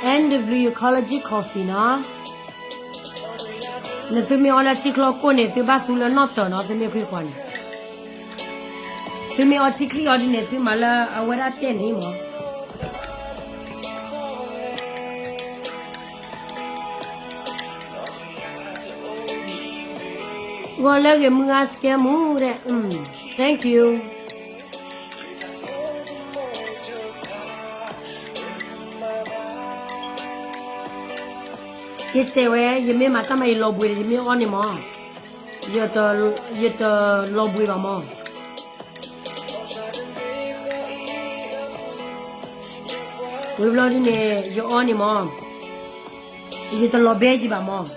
N W Collagen Coffee နီၤ. နသုမ့ၢ်အီလၢထံချီကိၢ်န့ၣ် သုဘၣ်သူလၢနီၣ်တၢၤနီၤ, သုမ့ၢ်ခွံခွါန့ၣ်. သုမ့ၢ်အီထံချံအီဒ်န့ၣ် သုမၤလၢအဝဲဒၣ်တဲန့ၣ်မး. ဂီၤလၢအဂ့ၤမုၢ်ဂၤ စကဲမူဒဲး, thank you. ယတဲဝဲ ယမ့ၢ်မၤတၢ်မၤ ယလီၤဘှံးဒီး ယမ့ၢ်အီန့ၣ်မး, ယတလီၤဘှံးဘၣ်မး. ဝံၤဘျီဒ်န့ၣ် ယအီန့ၣ်မး, ယတလီၤဘဲယံၤဘၣ်မး.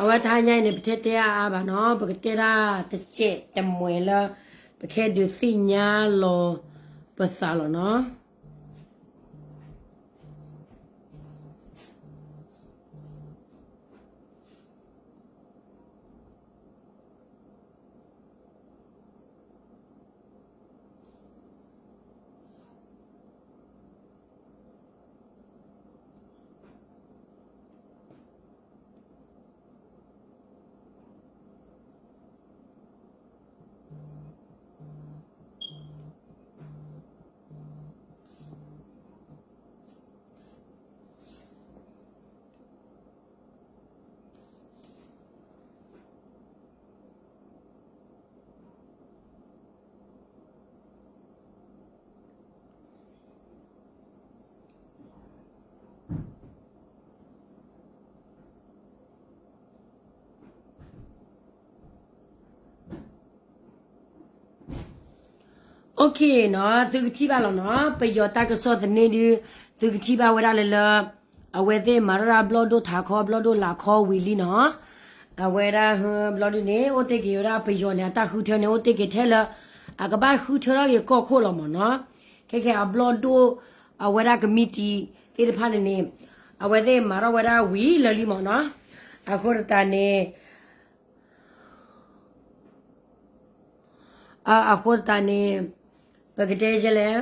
အဝဲတဟါညါအံၤန့ၣ် ပထဲတဲအါအါဘၣ်နီၤ, ပကတဲဒၣ်တစဲးတမှဲၤလၢ ပကဟဲဒုးသ့ၣ်ညါလီၤပသးလီၤနီၤ. Okay နီၤ, သုကထံၣ်ဘၣ်လီၤနီၤ, ပယီၤတၢ်ကစီၣ်သန့ဒုး သုကထံၣ်ဘၣ်ဝဲဒၣ်လၢလၢ အဝဲသ့ၣ်မၤထီၣ်ဒၣ်ဘျီၣ်ဒိၣ်ထးခီ ဘျီၣ်ဒိၣ်လးခီဝံၤလံနီၤ. အဝဲဒၣ်ဘျီၣ်ဒိၣ်န့ၣ် အိၣ်တ့ၢ်က့ၤဝဲဒၣ်ပယီၤန့ၣ် အတၢ်ဃုထၢန့ၣ် အိၣ်တ့ၢ်က့ၤထဲလၢ အကဘၣ်ဃုထၢထီၣ်က့ၤကီၢ်ခိၣ်လီၤမးနီၤ. ခဲခဲအဘျီၣ်ဒိၣ် အဝဲဒၣ်ကမံးတံာ် သ့ၣ်တဖၣ်န့ၣ်န့ၣ် အဝဲသ့ၣ်မၤထီၣ်ဝဲဒၣ်ဝံၤလၢာ်လံမးနီၤ. အဃိသတးန့ၣ် အဃိသတးန့ၣ် ပကတဲယဲလဲၣ်,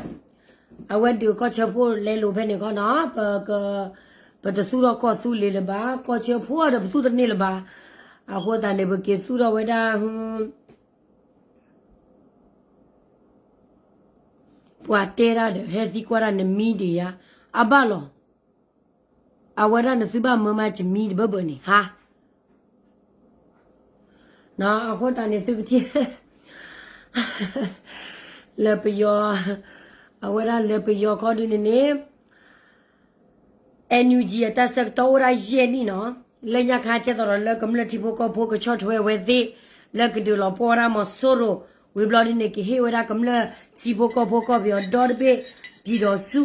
အဝဲဒုးကီၢ်ဆၢဖိလဲလိာ်ဖဲန့ၣ်ခီနီၤ, ပတသူၣ်ထီၣ်ကီၢ်သူလ့ၤလၢၤဘၣ်, ကီၢ်ဆၢဖိဒီးပသူၣ်တန့ၢ်လၢၤဘၣ်. အဃိသတးန့ၣ် ပက့ၤသူၣ်ထီၣ်ဝဲဒၣ် ပှၤတဲဒၣ်ဒီး ဟဲသံကွၢ်ဒၣ်နမံဒံးယါ, အဘၣ်လီၤ. အဝဲဒၣ်နသုဘၣ်မၢမၤကမံတဘၢဘၢန့ၣ် ဟါ. အဃိသတးန့ၣ် သုကထံၣ် လၢပယီၤ, အဝဲဒၣ်လၢပယီၤခီဒုန့ၣ်န့ၣ် NUG အတၢ်ဆၢကတီၢ်အိၣ်ဒၣ်ယဲၢ်နံၣ်နီၤ, လၢညါခါကဲသိးဒီးလၢကမျၢၢ်ထံဖိကီၢ်ဖိကဆီၣ်ထွဲဝဲသ့ၣ်, လၢကဒုးလီၤပှီၢ်ဝဲဒၣ်မီၤစိရိၤ, ဝံၤဘျီဒ်န့ၣ် ကဟ့ၣ်ဝဲဒၣ်ကမျၢၢ်ထံဖိကီၢ်ဖိကီၢ်ပယီၤဒီတဘ့ၣ် ပြည်ထောင်စု,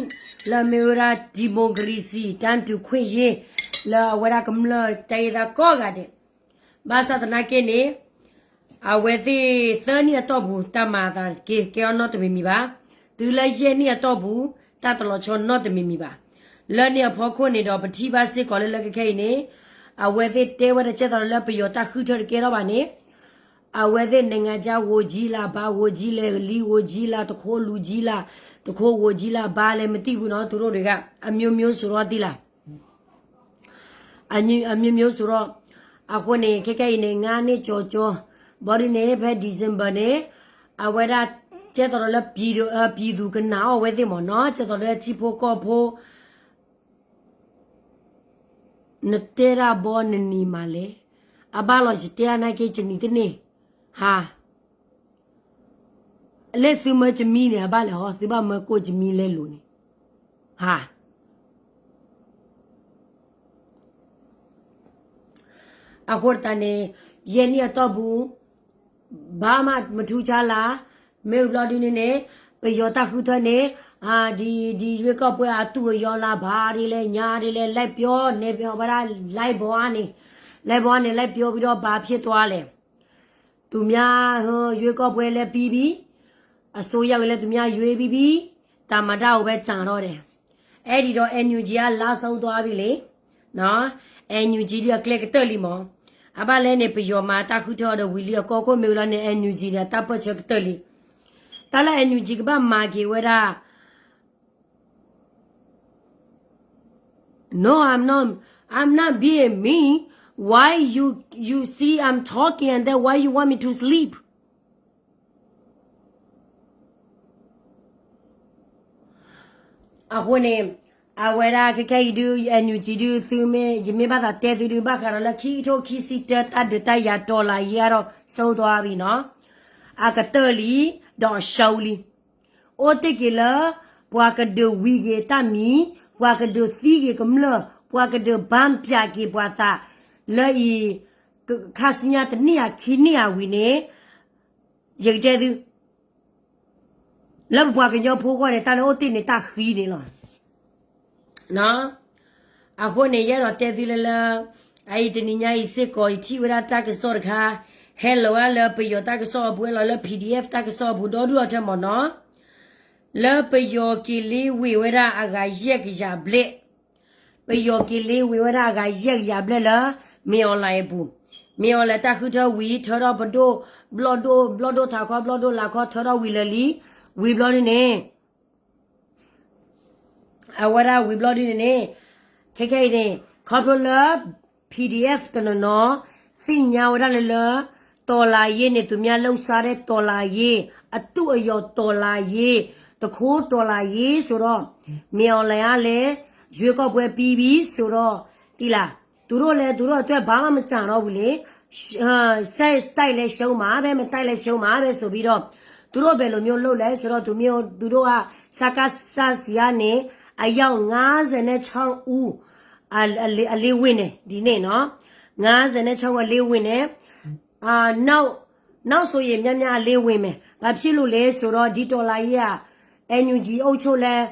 လၢအမ့ၢ်ဝဲဒၣ် democracy တၢ်တူၢ်ခွင့်ရေး, လၢအဝဲဒၣ်ကမျၢၢ်တၢ်အ့ၣ်သးကိးဂၤဒဲး ဘၣ်ဆၣ်သနာ်က့န့ၣ် အဝဲသ့ၣ်သၢနံၣ်အတီၢ်ပူၤ တၢ်မၤအသးက့ၤကဲအီၤနီတမံၤမံၤဘၣ်. တုၤလၢယဲၢ်နံၣ်အတီၢ်ပူၤ တၢ်တလီၤဆီနီတမံၤမံၤဘၣ်. လၢန့ၣ်အဖီခိၣ်န့ၣ်ဒီး ပထံၣ်ဘၣ်စ့ၢ်ကီးလၢလၢခဲခဲအံၤန့ၣ် အဝဲသ့ၣ်တဲဝဲဒၣ်ကဲသိးလၢပယီၤတၢ်ဃုထၢတကဲထီၣ်ဘၣ်န့ၣ်, အဝဲသ့ၣ် နိုင်ငံခြား ငိုကြီးလား, ဘာငိုကြီးလဲၣ်, လံငိုကြီးလား, တခိၣ်လူကြီးလား, တခိၣ် ငိုကြီးလား, ဘာလဲၣ် မသိဘူးနော်, သူတို့တွေက အမျိုးမျိုးဆိုတော့ သိလား, အမျိုးမျိုးဆိုတော့, အဃိန့ၣ် ခဲခဲအံၤန့ၣ် ငါးနှစ်ကျော်ကျော်, ဘီဒုန့ၣ် ဖဲ December န့ၣ်, အဝဲဒၣ် ကဲသိးလၢ ပြည်သူကနာ်အီၤဝဲသ့ၣ်မ့ၢ်နော်, ကဲသိးလၢထံဖိကီၢ်ဖိ နတဲဒၣ်ဘီနနံၤမးလဲၣ်, အဘၣ်လီၤယတဲအနာ်က့ ယနံၤတန့ၢ်, ဟါ, လၢသုမၢကမံန့ၣ် အဘၣ်လဲၣ်ဟီ, သုဘၣ်မၢကိၣ်ကမံလဲၤလိၤန့ၣ်, ဟါ. အဃိတးန့ၣ် ယဲၢ်နံၣ်အတီၢ်ပူၤ ဘာမှမထူးခြားလား, မ့ၢ်ဘျီဒ်န့ၣ်န့ၣ် ပယီၤတၢ်ဃုထၢန့ၣ်, ဒီ ဒီရွေးကောက်ပွဲအတုအယောင်လား, ဘာဒ်လဲၣ် ညာဒ်လဲၣ် လိုက်ပြောနေဝဲဒၣ် live ပေါ်ကနေ, live ပေါ်ကနေ လိုက်ပြောပြီးတော့ ဘာဖြစ်သွားလဲ, သူများ ရွေးကောက်ပွဲလည်းပြီးပြီ, အစိုးရကိုလည်း သူများရွေးပြီးပြီ, သမ္မတကိုပဲကြံတော့တယ်. အဲ့ဒီတော့ NUG က လါဆုံးသွားပြီလေ, နော်, NUG ဒီးအကျဲကတၢၢ်လံမး, အဘၣ်လဲၣ်န့ၣ် ပယီၤမၤတၢ်ဃုထၢအီၤဒီးဝံၤလံအကီၢ်ခိၣ်မ့ၢ်ဝံၤလီၤန့ၣ် NUG ဒီးတၢ်ပၢၢ်ဆၢကတၢၢ်လံ, တၢ်လၢ NUG ကဘၣ်မၤက့ၤဝဲဒၣ် No, I'm not, I'm not being mean. Why you, you see I'm talking and then why you want me to sleep? အဃိန့ၣ် အဝဲဒၣ်ခဲခဲအံၤဒုး NUG ဒုး သုမ့ၢ် ယမ့ၢ်ဘၣ်သးတဲသုဒုး ဘၣ်ဃးဒီးလၢခံကထိခံဆံတၢ တၢ်ဒုးတၢ်ယၤ တော်လှန်ရေး အါထီၣ် ဆုံးသွားပြီနော်, အကတၢၢ်လံ ဒီးအရှုံးလံ. အိၣ်တ့ၢ်က့ၤလၢ ပှၤကဒုးဝံၤက့ၤတၢ်မံၤ, ပှၤကဒုးသံက့ၤကမျၢၢ်, ပှၤကဒုးဘၣ်ပၠးက့ၤပှၤသး လၢအံၤ ခါဆူညါတနံၣ်ဧါခံနံၣ်ဧါဝံၤန့ၣ် ယကတဲသု လၢပပှၤကညီဖိအဂီၢ်န့ၣ် တၢ်လၢအိၣ်တ့ၢ်န့ၣ် တၢ်ဃံန့ၣ်လီၤ. အဃိန့ၣ် ယအဲၣ်ဒိးတဲသုလၢလၢ အအံၤတနံၤညါအံၤစ့ၢ်ကီး ယထံၣ်ဝဲဒၣ်တၢ်ကစီၣ်တခါ ဟဲလီၤဝဲဒၣ်လၢပယီၤတၢ်ကစီၣ်အပူၤ ဟဲလီၤလၢ PDF တၢ်ကစီၣ်အပူၤ ဒီဒူၣ်အီၤထဲမ့ၢ်နီၤ လၢပယီၤက့ၤလ့ဝ့ၤဝဲဒၣ်အဂၤယဲၢ်ကယၤဘျဲၣ်, ပယီၤက့ၤလ့ဝ့ၤဝဲဒၣ်အဂၤယဲၢ်ကယၤဘျဲၣ်လၢ မင်းအောင်လှိုင် အပူၤ, မင်းအောင်လှိုင် တၢ်ဃုထၢဝံၤ ထၢထီၣ်ပဒိၣ်, ဘျီၣ်ဒိၣ်, ဘျီၣ်ဒိၣ်ထးခီ ဘျီၣ်ဒိၣ်လာ်ခီ ထၢထီၣ်ဝံၤလၢာ်လံ, ဝံၤဘျီဒ်န့ၣ် အဝဲဒၣ်ဝံၤဘျီဒ်န့ၣ်န့ၣ် ခဲခဲအံၤန့ၣ် ခီဖျိလၢ PDF တနီၤနီၤ သ့ၣ်ညါဝဲဒၣ်လၢလၢ တော်လှန်ရေးန့ၣ် သူများလုပ်စားတဲ့ တော်လှန်ရေး, အတုအယော် တော်လှန်ရေး, တခိၣ် တော်လှန်ရေး ဆိုတော့ မင်းအောင်လှိုင်ကလည်း ရွေးကောက်ပွဲပြီးပြီဆိုတော့ သိလား, သူတို့လည်း သူတို့အတွက် ဘာမှမကျန်တော့ဘူးလေ, ဆက်တိုက်လည်းရှုံးမှာပဲ, မတိုက်လည်းရှုံးမှာပဲဆိုပြီးတော့ သူတို့ဘယ်လိုမျိုးလုပ်လဲဆိုတော့ သူမျိုး သူတို့က စကစ ဆီကနေ အယောက် ငါးဆယ့်ခြောက်ဦး အလ့ဝ့ၢ်န့ၣ် ဒီနေ့နော်, ငါးဆယ့်ခြောက်ဦး အလ့ဝ့ၢ်န့ၣ် နောက် နောက်ဆိုရင် များများ အလ့ဝ့ၢ်မယ်. ဘာဖြစ်လို့လဲဆိုတော့ ဒီတော်လှန်ရေးက NUG အုပ်ချုပ်လည်း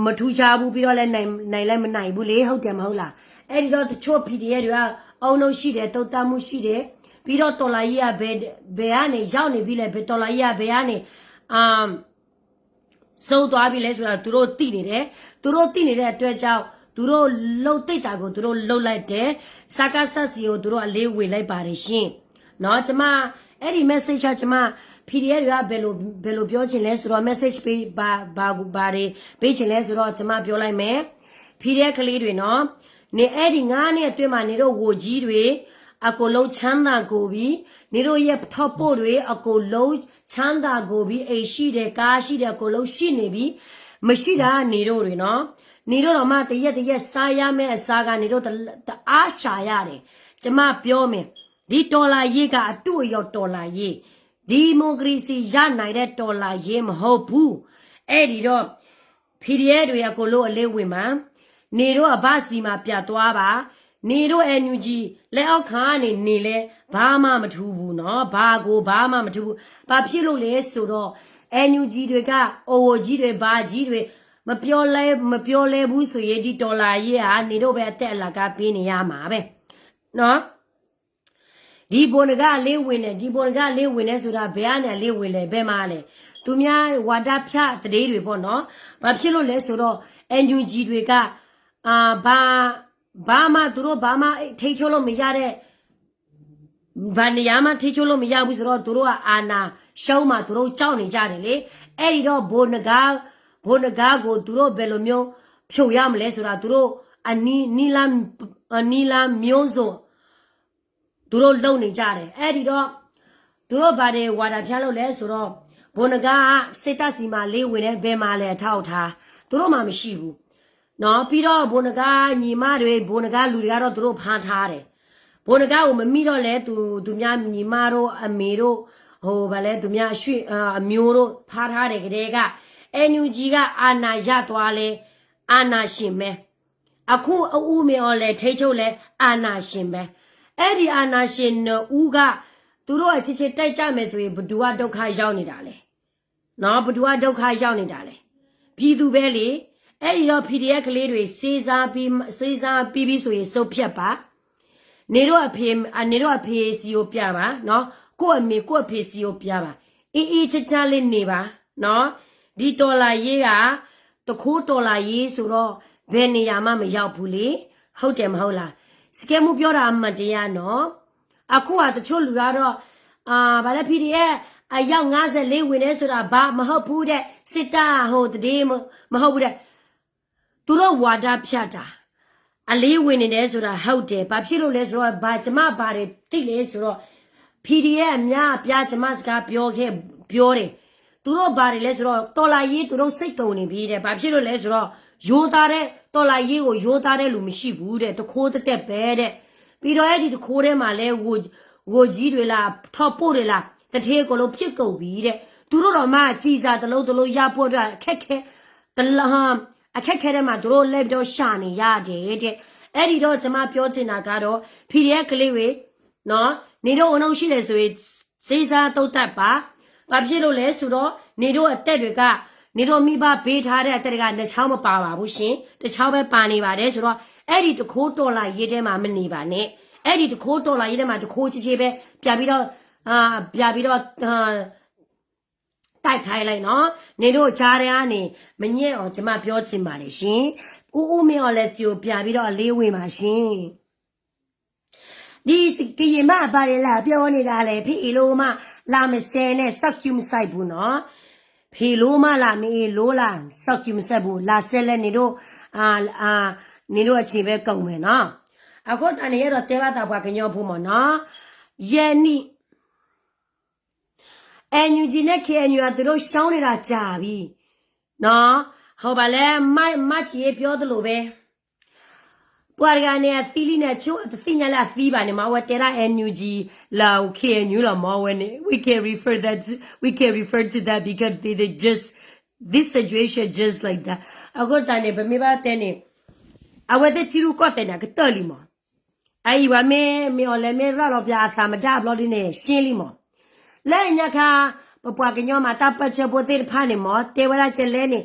မထူးခြားဘူး, ပြီးတော့လည်း နိုင် နိုင်လည်း မနိုင်ဘူးလေ, ဟုတ်တယ်မဟုတ်လား? အဲ့ဒီတော့ တချို့ PDF တွေက အုံနောက်ရှိတယ်, သုံးသပ်မှုရှိတယ်, ပြီးတော့ တော်လှန်ရေးက ဘယ် ဘယ်ကနေ ရောက်နေပြီလဲ, ဘယ် တော်လှန်ရေးက ဘယ်ကနေ အာ ဆုံးသွားပြီလဲဆိုတာ သူတို့သိနေတယ်. သူတို့သိနေတဲ့အတွက်ကြောင့် သူတို့လုပ်သင့်တာကို သူတို့လုပ်လိုက်တယ်. စကစ ဆီကို သူတို့ အလ့ဝ့ၤလိုက်ပါတယ်ရှင်. နော်, ကျွန်မ အဲ့ဒီ message က ကျွန်မ PDF တွေက ဘယ်လို ဘယ်လိုပြောချင်လဲဆိုတော့ message ပေး ဘာ ဘာ ဘာတွေ ပေးချင်လဲဆိုတော့ ကျွန်မပြောလိုက်မယ်. PDF ကလေးတွေနော်, နေအဲ့ဒီငါးနှစ်အတွင်းမှာ နေတို့ ဝန်ကြီးတွေ အကုန်လုံးချမ်းသာကုန်ပြီ. နေတို့ရဲ့ထောက်ပို့တွေ အကုန်လုံးချမ်းသာကုန်ပြီ. အိမ်ရှိတယ်, ကားရှိတယ်, အကုန်လုံးရှိနေပြီ. မရှိတာက နေတို့တွေနော်. နေတို့တောင်မှ တရက်တရက်စားရမယ့်အစားက နေတို့ တ တအားရှာရတယ်. ကျွန်မပြောမယ်. ဒီတော်လှန်ရေးက အတုအယော်တော်လှန်ရေး, ဒီမိုကရေစီရနိုင်တဲ့တော်လှန်ရေးမဟုတ်ဘူး. အဲ့ဒီတော့ PDF တွေအကုန်လုံးအလ့ဝ့ၤမှာ, နေတို့အဘက်ဆီမှာပြန်သွားပါ. နေတို့ NUG လက်အောက်ခံကနေ နေလဲ ဘာမှမထူးဘူးနော်. ဘာကို ဘာမှမထူးဘူး. ဘာဖြစ်လို့လဲဆိုတော့ NUG တွေက အိုကြီးတွေ ဘာကြီးတွေ မပြောလဲ မပြောလဲဘူးဆိုရင် ဒီတော်လှန်ရေးက နေတို့ပဲ အသတ်အလကားပေးနေရမှာပဲနော်. ဒီဗိုလ်နဂါ်အလ့ဝ့ၤန့ၣ်, ဒီဗိုလ်နဂါ်အလ့ဝ့ၤန့ၣ်ဆိုတာ ဘယ်ကနေအလ့ဝ့ၤလဲ, ဘယ်မှာလဲ? သူများဝါဒဖြန့်သတင်းတွေပေါ့နော်. ဘာဖြစ်လို့လဲဆိုတော့ NUG တွေက အာ ဘာ ဘာမှ သူတို့ ဘာမှ ထိန်းချုပ်လို့မရတဲ့ ဘာနေရာမှ ထိန်းချုပ်လို့မရဘူးဆိုတော့ သူတို့က အာဏာရှုံးမှာ သူတို့ကြောက်နေကြတယ်လေ. အဲ့ဒီတော့ ဗိုလ်နဂါး ဗိုလ်နဂါးကို သူတို့ ဘယ်လိုမျိုး ဖြုတ်ရမလဲဆိုတာ သူတို့ အနည်း နည်းလမ်း နည်းလမ်းမျိုးစုံ သူတို့လုပ်နေကြတယ်. အဲ့ဒီတော့ သူတို့ဘာတွေဝါဒဖြန့်လို့လဲဆိုတော့ ဗိုလ်နဂါးက စစ်တပ်ဆီမှာ လေးဝင်တယ်, ဘယ်မှာလဲ အထောက်အထား သူတို့မှာမရှိဘူးနော်. ပြီးတော့ ဗိုလ်နဂါးညီမတွေ ဗိုလ်နဂါးလူတွေကတော့ သူတို့ဖမ်းထားတယ်. ဗိုလ်နဂါးကို မမိတော့လဲ သူ သူများညီမတို့ အမေတို့ ဟို ဘာလဲ သူများအဆွေ အမျိုးတို့ ဖမ်းထားတယ်ကတည်းက NUG က အာဏာရသွားလဲ အာဏာရှင်ပဲ. အခု အဦးမင်းအောင်လှိုင် ထိန်းချုပ်လဲ အာဏာရှင်ပဲ. အဲ့ဒီ အာဏာရှင်နှစ်ဦးက သူတို့အချင်းချင်း တိုက်ကြမယ်ဆိုရင် ဘယ်သူက ဒုက္ခရောက်နေတာလဲနော်. ဘယ်သူက ဒုက္ခရောက်နေတာလဲ. ပြည်သူပဲလေ. အဲ့ဒီတော့ PDF ကလေးတွေ စဉ်းစားပြီး စဉ်းစားပြီးပြီဆိုရင် ဆုံးဖြတ်ပါ. နေတို့အဖေ နေတို့အဖေဆီကိုပြပါနော်. ကိုယ့်အမေ ကိုယ့်အဖေဆီကိုပြပါ. အေးအေးချမ်းချမ်းလေးနေပါနော်. ဒီတော်လှန်ရေးက တခိုးတော်လှန်ရေးဆိုတော့ ဘယ်နေရာမှမရောက်ဘူးလေ. ဟုတ်တယ်မဟုတ်လား. စကဲမူပြောတာ အမှန်တရားနော်. အခုက တချို့လူကတော့ အာ ဘာလဲ PDF အယောက်ငါးဆယ့်လေး ဝင်တယ်ဆိုတာ ဘာမဟုတ်ဘူးတဲ့, စစ်တပ်ဟိုသတင်းမဟုတ်ဘူးတဲ့. သူတို့ဝါဒဖြန့်တာ, အလေးဝင်နေတယ်ဆိုတာ ဟုတ်တယ်. ဘာဖြစ်လို့လဲဆိုတော့ ဘာ ကျမဘာတွေသိလဲဆိုတော့ PDF အများအပြား ကျမစကားပြောခဲ့ ပြောတယ်. သူတို့ဘာတွေလဲဆိုတော့ တော်လှန်ရေး သူတို့စိတ်ကုန်နေပြီတဲ့. ဘာဖြစ်လို့လဲဆိုတော့ ရိုးသားတဲ့ တော်လှန်ရေးကို ရိုးသားတဲ့လူမရှိဘူးတဲ့, တခိုးတသက်ပဲတဲ့. ပြီးတော့ အဲ့ဒီတခိုးထဲမှာလဲ ဝန် ဝန်ကြီးတွေလား ထောက်ပို့တွေလား သူဌေးအကုန်လုံးဖြစ်ကုန်ပြီတဲ့. သူတို့တောင်မှ ကျည်ဆံတစ်လုံးတစ်လုံးရဖို့အတွက် အခက်ခဲ တစ်လ အခက်ခဲထဲမှာ သူတို့လိုက်ပြီးတော့ ရှာနေရတယ်တဲ့. အဲ့ဒီတော့ ကျမပြောချင်တာကတော့ PDF ကလေးတွေနော်, နေတို့အုံနောက်ရှိတယ်ဆိုရင် စေးစားသုံးသပ်ပါ. ဘာဖြစ်လို့လဲဆိုတော့ နေတို့အသက်တွေက နေတို့မိဘပေးထားတဲ့အသက်က နှစ်ချောင်းမပါပါဘူးရှင်, တစ်ချောင်းပဲပါနေပါတယ်ဆိုတော့ အဲ့ဒီတခိုးတော်လှန်ရေးထဲမှာ မနေပါနဲ့. အဲ့ဒီတခိုးတော်လှန်ရေးထဲမှာ တခိုးချေချေပဲ ပြန်ပြီးတော့ အာ ပြန်ပြီးတော့ အာ တိုက်ခိုက်လိုက်နော်. နေတို့ကြားထဲကနေ မညစ်အောင် ကျမပြောချင်ပါတယ်ရှင်. ဦးဦးမင်းအောင်လှိုင်ဆီကို ပြန်ပြီးတော့ အလေးဝင်ပါရှင်. ဒီကရင်မအပါတွေ လာပြောနေတာလဲ, ဖဲအံၤလို့မ လာမစဲနဲ့, စောင့်ကြည့်မစိုက်ဘူးနော်. ဖဲလို့မ လာမအံၤလို့ လာစောင့်ကြည့်မစိုက်ဘူး, လာစဲလဲ နေတို့ အာ အာ နေတို့အချိန်ပဲကုန်မယ်နော်. အဃိသတးန့ၣ် ယအဲၣ်ဒိးတဲဘၣ်သးပှၤကညီဖိမ့ၢ်နော်, ယဲနံၣ် NUG နဲ့ KNU က သူတို့ရှုံးနေတာကြာပြီနော်. ဟုတ်ပါလဲ, မ မကြည်ပြောသလိုပဲ, ပှၤတဂၤန့ၣ် အသံလံန့ၣ် အဆိ တသ့ၣ်ညါလၢအသံဘၣ်န့ၣ်မ့ၢ် အဝဲတဲဒၣ် NUG လၢ KNU လီၤမ့ၢ် အဝဲန့ၣ် we can refer that to, we can refer to that because they, they just, this situation just like that. အဃိသတးန့ၣ် ပမ့ၢ်ဘၣ်တဲန့ၣ် အဝဲသ့ၣ်ထံရူၢ်ကီၢ်သဲးန့ၣ် အကတၢၢ်လံမ့ၢ် အအံၤဝဲမ့ၢ် မ့ၢ်အီၤလဲၣ် မ့ၢ်ရၤလီၤပၠးအသးမတၤဘျီဒ်န့ၣ် ရှင်းလံမ့ၢ်. လၢညါခါ ပပှၤကညီမၤတၢ်ပၢၢ်ဆၢဖိသ့ၣ်တဖၣ်န့ၣ်မ့ၢ် တဲဝဲဒၣ်ကလဲၣ်န့ၣ်,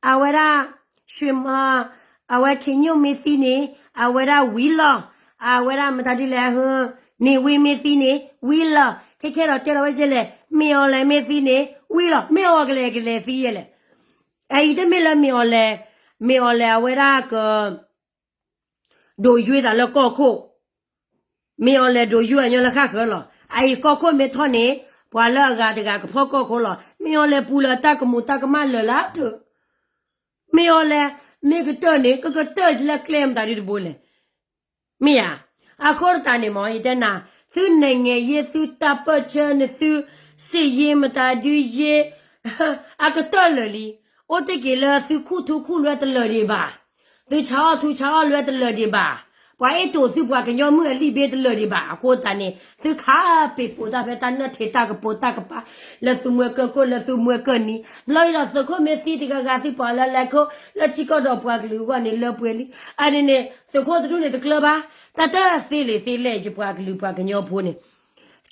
အဝဲဒၣ် ရွှေမ အဝဲ ခင်ညွန့် မ့ၢ်သံန့ၣ်, အဝဲဒၣ်ဝံၤလီၤ, အဝဲဒၣ်မတၤဒ်လဲၣ်, နေဝင်း မ့ၢ်သံန့ၣ် ဝံၤလီၤ, ခဲခဲဒီးတဲလီၤဝဲကလဲၣ်, မ့ၢ်အီၤလဲၣ် မ့ၢ်သံန့ၣ် ဝံၤလီၤ, မ့ၢ်အီၤကလဲၣ် ကလဲၤသံယဲလဲၣ်. အအံၤတမ့ၢ်လၢမ့ၢ်အီၤလဲၣ်, မ့ၢ်အီၤလဲၣ် အဝဲဒၣ်က ဒိးယွ့သးလၢကီၢ်ခိၣ်, မ့ၢ်အီၤလဲၣ် ဒိးယွ့အညီလၢဃၣ်ဃၢၤလီၤ. အအံၤကီၢ်ခိၣ်မ့ၢ်ထီၣ်န့ၣ် ပှၤလၢအဂၤတဂၤကဖီၣ်ကီၢ်ခိၣ်လီၤ. မ့ၢ်အီၤလဲၣ် ပူၤလၢတၢ်ကမူၤတၢ်ကမၣ်လၢာ်လၢတၢ်, မ့ၢ်အီၤလဲၣ် မ့ၢ်ကတၢၢ်န့ၣ် ကကတၢၢ်လၢကျဲမတၤဒ်တဘိလဲၣ်. မ့ၢ်ဧါ. အဃိသတးန့ၣ်မ့ၢ် ယတဲနၤ, သုနိုင်ငံရေး သုတၢ်ပၢၢ်ဆၢန့ၣ် သုစစ်ရေး မတၤဒုရေး အကတၢၢ်လၢာ်လံ. အိၣ်တ့ၢ်က့ၤလၢသုခူၣ်ထူခူၣ်လွဲတလၢာ်ဒံးဘၣ်, သုဆါအီၣ်ထူဆါအီၣ်လွဲတလၢာ်ဒံးဘၣ်, ပှၤအဲၣ်တိာ်သုပှၤကညီမုၢ်အလံာ်ဘ့တလၢာ်ဒံးဘၣ်. အဃိသတးန့ၣ် သုခါပ့ၤပိာ်တၢ်ဖဲတၢ်နၢၣ်ထံးတၢ်ကပိာ်တၢ်ကပၤ လၢသုမွဲကၢၢ်ခိၣ် လၢသုမွဲကၢၢ်နံၤ, ဘျီဒ်ဒီးသုးခိၣ်မ့ၢ်သံတဂၤဂၤ သုပှၤလၢလဲၤခိၣ် လၢထံကီၢ်ဒီးပှၤကလုာ်အဂီၢ်န့ၣ် လၢပှဲၤလံ. အန့ၣ်န့ၣ် သုးခိၣ်တဒူၣ်န့ၣ်တကျၢၤဘၣ်, တၢ်တၢ်သ့လံာ်သ့လဲၢ် ယပှၤကလုာ်ပှၤကညီဖိန့ၣ်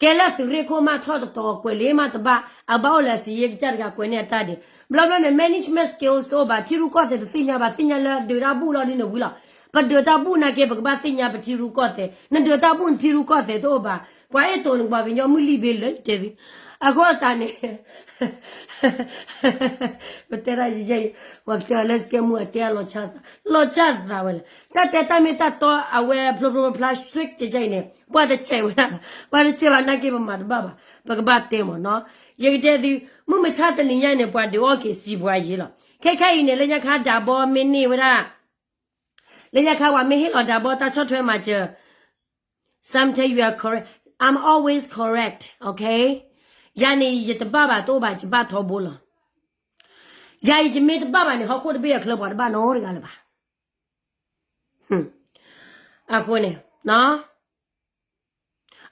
ကဲလၢသုးရ့ၣ်ခိၣ်မးထီၣ်တတီၤကွဲးလံမးတဘၣ်, အဘၣ်အိၣ်လၢစံးယ့ကစၢ်တဂၤကွဲးန့ၢ်အတၢ်ဒံး. ဘျီဘျီန့ၣ် management skills တအိၣ်ဘၣ်, ထံရူၢ်ကီၢ်သဲးတသ့ၣ်ညါဘၣ်, သ့ၣ်ညါလၢဒုးတၢ်ဘူၣ်လီၤဒ်န့ၣ်ဝံၤလီၤ. ပဒုးတၢ်ဘူၣ်နာ်က့ ပကဘၣ်သ့ၣ်ညါပထံရူၢ်ကီၢ်သဲး, နဒုးတၢ်ဘူၣ်နထံရူၢ်ကီၢ်သဲးတအိၣ်ဘၣ်. ပှၤအဲၣ်တိာ်န့ၣ်ပှၤကညီမုၢ်လံာ်ဘ့လၢယတဲသု, အဃိသတးန့ၣ် ပတဲဒၣ်ယဲအံၤ ပှၤကတဲအီၤလၢ scammer အတဲအလီၤဆၣ်သး လီၤဆၣ်သးဝဲလဲၣ်. တၢ်တဲတၢ်မ့ၢ်တၢ်တီအဝဲဖျိဖျိဖျါ strict ကဲကဲအံၤန့ၣ် ပှၤတစဲးဝဲဒၣ်ဘၣ်, ပှၤတစဲးဘၣ်နာ်က့ပမၤတဘၣ်ဘၣ်, ပကဘၣ်တဲမ့ၢ်နီၤ. ယကတဲသု, မုၢ်မဆါတနံၤညါန့ၣ် ပှၤဒုးအီၣ်က့ၤစံးပှၤယ့လီၤ. ခဲခဲအံၤန့ၣ် လၢညါခါဒးဘီမ့ၢ်န့ၢ်ဝဲဒၣ် လၢညါခါပှၤမ့ၢ်ဟ့ၣ်လီၤဒးဘီတၢ်ဆီၣ်ထွဲမၤစၢၤ sometimes you are correct, I'm always correct, okay. ယၤန့ၣ် ယတဘၣ်ဘၣ်တအိၣ်ဘၣ် ယဘၣ်ထီဘိလီၤ. ယၤအံၤယမ့ၢ်တဘၣ်ဘၣ်န့ၣ် ဟီၣ်ခိၣ်တဘ့ၣ်အချၢပှၤတဘၣ်နီတဂၤလၢၤဘၣ်. အဃိန့ၣ်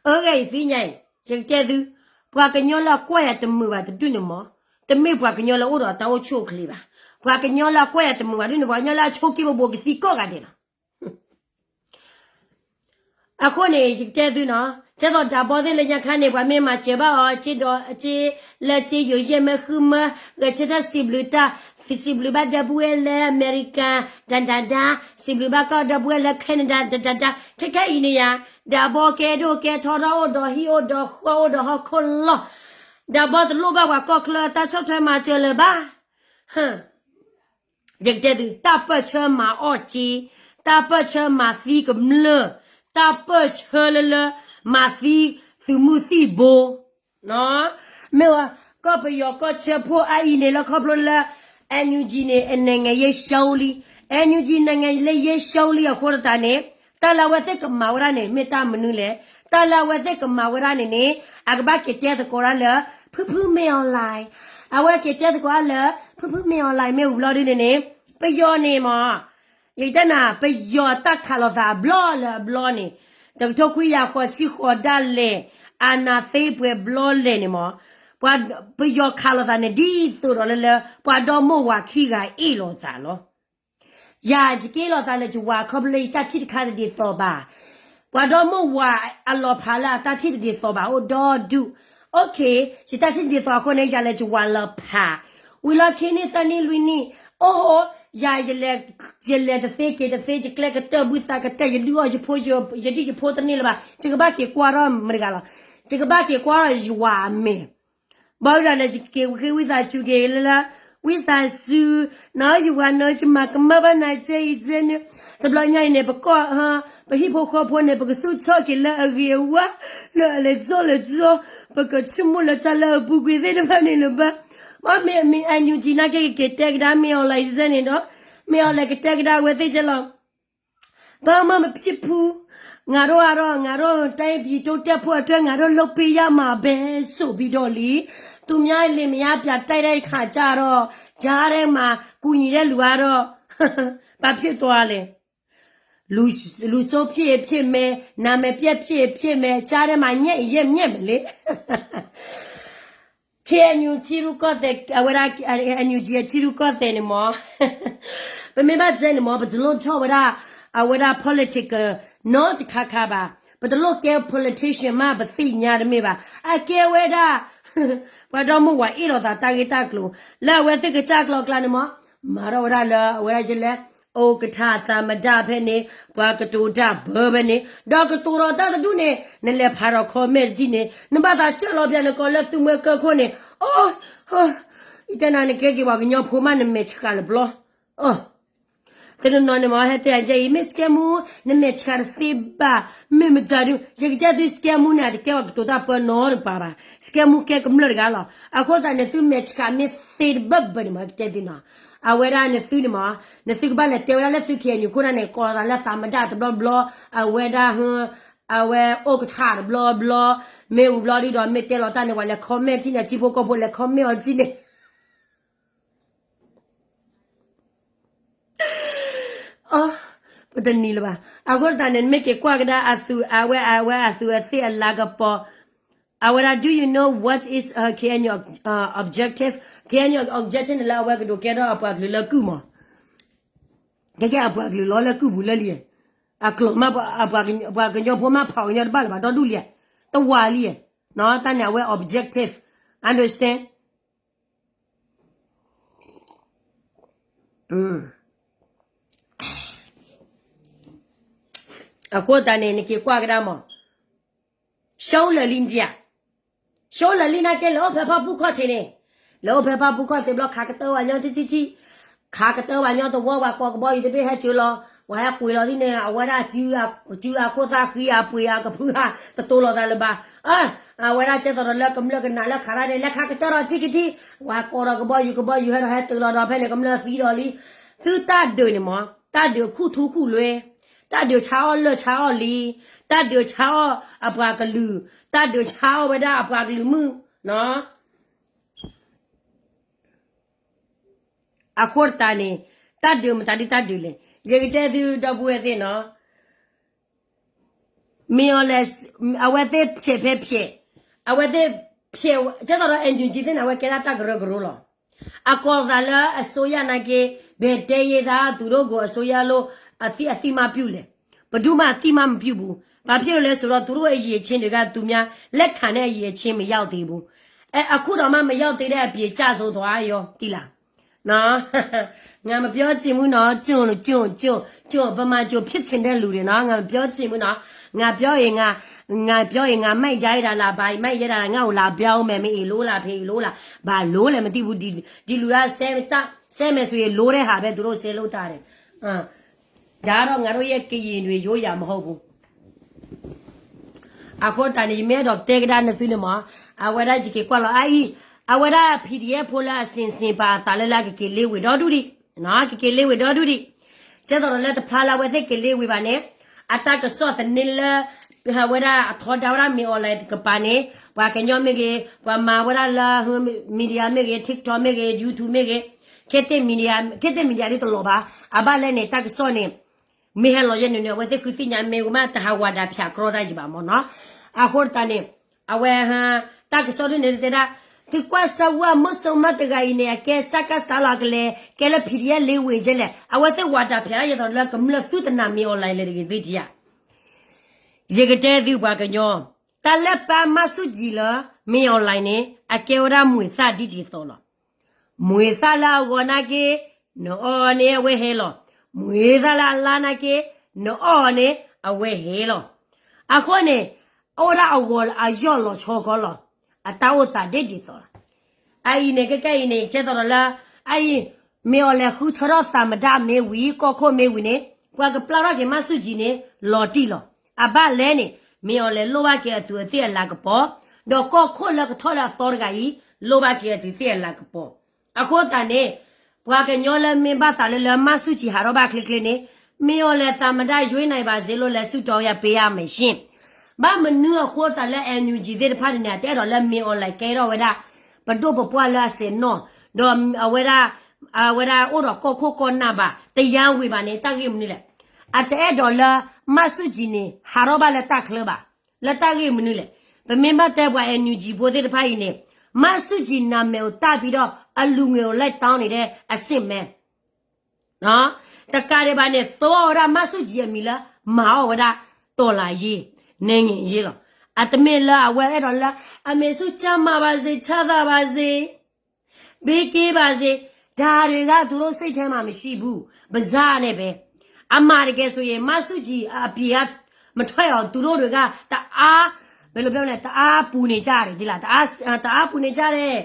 အဂ့ၢ်အံၤသ့ၣ်ညါအံၤ ယကတဲသု, ပှၤကညီလၢအကွၢ်ယၤတမုာ်ဘၣ်တဒူၣ်န့ၣ်မ့ၢ် တမ့ၢ်ပှၤကညီလၢအိၣ်ဒီးတၢ်အိၣ်ဆူၣ်အိၣ်ချ့ဘၣ်. ပှၤကညီလၢအကွၢ်ယၤတမုာ်ဘၣ်ဒ်န့ၣ် ပှၤကညီလၢအဆိးက့ပဘိးကသံကိးဂၤဒဲးလီၤ. အဃိန့ၣ် ယကတဲသုနီၤ, ကဲသိးဒးဘီသ့ၣ်လၢညါခါန့ၣ် ပှၤမ့ၢ်မၤစၢၤဘၣ်အီၤ က့ဒီးက့ လၢက့ယိၤယဲၢ်မ့ၢ်ဃုမ့ၢ် ဂဲၤဆၢထၢၣ်စံးဘျုးတၢ်, စံးဘျုးဘၣ်ဒီပုၢ်ဝဲၢ်လၢအမဲရကၤ ဒၤဒၤဒၤ, စံးဘျုးဘၣ်ကီၢ်ဒီပုၢ်ဝဲၢ်လၢ Canada ဒၤဒၤဒၤ, ခဲခဲအံၤန့ၣ်ယၤ, ဒးဘီကဲဒိၣ်ကဲထီထီၣ်အိၣ်ဒီးဟံၣ်အိၣ်ဒီးဃီအိၣ်ဒီးဟီၣ်ခိၣ်လီၢ်, ဒးဘီတလိၣ်ဘၣ်ပှၤကီၢ်ချၢတၢ်ဆီၣ်ထွဲမၤစၢၤလၢၤဘၣ်. ယကတဲသု, တၢ်ပၢၢ်ဆၢမၤအီၣ်က့, တၢ်ပၢၢ်ဆၢမၤသံကမျၢၢ်, တၢ်ပၢၢ်ဆၢလၢလၢ မၤသံသုးမုၢ်သံၣ်ဘိ, မ့ၢ်ဝဲ ကီၢ်ပယီၤကီၢ်ဆၢဖိအအံၤန့ၣ် လၢခီဖျိလၢ NUG န့ၣ် နိုင်ငံရေးရှုံးလံ, NUG နိုင်ငံရေးရှုံးလံအဃိသတးန့ၣ် တၢ်လၢအဝဲသ့ၣ်ကမၤဝဲဒၣ်န့ၣ် မ့ၢ်တၢ်မနုၤလဲၣ်, တၢ်လၢအဝဲသ့ၣ်ကမၤဝဲဒၣ်န့ၣ်န့ၣ် အကဘၣ်က့ၤတဲသကိးဒၣ်လၢ ဖုဖုမ့ၢ်အီၤလဲၣ်, အဝဲက့ၤတဲသကိးဒၣ်လၢ ဖုဖုမ့ၢ်အီၤလဲၣ် မ့ၢ်ဝံၤဘျီဒ်န့ၣ်န့ၣ် ပယီၤန့ၣ်မ့ၢ် ယကတဲနၤ ပယီၤတၢ်ခးလိာ်သးအဘျီလၢအဘျီန့ၣ် တကထိခွံကယၤဃိးဆံဃိးဒၣ်လဲာ် အနၢ်သ့ပှဲၤဘျီလဲာ်န့ၣ်မ့ၢ် ပှၤ ပယီၤခးလိာ်သးန့ၣ် ဒ်သိးဒီးလၢလၢ ပှၤဒီမိၢ်ဝၤခံဂၤအ့ၣ်လိာ်သးလီၤ. ယၤယက့ၣ်လိာ်သးလၢယဝၤခီဖျိလၢယတၢ်ထံၣ်တခါတဒ်သိးဘၣ်. ပှၤဒီမိၢ်ဝၤအလီၤဖးလၢအတၢ်ထံၣ်တဒ်သိးဘၣ် အိၣ်ဒီဒူၣ်. အိၣ်ခ့, ယတၢ်ထံၣ်တဒ်သိးအဃိန့ၣ် ယၤလၢယဝၤလီၤဖး ဝံၤလီၢ်ခံနံၣ်သၢနံၣ်လွံၢ်နံၣ်, အိၣ်ဟိ, ယၤ ယလဲၤတသ့က့ၤတသ့ ယကျဲကတၢၢ်ဘုသးကတၢၢ် ယဒုးအီၣ်ယဖိ ယဒုၣ်ယဖိတန့ၢ်လၢၤဘၣ် ယကဘၣ်က့ၤကွၢ်ထီၣ်မတၤတဂၤလီၤ. ယကဘၣ်က့ၤကွၢ်ထီၣ်ယဝၤအမဲာ် ဘၣ်ဝဲဒၣ်လၢယက့ၤဝံဃ့ဝံသးစူၤက့ၤလၢလၢ ဝံသးစူၤ, နီၢ်ယဝၤနီၢ် ယမၤကမၣ်ဘၣ်နၤကဲအံၤကဲန့ၣ်, တဘျီညါအံၤန့ၣ် ပကီၢ်, ပဟံၣ်ဖိဃီဖိန့ၣ် ပကသူၣ်ထီၣ်က့ၤလၢအဂ့ၤအဝါ, လၢအလဲၤကၠီလဲၤကၠီ, ပကဆိကမိၣ်လၢတၢ်လၢအပူၤကွံာ်သ့ၣ်တဖၣ်န့ၣ်လၢၤဘၣ်. မ့မ့ၢ် NUG နာ်က့ကက့ၤတဲကဒါ မ့ၢ်အီၤလဲၣ်ယဲန့ၣ်ဒီး, မ့ၢ်အီၤလဲၣ်ကတဲကဒါအဝဲသ့ၣ်ကဲလီၤ. ဘာမှမဖြစ်ဘူး, ငါတို့ကတော့ ငါတို့တိုင်းပြည်တိုးတက်ဖို့အတွက် ငါတို့လုပ်ပေးရမှာပဲ ဆိုပြီးတော့လေ, သူများလင်မယားပြန်တိုက်တဲ့အခါကျတော့ ကြားထဲမှာကူညီတဲ့လူကတော့ ဘာဖြစ်သွားလဲ, လူ, လူဆိုးဖြစ်ဖြစ်မယ်, နာမည်ပျက်ဖြစ်ဖြစ်မယ်, ကြားထဲမှာညက်ရင်ညက်မယ်လေ. KNU ထံရူၢ်ကီၢ်သဲး, အဝဲဒၣ် NUG အထံရူၢ်ကီၢ်သဲးန့ၣ်မ့ၢ်, ပမ့ၢ်ဘၣ်တဲန့ၣ်မ့ၢ် ပတလိၣ်ထီၣ်ဝဲဒၣ်, အဝဲဒၣ် political နီတခါခါဘၣ်. ပတလိၣ်ကဲ politician မး ပသ့ၣ်ညါတမ့ၢ်ဘၣ်. အကဲဝဲဒၣ် ပှၤဒီမိၢ်ဝၤအ့ၣ်လိာ်သးတၢ်ဂ့ၢ်တၢ်ကျိၤ လၢအဝဲသ့ၣ်ကစၢ်ကျီကျါန့ၣ်မ့ၢ်, မၤထီၣ်ဝဲဒၣ်လၢအဝဲဒၣ်ယလဲၣ်, အိၣ်ကထါသမ္မတ ဖဲန့ၣ်, ပှၤကတိၤတၢ်ဘၢဖဲန့ၣ်, ဒီးကတိၤဒီးတၢ်တဒူၣ်န့ၣ် နလဲၤဖးဒီး comment တထံၣ်န့ၣ် နဘၣ်သးစၢၢ်လီၤပျၢၤနကိးလၢသုမှဲကၢၢ်ခိၣ်န့ၣ်, အိ, ယတဲနၤ နကဲက့ၤပှၤကညီဖိမး နမဲာ်ဆှးလၢပျီ တနီၤနီၤန့ၣ်မ့ၢ် ဟဲတဲအံၤ မ့ၢ် scammer နမဲာ်ဆှးတသ့ဘၣ်, မ့ၢ်မတၤဒုး ယကတဲသု scammer န့ၣ် အတကဲပှၤကတိၤတၢ်ပၢနီတပၤဘၣ်. scammer ကဲကမျၢၢ်တဂၤလီၤ. အဃိသတးန့ၣ် သုမဲာ်ဆှးမ့ၢ်သ့တဘၣ်ဘၣ်န့ၣ်မ့ၢ် ကတဲသုနီၤ, အဝဲဒၣ်နသုန့ၣ်မ့ၢ်, နသုကဘၣ်လဲၤတဲဝဲဒၣ်လၢသု KNU ခိၣ်နၢ်န့ၣ် ကိးသးလၢသမ္မတတဘျီဘျီ, အဝဲဒၣ်ဟ, အဝဲအိၣ်ကထါတဘျီဘျီ, မ့ၢ်ဝံၤဘျီဒုးဒီး မ့ၢ်တဲလီၤတၢ်န့ၣ် ပှၤလဲၤ comment ထံၣ်န့ၣ် ထံဖိကီၢ်ဖိလဲၤ comment အီၤထံၣ်န့ၣ် ပတနံၤလၢၤဘၣ်. အဃိသတးန့ၣ် နမ့ၢ်က့ၤကွၢ်ကဒါအသုး အဝဲ အဝဲအသုးအသ့ၣ်အလၤကပီၤ, အဝဲဒၣ် do you know what is KNU objective? KNU objective န့ၣ်လၢအဝဲကဒိးကဲထီၣ်အပှၤကလုာ်လၢကုၢ်မး, ကဲကဲအပှၤကလုာ်လီၤလၢကုၢ်ပူၤလၢလံ, အကျိၤမး ပှၤကညီဖိမး ဖးအီၤကညီတဘၣ်လၢၤဘၣ် ဒီဒူၣ်လံ, တဝးလံ, တၢ်န့ၣ်အဝဲ objective, understand? အဃိသတးန့ၣ် နက့ၤကွၢ်ကဒါမး, ရှုံးလၢလံဒံးဧါ, ရှဲလဲၣ်လံနာ်က့ လဲၤအိၣ်ဖဲဖၣ်ပူၣ်ခီၣ်ထံးန့ၣ်, လဲၤအိၣ်ဖဲဖၣ်ပူၣ်ခီၣ်ထံးဘျီ ခးကတၢၢ်ဝဲညီတံၢ်တံၢ်တံၢ်, ခးကတၢၢ်ဝဲညီတဝီ ပှၤကိးကဘီယူၤတဘ့ၣ်ဟဲစၢၤလီၤ, ပှၤဟဲကွံာ်လီၤဒ်န့ၣ် အဝဲဒၣ်စုအခိၣ်သၣ်ဃံအပှ့ၤအကဖုဧါ တတိၤလီၤသးလၢၤဘၣ်. အဝဲဒၣ်ကဲသိးဒီးလၢကမျၢၢ်ကနၣ်လၢခးတၢ်န့ၣ် လဲၤခးကတၢၢ်ဒီးတံၢ်ကထံၣ်, ပှၤကိးဒီးကဘီယူၤ ကဘီယူၤဟဲဒီးဟဲတုၤလီၤဒီးဖဲန့ၣ် ကမျၢၢ်သံဒီးလံ. သုတၢ်ဒုးန့ၣ်မ့ၢ် တၢ်ဒုးခူၣ်ထူခူၣ်လွဲ, တၢ်ဒုးဆါအီၣ်လၢၢ်ဆါအီၣ်လံ, တၢ်ဒုးဆါအီၣ်အပှၤကလုာ်, တၢ်ဒုးဆါအီၣ်ဝဲဒၣ်အပှၤကလုာ်မုၣ်နီၤ. အဃိသတးန့ၣ် တၢ်ဒုးမတၤဒ်တၢ်ဒုးလဲၣ်, ယကတဲသုဒီပုၢ်ဝဲၢ်သ့ၣ်နီၤ, မ့ၢ်အီၤလဲၣ်, အဝဲသ့ၣ်ဖျဲးဖဲဖျဲး, အဝဲသ့ၣ်ဖျဲး, ကဲသိးဒီး NUG သ့ၣ်န့ၣ် အဝဲကဲဒၣ်တၢ်ကရၢကရိလီၤ. အကိးသးလၢအစိုးရနာ်က့, ဘယ်တိုင်းရင်းသား သူတို့ကို အစိုးရလို့ အသိအမှတ်ပြုလဲၣ်. ဘယ်သူမှ အသိအမှတ်မပြုဘူး. ဘာဖြစ်လို့လဲဆိုတော့ သူတို့အရည်အချင်းတွေက သူများလက်ခံတဲ့ အရည်အချင်း မရောက်သေးဘူး. အဲ အခုတောင်မှ မရောက်သေးတဲ့အပြင် ကျဆုံးသွားရော သိလား. နော်, ငါမပြောချင်ဘူးနော်, ကျွန်, ကျွန်, ကျွန်, ကျွန်, ဗမာကျွန်ဖြစ်ချင်တဲ့လူတွေနော်, ငါမပြောချင်ဘူးနော်, ငါပြောရင် ငါ, ငါပြောရင် ငါမိုက်ရိုက်တာလား, ဘာမိုက်ရိုက်တာလဲ, ငါ့ကိုလာပြောမယ်, မအ့ၣ်လို့လား, ဖဲအ့ၣ်လို့လား, ဘာလို့လဲမသိဘူး, ဒီ, ဒီလူက ဆဲ, ဆဲမယ်ဆိုရင် လိုတဲ့ဟာပဲ သူတို့ ဆဲလို့တာတယ်. ဒါကတော့ ငါတို့ရဲ့ ကရင်တွေ ရိုးရာမဟုတ်ဘူး. အဃိသတးန့ၣ် ယမ့ၢ်အဲၣ်ဒိးတဲကဒါနသုန့ၣ်မး, အဝဲဒၣ်ယက့ၤကွၢ်လီၤအအံၤ, အဝဲဒၣ် PDF ဖိလၢအစင်စင်ပာ်အသးလၢလၢကက့ၤလ့ဝ့ၤဒီဒူၣ်ဒံး, ကက့ၤလ့ဝ့ၤဒီဒူၣ်ဒံး, ကဲသိးဒီးလၢတဖျါလၢအဝဲသ့ၣ်က့ၤလ့ဝ့ၤဘၣ်န့ၣ်, အတၢ်ကစီၣ်သန့လၢ အဝဲဒၣ်အထီဒါဝဲဒၣ်မ့ၢ် online တကပၤန့ၣ်, ပှၤကညီမ့ၢ်ဂ့ၤ, ပှၤမၤဝဲဒၣ်လၢ media မ့ၢ်ဂ့ၤ, TikTok မ့ၢ်ဂ့ၤ, YouTube မ့ၢ်ဂ့ၤ, ခဲသ့ၣ် media, ခဲသ့ၣ် media ဒ်တလီၤဘၣ်, အဘၣ်လဲၣ်န့ၣ် တၢ်ကစီၣ်န့ၣ် မ့ၢ်ဟဲလီၤယဲၢ်နုာ်န့ၣ် အဝဲသ့ၣ်ဃုသ့ၣ်ညါမ့ၢ်ဝဲမး တဟးဝၤဒၣ်ဖၠးကြီတၢ်ယံၤဘၣ်မ့ၢ်နီၤ. အဃိသတးန့ၣ် အဝဲ တၢ်ကစီၣ်ဒ်န့ၣ်တဲဒၣ်, သုကွၢ်စၢဝဲ မုၢ်စိမးတဂၤအံၤန့ၣ် အကဲစကစလီၤကလဲၤ, ကဲလၢ PDF လ့ဝ့ၤကဲလဲၣ်, အဝဲသ့ၣ်ဝၤဒၣ်ဖၠးယဲသိးလၢကမျၢၢ်သုတနာ်မ့ၢ် online လဲၣ်တဂ့ၤသ့ၣ်တယၢ်. ယကတဲသုပှၤကညီ, တၢ်လၢပာ်မၤဆူၣ်ကၠံလၢ မ့ၢ် online န့ၣ် အကဲဝဲဒၣ်မွေသၣ်ဒ်ဒ်သိးလီၤ. မွေသၣ်လၢအဂီၤနာ်က့, နအီၣ်အီၤန့ၣ် အဝဲဟဲလီၤ. မွေသၣ်လၢအလါနာ်က့, နအီၣ်အီၤန့ၣ် အဝဲဟဲလီၤ. အဃိန့ၣ် အိၣ်ဒၣ်အဂီၤအယီၢ်လီၤဆီကီလီၤ. အတၢ်အိၣ်သးဒ်ဒ်သိးလီၤ. အအံၤန့ၣ် ကဲကဲအံၤန့ၣ် ကဲသိးဒီးလၢ အအံၤ မ့ၢ် online ဃုထၢထီၣ်သးမတၢ်မ့ၢ်ဝံၤ ကီၢ်ခိၣ်မ့ၢ်ဝံၤန့ၣ် ပှၤကပျၢ်ထီၣ်က့ၤမၤဆူၣ်ကၠံန့ၣ် လီၤတံၢ်လီၤ. အဘၣ်လဲၣ်န့ၣ် မ့ၢ် online လိၣ်ဘၣ်က့ၤအသူးအသ့ၣ်အလၤကပီၤ, ဒီးကီၢ်ခိၣ်လၢကထီၣ်လၢအသီတဂၤအံၤ လိၣ်ဘၣ်က့ၤအသူးသ့ၣ်အလၤကပီၤ. အဃိသတးန့ၣ် ပှၤကညီလၢမ့ၢ်ဘၣ်သးလၢလၢမၤဆူၣ်ကၠံဟးထီၣ်ဘၣ်ချ့ချ့န့ၣ် မ့ၢ် online သမ္မတ ရွေးနိုင်ပါစေလို့ လဲၤဆုတောင်းရပေးရမယ်ရှင့်. ဘၣ်မနုၤအဃိသတးလၢ NUG သ့ၣ်တဖၣ်န့ၣ် အတအဲၣ်ဒိးလၢမ့ၢ် online ကဲထီၣ်ဝဲဒၣ် ပဒိၣ်ပပှၢ်လၢအစဲးနီၣ်, ဒီးအဝဲဒၣ် အဝဲဒၣ်အိၣ်ဒီးကီၢ်ခိၣ်ကီၢ်နၢ်ဘၣ်, တယါဝံၤဘၣ်န့ၣ် တၢ်ဂ့ၢ်မနုၤလဲၣ်. အတအဲၣ်ဒိးလၢ မၤဆူၣ်ကၠံန့ၣ် ဟးထီၣ်ဘၣ်လၢတၢ်ချၢဘၣ်, လၢတၢ်ဂ့ၢ်မနုၤလဲၣ်. ပမ့ၢ်ဘၣ်တဲပှၤ NUG ဖိသ့ၣ်တဖၣ်အံၤန့ၣ် မၤဆူၣ်ကၠံ နာမည်ကို တပ်ပြီးတော့ အလူငယ်ကို လိုက်တောင်းနေတဲ့အဆင့်ပဲ တကးဒံးဘၣ်န့ၣ် သိအီၣ်ဝဲဒၣ်မၤဆူၣ်ကၠံအမံၤလၢ မၤအီၣ်ဝဲဒၣ် တော်လှန်ရေး, နိုင်ငံရေးလီၤ. အတမ့ၢ်လၢအဝဲအဲၣ်ဒိးလၢ အမေစုကျန်းမာပါစေ, ချမ်းသာပါစေ, ဘေးကင်းပါစေ, ဒါတွေက သူတို့စိတ်ထဲမှာမရှိဘူး, ပါးစပ်နဲ့ပဲ. အမှန်တကယ်ဆိုရင် မဆူၣ်ကၠံအပြင်က မထွက်အောင် သူတို့တွေက တအား, ဘယ်လိုပြောမလဲ, တအားပူနေကြတယ်, ဒီလား, တအား, တအားပူနေကြတယ်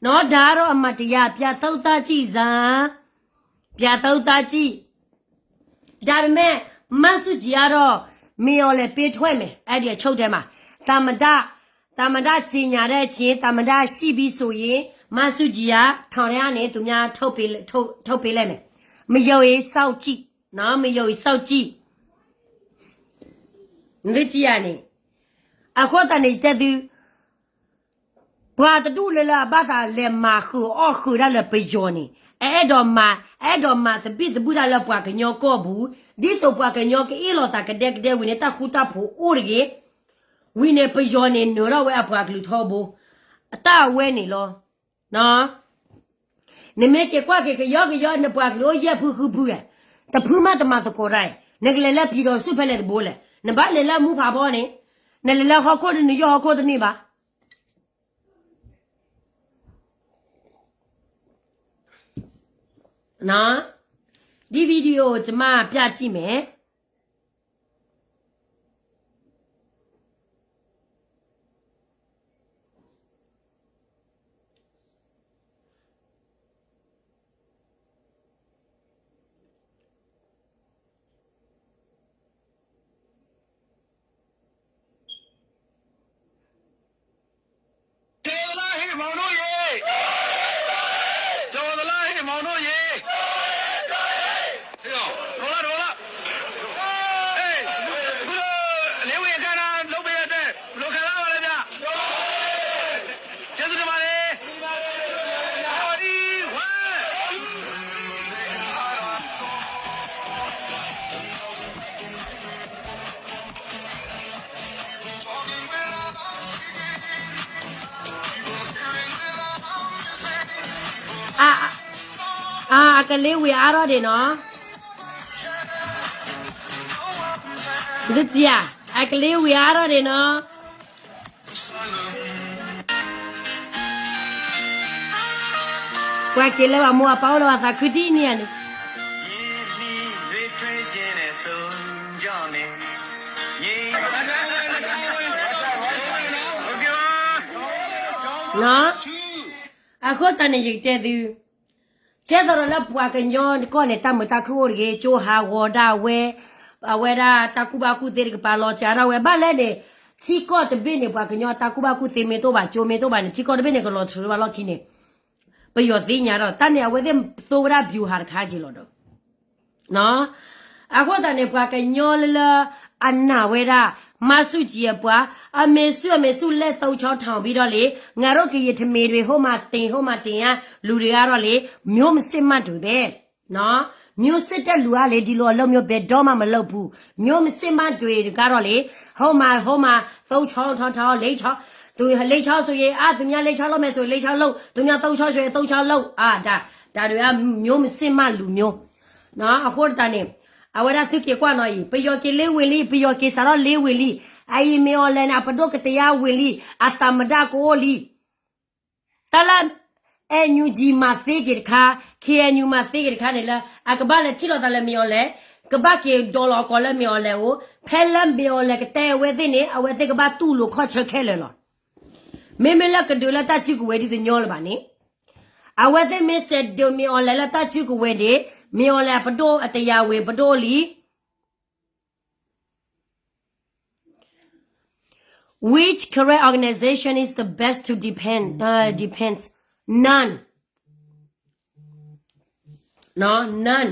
နော်. ဒါကတော့အမှန်တရား, ပြန်သုံးသပ်ကြည့်စမ်း. ဒါပေမဲ့ မဆူၣ်ကၠံကတော့ မင်းအောင်လှိုင်ပေးထွက်မယ်, အဲဒီအချုပ်ထဲမှာ. သမ္မတ, သမ္မတကြေညာတဲ့အချိန်, သမ္မတရှိပြီဆိုရင် မဆူၣ်ကၠံက ထောင်ထဲကနေ သူများထုတ်ပေး, ထုတ်, ထုတ်ပေးလိုက်မယ်. မယုံရင်စောင့်ကြည့်နော်, မယုံရင်စောင့်ကြည့်. နသုကြည့်ရန့ၣ်, အဃိသတးန့ၣ် ယတဲသု ပှၤတဒူၣ်လၢလၢအဘၣ်သးလဲၤမၤဃုာ်အီၣ်ဃုာ်ဒၣ်လၢပယီၤန့ၣ်, အအဲၣ်ဒိးမၤ, အအဲၣ်ဒိးမၤသဘံၣ်သဘုၣ်တၢ်လၢပှၤကညီကီၢ်ပူၤ, ဒ်သိးပှၤကညီကအ့ၣ်လိာ်သးကဒဲကဒဲဝံၤန့ၣ် တၢ်ဃူတၢ်ဖိးအိၣ်တဂ့ၤ, ဝံၤန့ၣ် ပယီၤန့ၣ် နၢၤထီၣ်ဝဲအပှၤကလုာ်ထီဘိ, အတၢ်အဝဲန့ၣ်လီၤ. နမ့ၢ်က့ၤကွၢ်က့ၤကယီကယီ နပှၤကလုာ်အိၣ်ယဲၢ်ဖုဃုဖုဧါ, တဖုမးတမၤသကိးတၢ်, နကလဲၤလၢပျံၤဒီးဆူၣ်ဖဲလဲၣ်တဘိလဲၣ်, နဘၣ်လဲၤလၢမူဖးဘီန့ၣ်, နလဲၤလၢဟီၣ်ခိၣ်တနံၤယီၢ်ဟီၣ်ခိၣ်တန့ၢ်ဘၣ်. ဒီဗီဒံးအိၣ် ကျွန်မပြကြည့်မယ်. မောင်တို့ရေ ကျော်သလား မောင်တို့ရေ ရောလာရောလာ အေး ဘုလိုလေးဝေအခမ်းအနားလုပ်ပေးတဲ့အတွက်ဘယ်လိုခံစားရပါလဲဗျာ ကျေးဇူးတင်ပါတယ် Party one အကလ့ဝ့ၤအါထီၣ်ဒံးနီၤ, ဒုးတံၤဧါ, အကလ့ဝ့ၤအါထီၣ်ဒံးနီၤ, ပှၤက့ၤလၢပှၤမိၢ်အပၢ်အိၣ်လၢပှၤသးခုဒ်န့ၣ်ဧါန့ၣ် အဃိသတးန့ၣ် ယကတဲသု, ကဲသိးဒီးလၢပှၤကညီကီၢ်န့ၣ် တၢ်မုာ်တၢ်ခုၣ်အိၣ်တဂ့ၤ, ကၠိဟးဂီၤဒၣ်ဝဲ, အဝဲဒၣ်တၢ်ကူၣ်ဘၣ်ကူၣ်သ့တကပၤလီၤစှၤဒၣ်ဝဲ ဘၣ်လဲၣ်န့ၣ်, ထံကီၢ်တဘ့ၣ်န့ၣ် ပှၤကညီတၢ်ကူၣ်ဘၣ်ကူၣ်သ့မ့ၢ်တအိၣ်ဘၣ် ကၠိမ့ၢ်တအိၣ်ဘၣ်န့ၣ် ထံကီၢ်တဘ့ၣ်န့ၣ် ကလီၤထူးဘၣ်လီၢ်ခံန့ၣ်, ပယီၤသ့ၣ်ညါဒီး တၢ်န့ၣ် အဝဲသ့ၣ်သိဝဲဒၣ် ဗျူဟာ တခါက့ၤလီၤဒီး အဃိသတးန့ၣ် ပှၤကညီလၢလၢအနာ်ဝဲဒၣ် မၤဆူၣ်ကံအပှၤ, အမ့ၢ်ဆူၣ်အမ့ၢ်ဆူၣ်လဲၣ် သုဆီထီၣ်ဘံဒီးလံ, ငါတို့ကရင်တမံၤတွေ ဟိုမှာတင် ဟိုမှာတင်ရ လူတွေကတော့လံ, မျိုးမစစ်မှန်တွေပဲ, မျိုးစစ်တဲ့လူကလံ ဒီလိုအလုပ်မျိုးဘယ်တော့မှမလုပ်ဘူး, မျိုးမစစ်မှန်တွေကတော့လံ, ဟိုမှာ ဟိုမှာ သုဆီထီၣ်ထီၣ် လ့ဆီ, သူလ့ဆီဆိုရင် အာ သူများလ့ဆီလုပ်မယ်ဆိုရင် လ့ဆီလုပ်, သူများသုဆီဆိုရင် သုဆီလုပ်, အာ ဒါ ဒါတွေက မျိုးမစစ်မှန်လူမျိုး အဃိတးန့ၣ်, အဝဲဒၣ်သုက့ၤကွၢ်နီၤအံၤ ပယီၤက့ၤလ့ဝ့ၤလံ, ပယီၤက့ၤစးထီၣ်လ့ဝ့ၤလံ, အအံၤမ့ၢ်အီၤလဲၣ်န့ၣ် အပဒိၣ်ကတယါဝ့ၤလံ, အသးမတၤကအိၣ်လံ, တၢ်လၢ NUG မၤသ့က့ၤတခါ, KNU မၤသ့က့ၤတခါန့ၣ်လၢ အကဘၣ်လဲၤထံၣ်လိာ်သးလၢမ့ၢ်အီၤလဲၣ်, ကဘၣ်က့ၤဒိးလီၤကီးလၢမ့ၢ်အီၤလဲၣ်အိၣ်, ဖဲလၢမ့ၢ်အီၤလဲၣ်ကတဲအဝဲသ့ၣ်န့ၣ် အဝဲသ့ၣ်ကဘၣ်တူၢ်လိာ်ခီၣ်ဆၢခဲလၢာ်လီၤ. မ့မ့ၢ်လၢကဒုးလၢတၢ်စုကဝဲၤဒ်သိးညီလၢၤဘၣ်န့ၣ်, အဝဲသ့ၣ်မ့ၢ်စဲးဒုးမ့ၢ်အီၤလဲၣ်လၢတၢ်စုကဝဲၤန့ၣ်, မ့ၢ်အီၤလဲၣ်အပဒိၣ်အတယါဝ့ၤပဒိၣ်လံ Which Karen organization is the best to depend, uh, depends? None. None.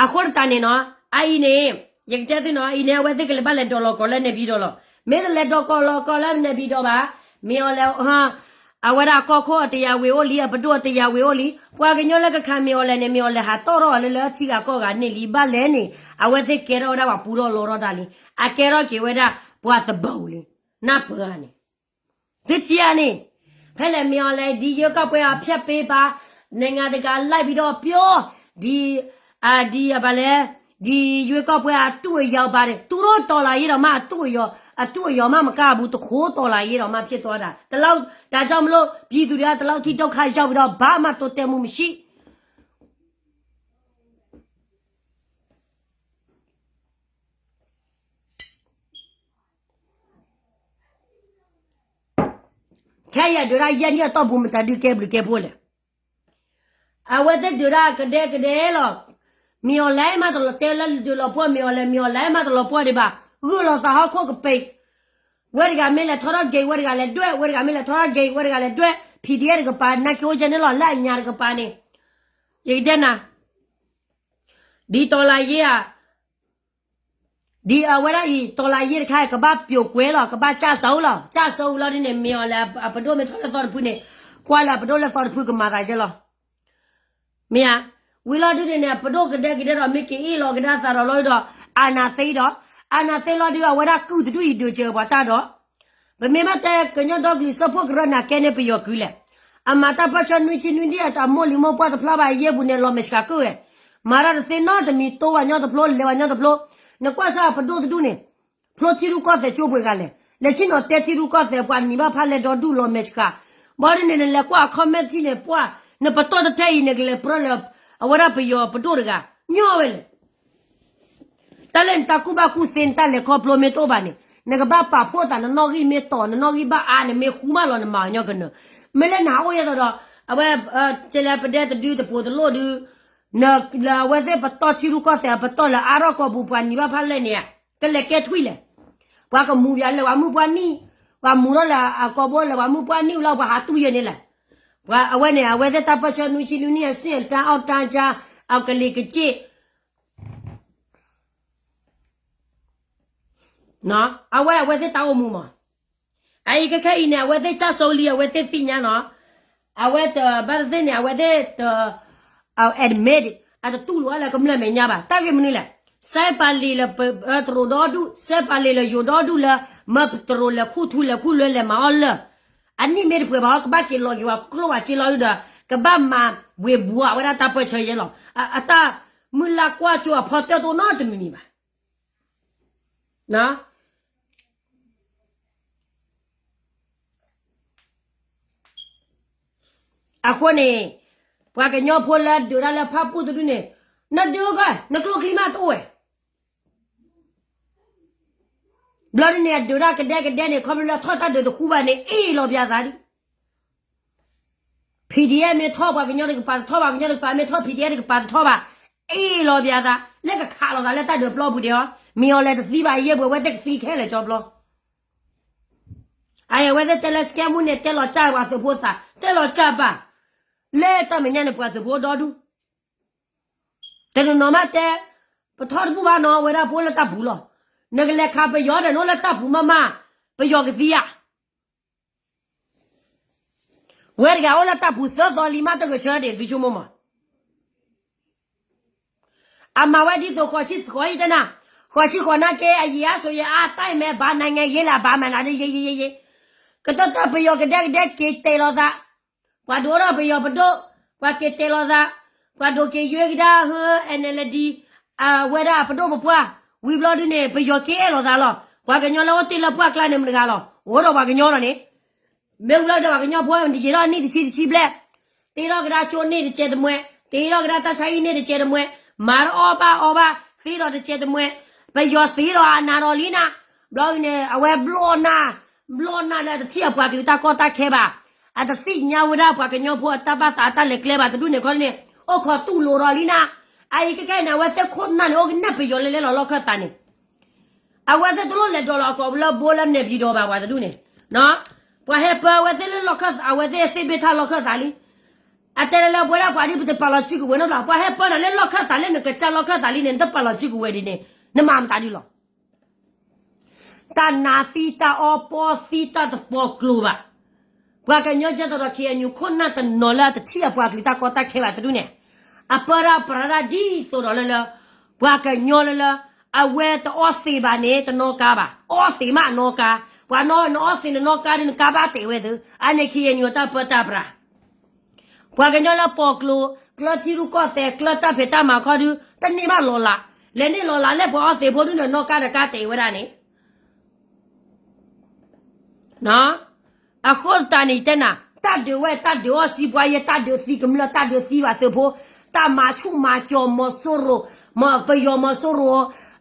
အဃိတးန့ၣ်နီၤ, အအံၤန့ၣ်, ယကတဲသုနီၤ, အံၤန့ၣ် အဝဲသ့ၣ်ကလဲၤဘၣ်လဲၤဒိးလီၤကီးလၢနဲၣ်ဘံဒီးလီၤ. မ့ၢ်တလဲၤဒိးကီးလီၤကီးလၢနဲၣ်ဘံဒီးဘၣ်, မ့ၢ်အီၤလဲၣ်, အဝဲဒၣ်ကီၢ်ခိၣ်အတယါဝ့ၤအိၣ်လံ, အပဒိၣ်အတယါဝ့ၤအိၣ်လံ, ပှၤကညီလၢကခးမ့ၢ်အီၤလဲၣ်န့ၣ် မ့ၢ်အီၤလဲၣ်ဟးတီၣ်ထီၣ်အီၤလၢလၢထံဂၤကီၢ်ဂၤန့ၣ်လံ, ဘၣ်လဲၣ်န့ၣ် အဝဲသ့ၣ်ကဲထီၣ်ဝဲဒၣ်ပှၤပူထီၣ်လီထီၣ်တၢ်လံ, အကဲထီၣ်က့ၤဝဲဒၣ်ပှၤသဘီလံ, နၢ်ပၢၢ်ဧါန့ၣ် သုထံဧါန့ၣ်, ဖဲလဲၣ်မ့ၢ်အီၤလဲၣ် ဒီရွေးကောက်ပွဲအဖျက်ပေးပါ, နိုင်ငံတကာလိုက်ပြီးတော့ပြော, ဒီ, ဒီ, ဘာလဲ, ဒီရွေးကောက်ပွဲအတုအယောင်ပါတယ်, သူတို့တော်လှန်ရေးတောင်မှအတုအယောင်, အတုအယောင်မှမကဘူး, တခိုးတော်လှန်ရေးတောင်မှဖြစ်သွားတာ, ဒီလောက်, ဒါကြောင့်မလို့ပြည်သူတွေကဒီလောက်ထိဒုက္ခရောက်ပြီးတော့ဘာမှတိုးတက်မှုမရှိ ခဲအံၤဒုးဒၣ်ယဲၢ်နံၣ်အတီၢ်ပူၤ မတၤဒုးကဲဘျုးကဲဖှိၣ်လဲၣ်. အဝဲသ့ၣ်ဒုးဒၣ်ကဒဲကဒဲလီၤ. မ့ၢ်အီၤလဲၣ်မးတလီၤတဲလၢဒုးလီၤပှီၢ် မ့ၢ်အီၤလဲၣ် မ့ၢ်အီၤလဲၣ်မးတလီၤပှီၢ်ဒံးဘၣ်. ဂုာ်လီၤသးဟီၣ်ခိၣ်ကပ့ၤ, ဝဲတဂၤမ့ၢ်လဲၤထီထီၣ်က့ၤ ဝဲတဂၤလဲၤဒွဲၣ်, ဝဲတဂၤမ့ၢ်လဲၤထီထီၣ်က့ၤ ဝဲတဂၤလဲၤဒွဲၣ်, PDF တကပၤ နာ်က့အိၣ်ကဲန့ၣ်လီၤ လၢအညါတကပၤန့ၣ်, ယကတဲနၤ ဒ်တော်လှန်ရေးဧါ, ဒ်အဝဲဒၣ်အံၤ တော်လှန်ရေးတခါ ကဘၣ်ပျိာ်ကွဲလီၤ ကဘၣ်ကျဆုံးလီၤ ကျဆုံးလီၤဒ်န့ၣ် မ့ၢ်အီၤလၢအပဒိၣ်မ့ၢ်ထီၣ်လၢသီတဖုန့ၣ်, ကွၢ်လၢအပဒိၣ်လၢသီတဖုကမၤသးယဲလီၤ. မ့ၢ်ဧါ, ဝံၤလီၤဒ်န့ၣ်န့ၣ် အပဒိၣ်ကဒဲကဒဲဒီး မ့ၢ်က့ၤအ့ၣ်လီၤကဒါသးဒီးလီၤဒီး အာဏာသိမ်းဒီး, အာဏာသိမ်းလီၤဒ်အဝဲဒၣ်ကုၢ်တဒူၣ်အံၤဒုးစၢၤပှၤတၢ်ဒီး, ပမ့ၢ်ဘၣ်တဲကညီဒီကလုာ်စၢဖှိၣ်ကရၢနာ်ကဲန့ၣ် ပယီၤကုလဲၣ်. အမၤတၢ်ပၢၢ်ဆၢနွံဆံနွံဒ်အတၢ်မိၢ်လံၤမိၢ်ပှၢ်တဖျါဘၣ်ယဲၢ်ပူၤန့ၣ် လီၤမဲာ်ဆှးကုၢ်ဝဲ, မၤတၢ်တသ့နီတမံၤ တိဝဲညီတဖျိ လဲၤဝဲညီတဖျိ, နကွၢ်စၢ်အပဒိၣ်တဒူၣ်န့ၣ် ဖျိထံရူၢ်ကီၢ်သဲးကၠိပှဲၤဂၤလဲၣ်, လဲၤဆ့ၣ်နီၤတဲထံရူၢ်ကီၢ်သဲး ပှၤနံၤဘၣ်ဖးလဲၤဒီဒူၣ်လီၤမဲာ်ဆှး, ဘၣ်ဒ်န့ၣ် နလဲၤကွၢ်အ comment ထံၣ်န့ၣ် ပှၢ် နပတီၢ်တထဲအံၤ နကလဲၤပြၢလၢ အဝဲဒၣ်ပယီၤပဒိၣ်တဂၤ, ညီဝဲလဲၣ်. တၢ်လၢနတၢ်ကူၣ်ဘၣ်ကူၣ်သ့ နတၢ်လဲၤခီဖျိမ့ၢ်တအိၣ်ဘၣ်န့ၣ် နကဘၣ်ပာ်ဖှိၣ်သး နနီၣ်ဂံၢ်မ့ၢ်တီၤ နနီၣ်ဂံၢ်ဘၣ်အါန့ၣ် မ့ၢ်ဃူမးလီၤ နမၤအီၤညီကနၢၤ, မ့ၢ်လၢနဟးအိၣ်ယဲသိးဒီး အဝဲ ကဲလၢပဒဲတဒုတပိၤတလိၣ်ဒု လၢအဝဲသ့ၣ်ပတီၢ်ထံရူၢ်ကီၢ်သဲး ပတီၢ်လၢအါထီၣ်ကီၢ်ပူၤ ပှၤနံၤဘၣ်ဖးလဲၢ်န့ၣ်ဧါ, ကလဲၤကဲထွံၣ်လဲၣ်, ပှၤကမူၤပှၤလၢပှၤမုၢ်ပှၤနံၤ, ပှၤမူၤထီၣ်လၢအကိာ်ဘိလၢပှၤမုၢ်ပှၢ်နံၣ်လီၤ ပှၤဟးတူၢ်ယဲၢ်န့ၣ်လဲၣ်. ပှၤအဝဲန့ၣ် အဝဲသ့ၣ်တၢ်ပၢၢ်ဆၢနွံဆံနွံနံၣ် အဆင့်အတန်း အောက်တန်းကျောင်း အကလံၤကစ့ၢ် အဝဲအဝဲသ့ၣ်တၢ်အိၣ်မူမး. အအံၤခဲခဲအံၤန့ၣ် အဝဲသ့ၣ်ကၢ်စိလံ အဝဲသ့ၣ်သ့ၣ်ညါနီၤ, အဝဲတဘၣ်သ့ၣ်သ့ၣ်န့ၣ် အဝဲသ့ၣ်တ admit အတတူၢ်လိာ်အါလၢကမျၢၢ်မဲာ်ညါဘၣ်. တၢ်ဂ့ၢ်မနုၤလဲၣ်, စဲပာ်လံာ်လၢပတရူးဒီဒူၣ်, စဲပာ်လံာ်လၢယိၤဒီဒူၣ်လၢ မၢပတရူးလဲၤခူၣ်ထူလဲၤခူၣ်လွဲလဲၤမၤအီၣ်လၢာ်, အနံၣ်မ့ၢ်တပှဲၤဘၣ် ကဘၣ်က့ၤလီၤက့ၤဝဲ ကျိၣ်ဝဲက့ၤလီၤဒီး ကဘၣ်မၤဝ့ၤဘှီဝဲဒၣ်တၢ်ပၢၢ်ဆၢယဲလီၤ. အတၢ်မုၢ်လၢ်ကွၢ်ကၠိအဖီတၢၣ်တိၢ်နီတမံၤမံၤဘၣ်. အဃိန့ၣ် ပှၤကညီဖိလၢဒုးတၢ်လၢဖၣ်ပူၣ်တဒူၣ်န့ၣ် နဒုးကဲ နကျိချံမးတအိၣ်ဝဲ. ဘျီဒ်န့ၣ် အဒုးတၢ်ကဒဲကဒဲန့ၣ် ခီဖျိလၢထီၣ်တၢ်ဒုးတဃူဘၣ်န့ၣ် အ့ၣ်လီၤပျးသးဒ် PDF မ့ၢ်ထီၣ်ပှၤကညီတကပၤတထီၣ်ဘၣ်, ကညီတကပၤမ့ၢ်ထီၣ် PDF တကပၤတထီၣ်ဘၣ်, အ့ၣ်လီၤပျးသး လၢကခးလိာ်သးလၢတၢ်ဒုးပျီပူၤဒံးအီၤ, မ့ၢ်အီၤလဲၤတသံဘၣ် ယဲၢ်ပှဲၤဝဲသ့ၣ်ကသံခဲလၢာ်ကၠီပျီ အဝဲသ့ၣ်တဲလၢ scam မူန့ၣ် တဲလီၤစၢ်ပှၤသုးဖိသး တဲလီၤစၢ်ဘၣ်, လၢတၢ်မဲာ်ညါန့ၣ် ပှၤသုးဖိဒီဒူၣ်, တနီၤနီၤမးတဲ, ပထီၣ်တဘူၣ်ဘၣ်နီၤ ဝဲဒၣ်ပအိၣ်လၢတၢ်ပူၤလီၤ, နကလဲၤခးပယီၤဒီးနအိၣ်လၢတၢ်ပူၤမးမး, ပယီၤကသံဧါ ဝဲတဂၤအိၣ်လၢတၢ်ပူၤသၢသီလံမး တဂဲၤဆၢဒံး သုဆိကမိၣ်မး, အမၤဝဲဒ်သိးဃိးဆံဃိးအံၤတဲနၤ, ဃိးဆံဃိးနၢ်က့ အယံာ်အါစိၤယံာ်အါတၢ်အံၤမ့ၢ်ဘၣ်နၤငဲၤယ့လၢအဘၣ်မၤနၤဒ်ယ့ယ့ယ့ယ့, ကတၢၢ်တၢၢ်ပယီၤကဒဲကဒဲက့ၤတဲာ်လီၤသး, ပှၤဒိၣ်ထီၣ်ပယီၤပဒိၣ်, ပှၤက့ၤတဲာ်လီၤသး, ပှၤဒိၣ်က့ၤယွဲကဒါဟၢ NLD အဝဲဒၣ်အပဒိၣ်ပပှၢ်, ဝံၤဘျီဒုန့ၣ် ပယီၤက့ၤအဲၣ်လိာ်သးလီၤ, ပှၤကညီလၢအိၣ်တ့ၢ်လၢပှၢ်ကျါန့ၣ်မတၤတဂၤလီၤ, အိၣ်ဒီးပှၤကညီလီၤန့ၣ်, မ့ၢ်ဝံၤလီၤဒီးပှၤကညီဖိနက့ၤထီၣ်န့ၢ်တဆံတဆံဘျဲၣ်, တ့ထီၣ်ကဒါကၠိန့ၢ်တစဲးတမှဲ, တ့ထီၣ်ကဒါတၢ်ဆါဟံၣ်န့ၢ်တစဲးတမှဲ, မၤထီၣ်အီၣ်ဘၣ်အီဘၣ်, သ့ဒီးတစဲးတမှဲ, ပယီၤသ့ဒီးအနးဒီးလံနၤ, ဘျီန့ၣ် အဝဲဘျီၣ်နၢ်, ဘျီၣ်နၢ်လၢအတထံၣ်အပှၤကလုာ်တၢ်ကီတၢ်ခဲဘၣ်, အတသ့ၣ်ညါဝဲဒၣ်ပှၤကညီဖိအတၢ်ဘၣ်သးအတၢ်လဲၤကျဲဘၣ်တဒူၣ်န့ၣ်ခီန့ၣ်, အိၣ်ခိးတူၢ်လိာ်ဒီးလံနၤ, အအံၤခဲခဲန့ၣ် အဝဲသ့ၣ်ခိၣ်နၢ်န့ၣ် အိၣ်ကနဲၣ်ပယီၤလၢလဲလီၤလီၢ်ခၢၣ်သးန့ၣ် အဝဲသ့ၣ်တလိၣ်လဲၤဒိးလီၤအကိာ်လၢဘိလၢနဲၣ်ပၠံၤဒီးဘၣ်ပှၤတဒူၣ်န့ၣ်, ပှၤဟဲပၢဝဲသ့ၣ်လၢလီၢ်ခၢၣ်သး အဝဲသ့ၣ်သ့ၣ်ဘ့ၣ်ထၣ်လီၢ်ခၢၣ်သးလံ, အတဲလၢပဝဲဒၣ်ပှၤဒ်ပတပာ်လီၤစုကဝဲၤနီတဘျီ, ပှၤဟဲပၢနၤလၢလီၢ်ခၢၣ်သးလၢနကစၢ်လီၢ်ခၢၣ်သးလံန့ၣ် နတပာ်လီၤစုကဝဲၤဒ်န့ၣ် နမၤမတၤဒ်လီၤ တၢ်နါသံတၢ်အီပီသံတၢ်တပီၤကျိၤဘၣ်. ပှၤကညီကဲသိးဒီး KNU ခိၣ်နၢ်တနီၤလၢအတထံၣ်အပှၤကလုာ်တၢ်ကီတၢ်ခဲဘၣ်တဒူၣ်န့ၣ်, အပၢတၢ်ပြးတၢ်ဒ်သိးဒီးလၢလၢ, ပှၤကညီလၢလၢ, အဝဲတအီသံးဘၣ်န့ၣ် တနီၣ်ကါဘၣ်, အီသံးမးအနီၣ်ကါ, ပှၤနအီသံးနနီၣ်ကါဒ်နကါဘၣ်တဲာ်ဝဲသု, အန့ၣ် KNU တၢ်ပၢတၢ်ပြး ပှၤကညီလၢပိာ်ကျိၤ, ကျၢထံရူၢ်ကီၢ်သဲး, ကျၢတၢ်ဖံးတၢ်မၤခီဒု, တန့ၢ်ဘၣ်လီၤလး, လဲၤန့ၢ်လီၤလးလၢပှၤအီသံးဖိဒုန့ၣ် နီၣ်ကါတကါတဲာ်ဝဲဒၣ်န့ၣ် အဃိသတးန့ၣ် ယတဲနၤ, တၢ်ဒုးဝဲ တၢ်ဒုးအီၣ်စံးပှၤယဲ, တၢ်ဒုးသံကမျၢၢ်, တၢ်ဒုးသံဘၣ်သုးဖိ, တၢ်မၤဆူၣ်မၤကၠီၤမီၤစိရိၤ, ပယီၤမီၤစိရိၤ,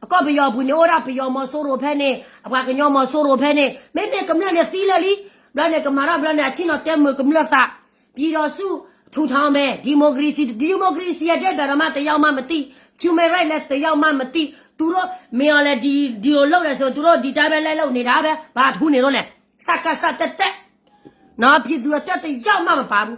ကီၢ်ပယီၤပူၤန့ၣ် အိၣ်ဒၣ်ပယီၤမီၤစိရိၤဖဲန့ၣ်, ပှၤကညီမီၤစိရိၤဖဲန့ၣ်, မ့မ့ၢ်ကမျၢၢ်န့ၣ်သံလၢာ်လံ, ဘျီန့ၣ်ကမၤထီၣ်ဘျီန့ၣ် အထံၣ်နီၤတဲမုာ်ကမျၢၢ်သး, ပြည်ထောင်စုထူထောင်မယ်, democracy, democracy အဒဲဘၣ်ဒီးမးတယောက်မှမသိ, human right လည်းတယောက်မှမသိ, သူတို့ မင်းအောင်လှိုင် ဒီလိုလုပ်တယ်ဆို သူတို့ဒီတိုင်းပဲ လက်လုပ်နေတာပဲ, ဘာထူးနေလို့လဲ, စကစ တက်တက်, နော်, ပြည်သူအတွက် တစ်ယောက်မှမပါဘူ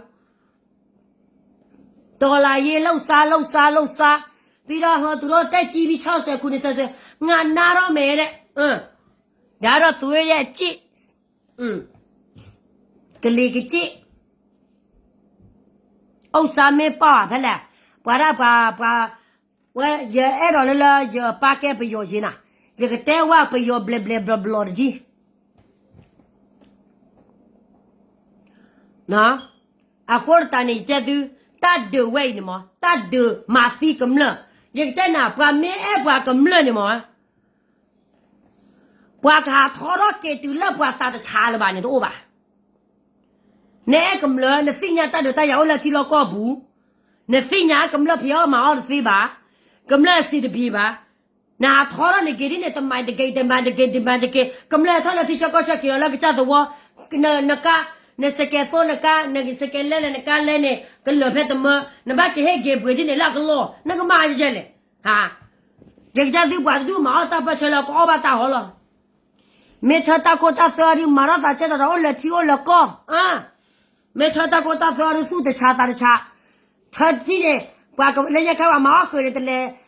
း. တော်လှန်ရေးလုပ်စား လုပ်စား လုပ်စား, ပြီးတော့ ဟို သူတို့ သက်ကြီးပြီး ခြောက်ဆယ် ခုနှစ်ဆယ် ငါနားတော့မယ်တဲ့, ဒါတော့ သူတို့ရဲ့အကျင့်, ကလီကလီ, ဥစ္စာမင်းပေါ့ ဖဲလဲၣ်, ပှၤဒၣ်ပှၤ, ပှၤ, ဝဲ ယအဲၣ်ဒိးလၢလၢ ယပာ်ကဲပယီၤယ့နၤ, ယကတဲဝဲပယီၤဘျဲၣ်ဘျဲၣ်ဘျီဘျီတဒ် အဃိသတးန့ၣ် ယတဲသု, တၢ်ဒုးဝဲအံၤန့ၣ်မး တၢ်ဒုးမၤသံကမျၢၢ်, ယကတဲနၤ ပှၤမ့ၢ်အဲၣ်ပှၤကမျၢၢ်န့ၣ်မး ပှၤကဟးထီထီၣ်က့ၤတုၤလၢပှၤသးတဆါလၢၤဘၣ်န့ၣ်တအိၣ်ဘၣ်. နအဲၣ်ကမျၢၢ် နသ့ၣ်ညါတၢ်ဒုးတၢ်ယၤအိၣ်လၢထံလီၢ်ကီၢ်ပူၤ, နသ့ၣ်ညါကမျၢၢ်ဖံးအီၣ်မၤအီၣ်တသ့ဘၣ်, ကမျၢၢ်အဆင်တပြေဘၣ်, နဟးထီထီၣ်နက့ၤဒ်န့ၣ် တမၤတက့ၢ် တမၤတက့ၢ် တမၤတက့ၢ်, ကမျၢၢ်ထီၣ်လၢထံဆၢကီၢ်ဆၢက့ၤလီၤလၢကစၢ်သဝီ, နကါ, နစကဲသိနကါ, နစကဲလဲလဲနကါလဲန့ၣ် ကလၢာ်ဖဲတမၢ, နဘၣ်ကဟ့ၣ်က့ၤပှ့ၤဒ်န့ၣ်လၢအကလီၢ်, နကမၤယဲလဲၣ်. ယကတဲသုပှၤတဒူၣ်မၤအီၣ်တၢ်ပၢၢ်ဆၢလၢကအီၣ်ဘၣ်တၢ်ဟီလီၤ. မ့ၢ်ထၢတၢ်ခိတၢ်သွဲအီၤဒုး မၤထီၣ်သးကဲထီၣ်ဒီးအိၣ်လၢထံအိၣ်လၢကီၢ်, မ့ၢ်ထၢတၢ်ခိတၢ်သွဲအီၤဒုး သူၣ်တဆးသးတဆး, ထၢထံၣ်န့ၣ် ပှၤလၢညါခါပှၤမၤအီၣ်ဃုာ်န့ၣ်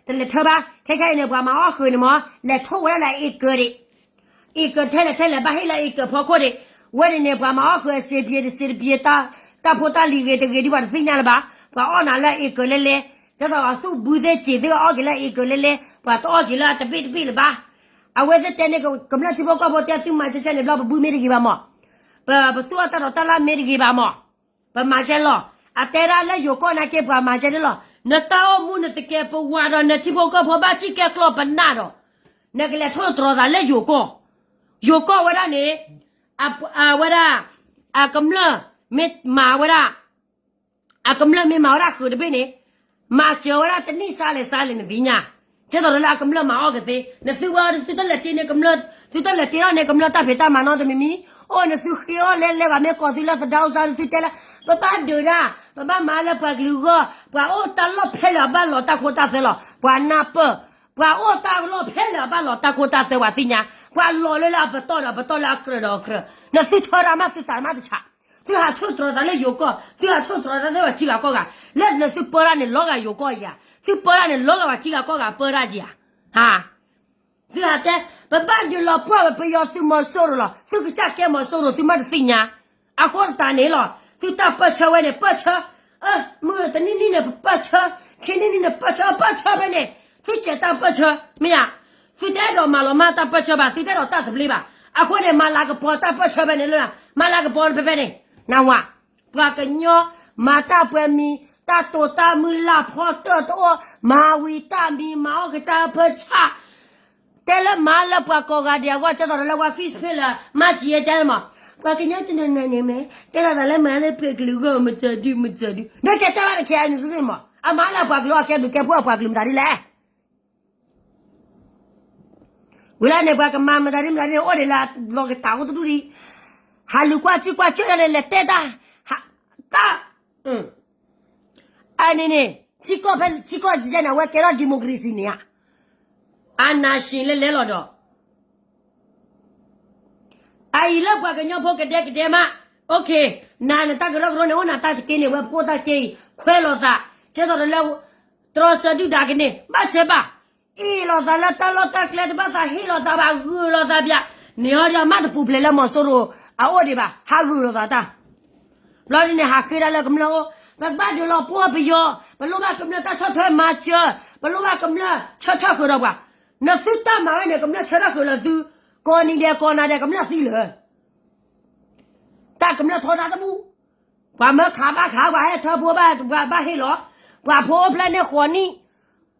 တလဲၤထၢဘၣ်, ခဲခဲအံၤန့ၣ် ပှၤမၤအီၣ်ဃုာ်န့ၣ်မ့ၢ် လဲၤထိၣ်ဝဲဒၣ်လၢအ့ကၢၤဒံး, အ့ကၢၤထဲလဲၣ်ထဲလဲၣ် ဘၣ်ဟ့ၣ်လၢအ့ကၢၤဖီခိၣ်ဒံး, ဝဲန့ၣ်န့ၣ် ပှၤမၤအီၣ်ဃုာ်အစ့ပျ့ၤတစ့တပျ့ၤ တၢ်ဖိတၢ်လံၤဂ့ၤတဂ့ၤဒ်ပှၤတသ့ၣ်ညါလၢၤဘၣ်, ပှၤအီၣ်နၤလၢအ့ကၢၤလဲလဲ, ကသိးအသူၣ်ဘုသ့ၣ်စ့ၤသ့ၣ်အီၣ်က့ၤလၢအ့ကၢၤလဲလဲ, ပှၤတအီၣ်က့ၤလၢအတဘ့ၣ်တဘ့ၣ်လၢၤဘၣ်. အဝဲသ့ၣ်တဲန့ၣ် ကမျၢၢ်ထံဖိကီၢ်ဖိတဲသုမၤကဲကဲန့ၣ်ဘျီ ပဘုမ့ၢ်တဂ့ၤဘၣ်မး, ပသူၣ်အီၣ်တၢ်ဒီးတၢ်လၢ်မ့ၢ်တဂ့ၤဘၣ်မး, ပမၤကဲလီၤ. အတဲဒၣ်လၢယိၤကီၢ်နာ်က့ ပှၤမၤကဲဒၣ်လီၤ. နတၢ်အိၣ်မူနသကဲးပဝးဒီး နထံဖိကီၢ်ဖိဘၣ်စံၣ်ကဲကျီပနၢ်ဒီး နကလဲၤထိၣ်တြီၤသးလၢယိၤကီၢ်, ယိၤကီၢ်ဝဲဒၣ်န့ၣ် အဝဲဒၣ် အကမျၢၢ်မ့ၢ်မၤဝဲဒၣ်, အကမျၢၢ်မ့ၢ်မၤဝဲဒၣ်ဃုာ်တဘ့ၣ်န့ၣ်, မၤစၢၤဝဲဒၣ်တနံၣ်စါလဲၣ်စါလဲၣ်နသ့ၣ်ညါ, ကဲသိးဒီးလၢအကမျၢၢ်မၤအီၣ်ကသ့, နသုဝဲ သုတလဲၤတ့န့ၣ်ကမျၢၢ်, သုတလဲၤတ့ထီၣ်န့ၣ် ကမျၢၢ်တၢ်ဖံးတၢ်မၤနီတမံၤမံၤ, အိၣ်နသုဃ့အီၣ်လဲလဲဂၤမ့ၢ်ကိးသုလၢသဒါအိၣ်စါ သုတဲလၢ ပဘၣ်ဒုးဒၣ်, ပဘၣ်မၤလၢပှၤကလုာ်အဂီၢ်, ပှၤအိၣ်တၢ်လီၢ်ဖဲလၢာ်အဘၣ်လီၤတၢ်ခိတၢ်သွဲလီၤ, ပှၤနၢ်ပၢၢ်, ပှၤအိၣ်တၢ်လီၢ်ဖဲလၢာ်အဘၣ်လီၤတၢ်ခိတၢ်သွဲပှၤသ့ၣ်ညါ, ပှၤလီၤလၢလၢအပတီၢ်ဒီးအပတီၢ်လၢအကြၢးဒီးအကြၢး, နသုထၢရၣ်မးသုသးမးတဆး, သုဟးထိၣ်တြီၤသးလၢယိၤကီၢ်, သုဟးထိၣ်တြီၤသးလၢပှၤထံဂၤကီၢ်ဂၤ, လၢနသုပၢတၢ်န့ၣ် လီၤဂာ်ယိၤကီၢ်ဧါ, သုပၢတၢ်န့ၣ် လီၤဂာ်ပှၤထံဂၤကီၢ်ဂၤပၢတၢ်ဧါ, ဟါ သုဟးတဲ, ပဘၣ်ဒုးလီၤပှီၢ်ပယီၤသုးမီၤစိရိၤလီၤ, သုကစၢ်ကဲမီၤစိရိၤသုမ့ၢ်တသ့ၣ်ညါ, အဃိသတးန့ၣ်လီၤ, သုတၢ်ပၢၢ်ဆၢဝဲန့ၣ် ပၢၢ်ဆၢ, မုၢ်တနံၤနံၤန့ၣ်ပပၢၢ်ဆၢ, ခံနံၤနံၤန့ၣ်ပၢၢ်ဆၢ ပၢၢ်ဆၢဖဲန့ၣ်, သုစဲးတၢ်ပၢၢ်ဆၢ, မ့ၢ်ဧါ, သုတအဲၣ်ဒိးမၤလီၤမၢ်တၢ်ပၢၢ်ဆၢဘၣ်, သုတအဲၣ်ဒိးတၢ်သဘျ့ဘၣ်, အဃိန့ၣ် မၤလၤကပီၤတၢ်ပၢၢ်ဆၢဖဲန့ၣ်လၢ, မၤလၤကပီၤဖဲဖဲန့ၣ်, နဝၤ, ပှၤကညီ, မၤတၢ်ပှဲၤမံၤ, တၢ်တိာ်တၢ်မုၢ်လၢ်ဖီတၢၣ်တအိၣ်, မၤဝံၤတၢ်မံၤ မၤအီၣ်ကစၢ်ဖၢဆၣ်, တဲလၢမၤလၢပှၤကိးဂၤဒဲးအဂီၢ် ကဲသိးဒီးလၢဝဲ Facebook လၢ မၤစံးယဲတဲလၢမး, ပှၤကညီတနီၤနီၤန့ၣ်မ့ၢ် တဲလီၤသးလၢမၤလၢပှၤကလုာ်အဂီၢ် မတၤဒု မတၤဒု, ဒီးကဲတဲဘၣ်တခဲအံၤန့ၣ်သုန့ၣ်မး အမၤလၢပှၤကလုာ်အီၤကဲဘျုးကဲဖှိၣ်အပှၤကလုာ်မတၤဒုလဲၣ် ဝံၤလၢန့ၣ် ပှၤကမၤမတၤဒုမတၤဒုန့ၣ် အိၣ်ဒံးလၢလီၤကတၢ်အိၣ်တဒူၣ်ဒံး, ဟးလူၤကွၢ်စံၣ်ကွၢ်ဆၢၣ်ဒၣ်န့ၣ် လဲၤတဲတၢ်, တၢ်, အန့ၣ်န့ၣ် ထံကီၢ်ဖဲထံကီၢ်ကဲန့ၣ် အဝဲကဲထီၣ် democracy န့ၣ်ဧါ, အနၢ်ၡံးလဲၤလဲၤလီၤဒီး အအံၤလၢပှၤကညီဖိကဒဲကဒဲမး, OK, နၤနတၢ်ကရၢကရိန့ၣ် အိၣ်နၤတၢ်တက့ၢ်န့ၣ် ဝဲပကအိၣ်တၢ်တက့ၢ်အံၤ ခွဲးလိာ်သး, ကဲသိးဒီးလၢ တြီဆၢဒုၣ်ဒါကန့ၣ် ဘၣ်ဆၢဘၣ်, အ့ၣ်လိာ်သးလၢတၢ်လီၢ်တၢ်ကျဲတဘၣ်သး ဟ့ၣ်လိာ်သးဘၣ် ဂုာ်လိာ်သးဘၣ်, န့ၣ်ဟီဒီးမ့ၢ်တပူၤဖျဲးလၢမီၤစိရိၤအအိၣ်ဒံးဘၣ် ဟးဂုာ်လိာ်သးတၢ် ဘျီဒ်န့ၣ် ဟးဃ့ဒၣ်လၢကမျၢၢ်အိၣ်, ပကဘၣ်ဒုးလီၤပှီၢ်ပယီၤ, ပလိၣ်ဘၣ်ကမျၢၢ်တၢ်ဆီၣ်ထွဲမၤစၢၤ, ပလိၣ်ဘၣ်ကမျၢၢ်ဆၢထၢၣ်ဃုာ်ဒီးပှၤ, နသုတၢ်မၤဝဲန့ၣ် ကမျၢၢ်ဆၢထၢၣ်ဃုာ်လၢသု, ကိးနံၤဒဲးကိးနၤဒဲး ကမျၢၢ်သံလၢာ် တၢ်ကမျၢၢ်ထီဒါတဘူၣ်, ပှၤမၢခးဘၣ်ခး ပှၤဟဲထၢဖိဘၣ် ပှၤဘၣ်ဟ့ၣ်လီၤ, ပှၤဖိအိၣ်ဖျဲၣ်န့ၣ်ဃိးနံၣ်,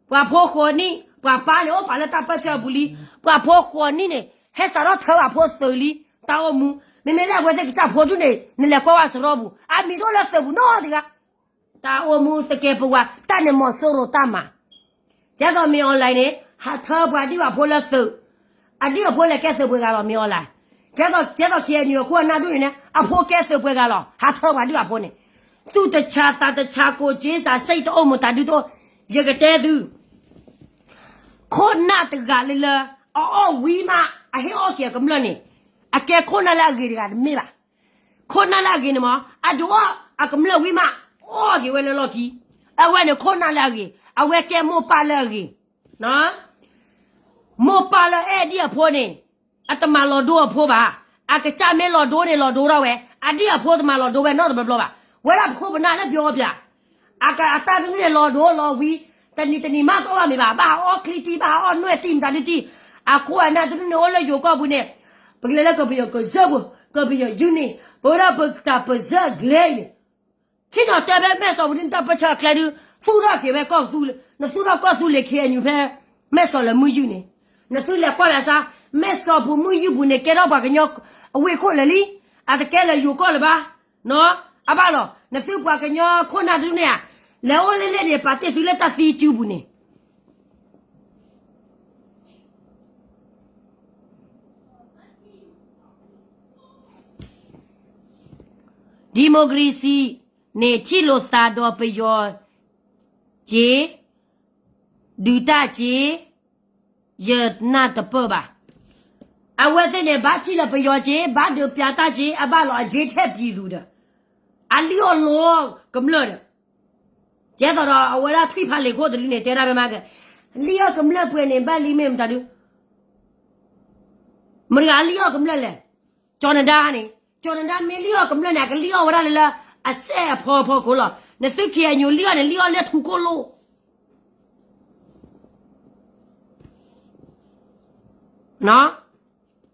ပှၤဖိဃိးနံၣ်, ပှၤပၢ်န့ၣ်အိၣ်ပာ်လၢတၢ်ပၢၢ်ဆၢအပူၤလံ, ပှၤဖိဃိးနံၣ်န့ၣ် ဟဲစးထီၣ်ထၢပှၤဖိသုးလံ, တၢ်အိၣ်မူ, မ့မ့ၢ်လၢအဝဲသ့ၣ်ကစၢ်ဖိဒူၣ်န့ၣ် နလဲၤကွၢ်ဝဲစရီပူၤ အမံၤတအိၣ်လၢသုးပူၤနီတဂၤ တၢ်အိၣ်မူသကဲးပဝး တၢ်န့ၣ်မီၤစိရိၤတၢ်မၤ, ကဲသိးမ့ၢ် online န့ၣ် ဟးထၢပှၤဒံၣ်ဘၣ်ဖိလၢသုး, အဒံၣ်အဖိလဲၤကဲသုးပှဲၤဂၤလီၤမ့ၢ် online, ကဲသိး ကဲသိး KNU အခိၣ်အနၢ်ဒူၣ်န့ၣ်န့ၣ် အဖိကဲသုးပှဲၤဂၤလီၤ ဟးထၢပှၤဒံၣ်ဘၣ်ဖိန့ၣ်, သူၣ်တဆးသးတဆး ကိးက့စး စိတ်တအိၣ်မူတၤဒုတအိၣ်, ယကတဲသု ခိၣ်နၢ်တဂၤလၢလၢ အအီၣ်ဝံၤမး အဟ့ၣ်အီၣ်က့ၤအကမျၢၢ်န့ၣ်, အကဲခိၣ်နၢ်လၢအဂ့ၤတဂၤတမ့ၢ်ဘၣ်. ခိၣ်နၢ်လၢအဂ့ၤန့ၣ်မး အဒုးအီၣ်အကမျၢၢ်ဝံၤမး အီၣ်က့ၤဝဲလၢလီၢ်ခံ, အဝဲန့ၣ်ခိၣ်နၢ်လၢအဂ့ၤ, အဝဲကဲမိၢ်ပၢ်လၢအဂ့ၤ မိၢ်ပၢ်လၢအဲၣ်ဒံၣ်အဖိန့ၣ် အတမၤလီၤဒိအဖိဘၣ်. အကစၢ်မ့ၢ်လီၤဒိန့ၣ် လီၤဒိထီၣ်ဝဲ, အဒံၣ်အဖိတမၤလီၤဒိဝဲနီတဘျီဘျီဘၣ်. ဝဲဒၣ်ပခိၣ်ပနၢ်လၢပျီပျါ, အတၢ်တဒူၣ်န့ၣ်လီၤဒိလီၤဝံၤ, တနံၤတနံၤမးတအိၣ်ဘၣ်မ့ၢ်ဘၣ်, ဘၣ်ဟးအီၣ်ချံတံၢ် ဘၣ်ဟးအီၣ်နွဲၣ်တံၢ်မတၤဒုတံၢ်, အခိၣ်အနၢ်တဒူၣ်န့ၣ်အိၣ်လၢယိၤကီၢ်ပူၤန့ၣ်, ပကလဲၤလၢကပယီၤကစၢၢ်ပူၤ, ကပယီၤယူန့ၣ်, ပဝဲဒၣ်ပတၢ်ပစၢၢ်အကျဲအံၤန့ၣ် ထံၣ်နီၤတဲဖဲမဲၢ်စီၤပူၤဒ်နတၢ်ပၢၢ်ဆၢအကျဲဒုး, သူၣ်ထီၣ်က့ၤဝဲကီၢ်သူလ့ၤ, နသူၣ်ထီၣ်ကီၢ်သူလ့ၤ KNU ဖဲ မဲၢ်စီၤလၢမုၢ်ယုၢ်န့ၣ်, နသုလဲၤကွၢ်လၢစါ, မဲၢ်စီၤပူၤမုၢ်ယုၢ်ပူၤန့ၣ် ကဲထီၣ်ပှၤကညီအဝ့ၢ်ခိၣ်လၢာ်လံ, အတကဲလၢယိၤကီၢ်လၢၤဘၣ်, အဘၣ်လီၤ, နသုပှၤကညီခိၣ်နၢ်တဒူၣ်န့ၣ်ဧါ, လဲၤအိၣ်လဲၣ်လဲၣ်န့ၣ် ပာ်တ့ၢ်သုလၢတၢ်သံစုပူၤန့ၣ် democracy န့ၣ် ထံၣ်လိာ်သးဒီးပယီၤစ့, ဒုးတၢ်စ့, ယနၢ်တပၢၢ်ဘၣ်. အဝဲသ့ၣ်န့ၣ် ဘၣ်ထံၣ်လၢပယီၤက့ၤ ဘၣ်ဒုးပျးတၢ်က့ၤ အဘၣ်လီၤအက့ၤထဲပံၤသူဒီး အလံၣ်အီၣ်လီၤကမျၢၢ်ဒီး ကဲသိးဒီးအဝဲဒၣ်ထွံၣ်ဖးလံာ်ခိၣ်တဒုန့ၣ် တဲဒၣ်ဖဲမၤက လံၣ်အီၣ်ကမျၢၢ်ပှဲၤန့ၣ် ဘၣ်လံမ့ၢ်မတၤဒု မတၤဂၤလံၣ်အီၣ်ကမျၢၢ်လဲၣ်. ကၠီနဒါန့ၣ် ကၠီနဒါမ့ၢ်လံၣ်အီၣ်ကမျၢၢ်န့ၣ် အကလံၣ်အီၣ်ဝဲဒၣ်လၢလၢ အစဲးအဖီဖီခိၣ်လီၤ. နသုခံအညိလံၣ်အီၣ်န့ၣ် လံၣ်အီၣ်လၢထူခိၣ်လိၣ်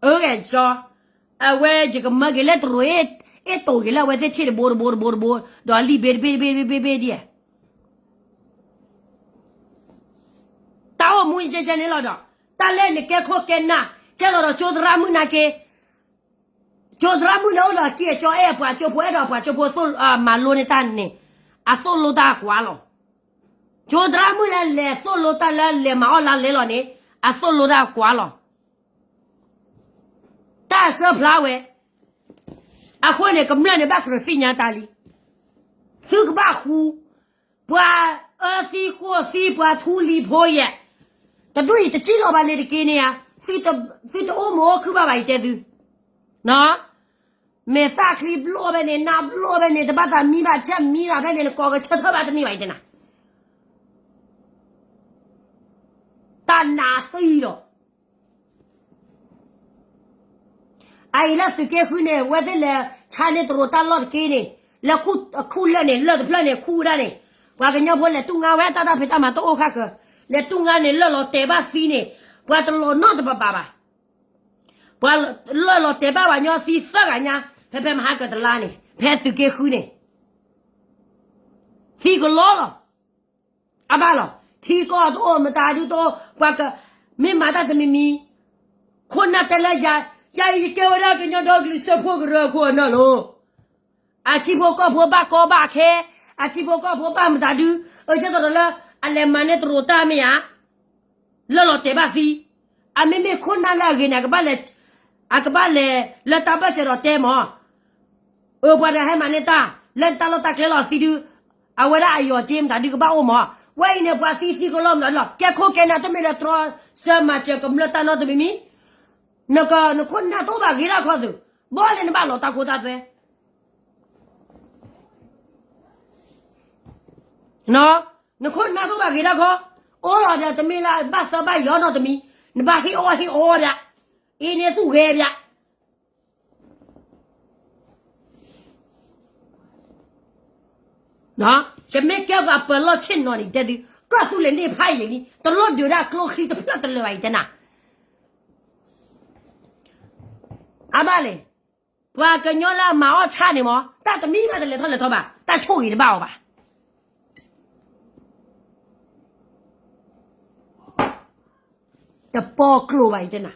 အဂဲၤကၠီ, အဝဲယကမၢက့ၤလၢတရူး အ့ၣ်တိာ်က့ၤလၢအဝဲသ့ၣ်ထံၣ်တဘိတဘိတဘိတဘိ, ဒီးလံာ်ဘ့တဘ့တဘ့တဘ့တဘ့တဘ့ဒ်ဧါ. တၢ်အိၣ်မူယကဲကဲန့ၣ်လီၤဒီး, တၢ်လၢနကဲခိၣ်ကဲနၢ်, ကဲသိးဒီးကၠိသရၣ်မုၣ်နာ်က့, ကၠိသရၣ်မုၣ်လၢအိၣ်ဒီးအကံၢ်အကၠီအဲၣ်အပှၤကၠိဖိ အဲၣ်ဒိးပှၤကၠိဖိသိၣ်မၤလိန့ၢ်တၢ်န့ၣ်, အသိၣ်လိတၢ်ကွၢ်လီၤ. ကၠိသရၣ်မုၣ်လၢလဲၤသိၣ်လိတၢ်လၢလဲၤမၤအီၣ်လါလဲလီၤန့ၣ်, အသိၣ်လိတၢ်ကွၢ်လီၤ. တၢ်အစၢဖျါဝဲ, အဃိန့ၣ် ကမျၢၢ်န့ၣ်ဘၣ်ကြၢးသ့ၣ်ညါတၢ်လံ. သုကဘၣ်ဃူ, ပှၤအၢသံဃိၣ်သံ ပှၤထူလံၤဖိယဲၢ်, တဒူၣ်အံၤတစံၣ်လီၤဘၣ်လၢတက့ၢ်န့ၣ်ဧါ, သုတအိၣ်မုာ်အိၣ်ခုၣ်ဘၣ်ဘၣ်အံၤတဲသု မ့ၢ်သၣ်ချံဘျီၣ်ဖဲန့ၣ် နၢ်ဘျီၣ်ဖဲန့ၣ် တဘၣ်သးမံဘၣ် ဆဲးမံသးဖဲန့ၣ် နကိးကဆၢထၢၣ်ဘၣ်တန့ၢ်ဘၣ်အံၤတဲနၤ, တၢ်နးသံလီၤ. အအံၤလၢသုးက့ဃုန့ၣ် ဝဲသ့ၣ်လဲၤဆါန့ၢ်တရူးတၢ်လီၢ်တက့ၢ်န့ၣ်, လၢခူၣ်လၢၢ်န့ၣ် လၢၢ်တဖျၢၣ်န့ၣ် ခူၣ်ဝဲဒၣ်န့ၣ်, ပှၤကညီဖိလဲၤတူၢ်ငါဝဲ တၢ်တၢ်ဖံးတၢ်မၤတအိၣ်ဃၣ်ဃၢၤ, လဲၤတူၢ်ငါန့ၣ် လၢၢ်လီၤတဲာ်ဘၣ်သံန့ၣ်, ပှၤတလီၤနီတပၤပၤဘၣ်. ပှၤလၢၢ်လီၤတဲာ်ဘၣ်ပှၤကညီသံသၢဂၤညါ ဖဲဖဲမဟါကတလါန့ၣ် ဖဲသုးက့ဃုန့ၣ် သံကလီလီၤ. အဘၣ်လီၤ. ထံကီၢ်တအိၣ် မတၤဒုတအိၣ် ပှၤကမ့ၢ်မၤတၢ်တမံၤမံၤ, ခိၣ်နၢ်တဲလၢယၤ, ယၤအံၤယကဲဝဲဒၣ်ကညီဒီကလုာ်စၢဖှိၣ်ကရၢခိၣ်အနၢ်လီၤ. အထံဖိကီၢ်ဖိဘၣ်ကီဘၣ်ခဲ, အထံဖိကီၢ်ဖိဘၣ်မတၤဒု, အကဲသိးဒီးလၢ အလဲၤမၤန့ၢ်တရူးတၢ်မ့ၢ်ဧါ, လၢၢ်လီၤတဲာ်ဘၣ်သံ, အမ့မ့ၢ်ခိၣ်နၢ်လၢအဂ့ၤန့ၣ် အကဘၣ်လဲၤ, အကဘၣ်လဲၤလၢတၢ်ဘၢၣ်စၢၤဒီးတဲမၢ် အၢ ပှၤတဟဲမၤန့ၢ်တၢ် လၢနတၢ်လီၢ်တၢ်ကျဲလီၤသံဒု, အဝဲဒၣ်အယီၤက့မတၤဒုကဘၣ်အိၣ်မၢ်, ဝဲအံၤန့ၣ် ပှၤသံသံကလီမတၤဒုလီၤ, ကဲခိၣ်ကဲနၢ်တမ့ၢ်လၢတြီဆၢမၤစၢၤကမျၢၢ်တၢ်နီတမံၤမံၤ, နက, နခိၣ်နၢ်တအိၣ်ဘၣ်ဂ့ၤတၢ်ခီသုး, ဘီလဲၣ်နဘၣ်လီၤတၢ်ခိတၢ်သွဲ နခိၣ်နၢ်တအိၣ်ဘၣ်ဂ့ၤတၢ်ခီ, အိၣ်လီၤဒီးတမ့ၢ်လၢဘၣ်သၢဘၣ်ယီၤနီတမံၤ, နဘၣ်ဟ့ၣ်အီၣ်ဟ့ၣ်အီဒၣ်, အ့န့ၢ်သူၣ်ဂဲၤဘၣ် ယမ့ၢ်ကဲပှၤပၢၤလီၢ်ဆ့ၣ်နီၤန့ၣ် ယတဲသု, ကီၢ်သူလ့ၤန့ၣ်ဖးယံာ်လံ, တလိၣ်ဒုးဒၣ်ကျိချံတဖျၢၣ်တလၢာ်ဘၣ် ယတဲနၤ, အဘၣ်လဲၣ်, ပှၤကညီလၢအမၤအီၣ်ဆၣ်န့ၣ်မၢ် တၢ်တမံၤဘၣ်တလဲၤထီၣ်လဲၤထီဘၣ်, တၢ်ဆိၣ်ဂ့ၤတဘၣ်အီၤဘၣ် တပီကျိၤဘၣ် ယတဲနၤ,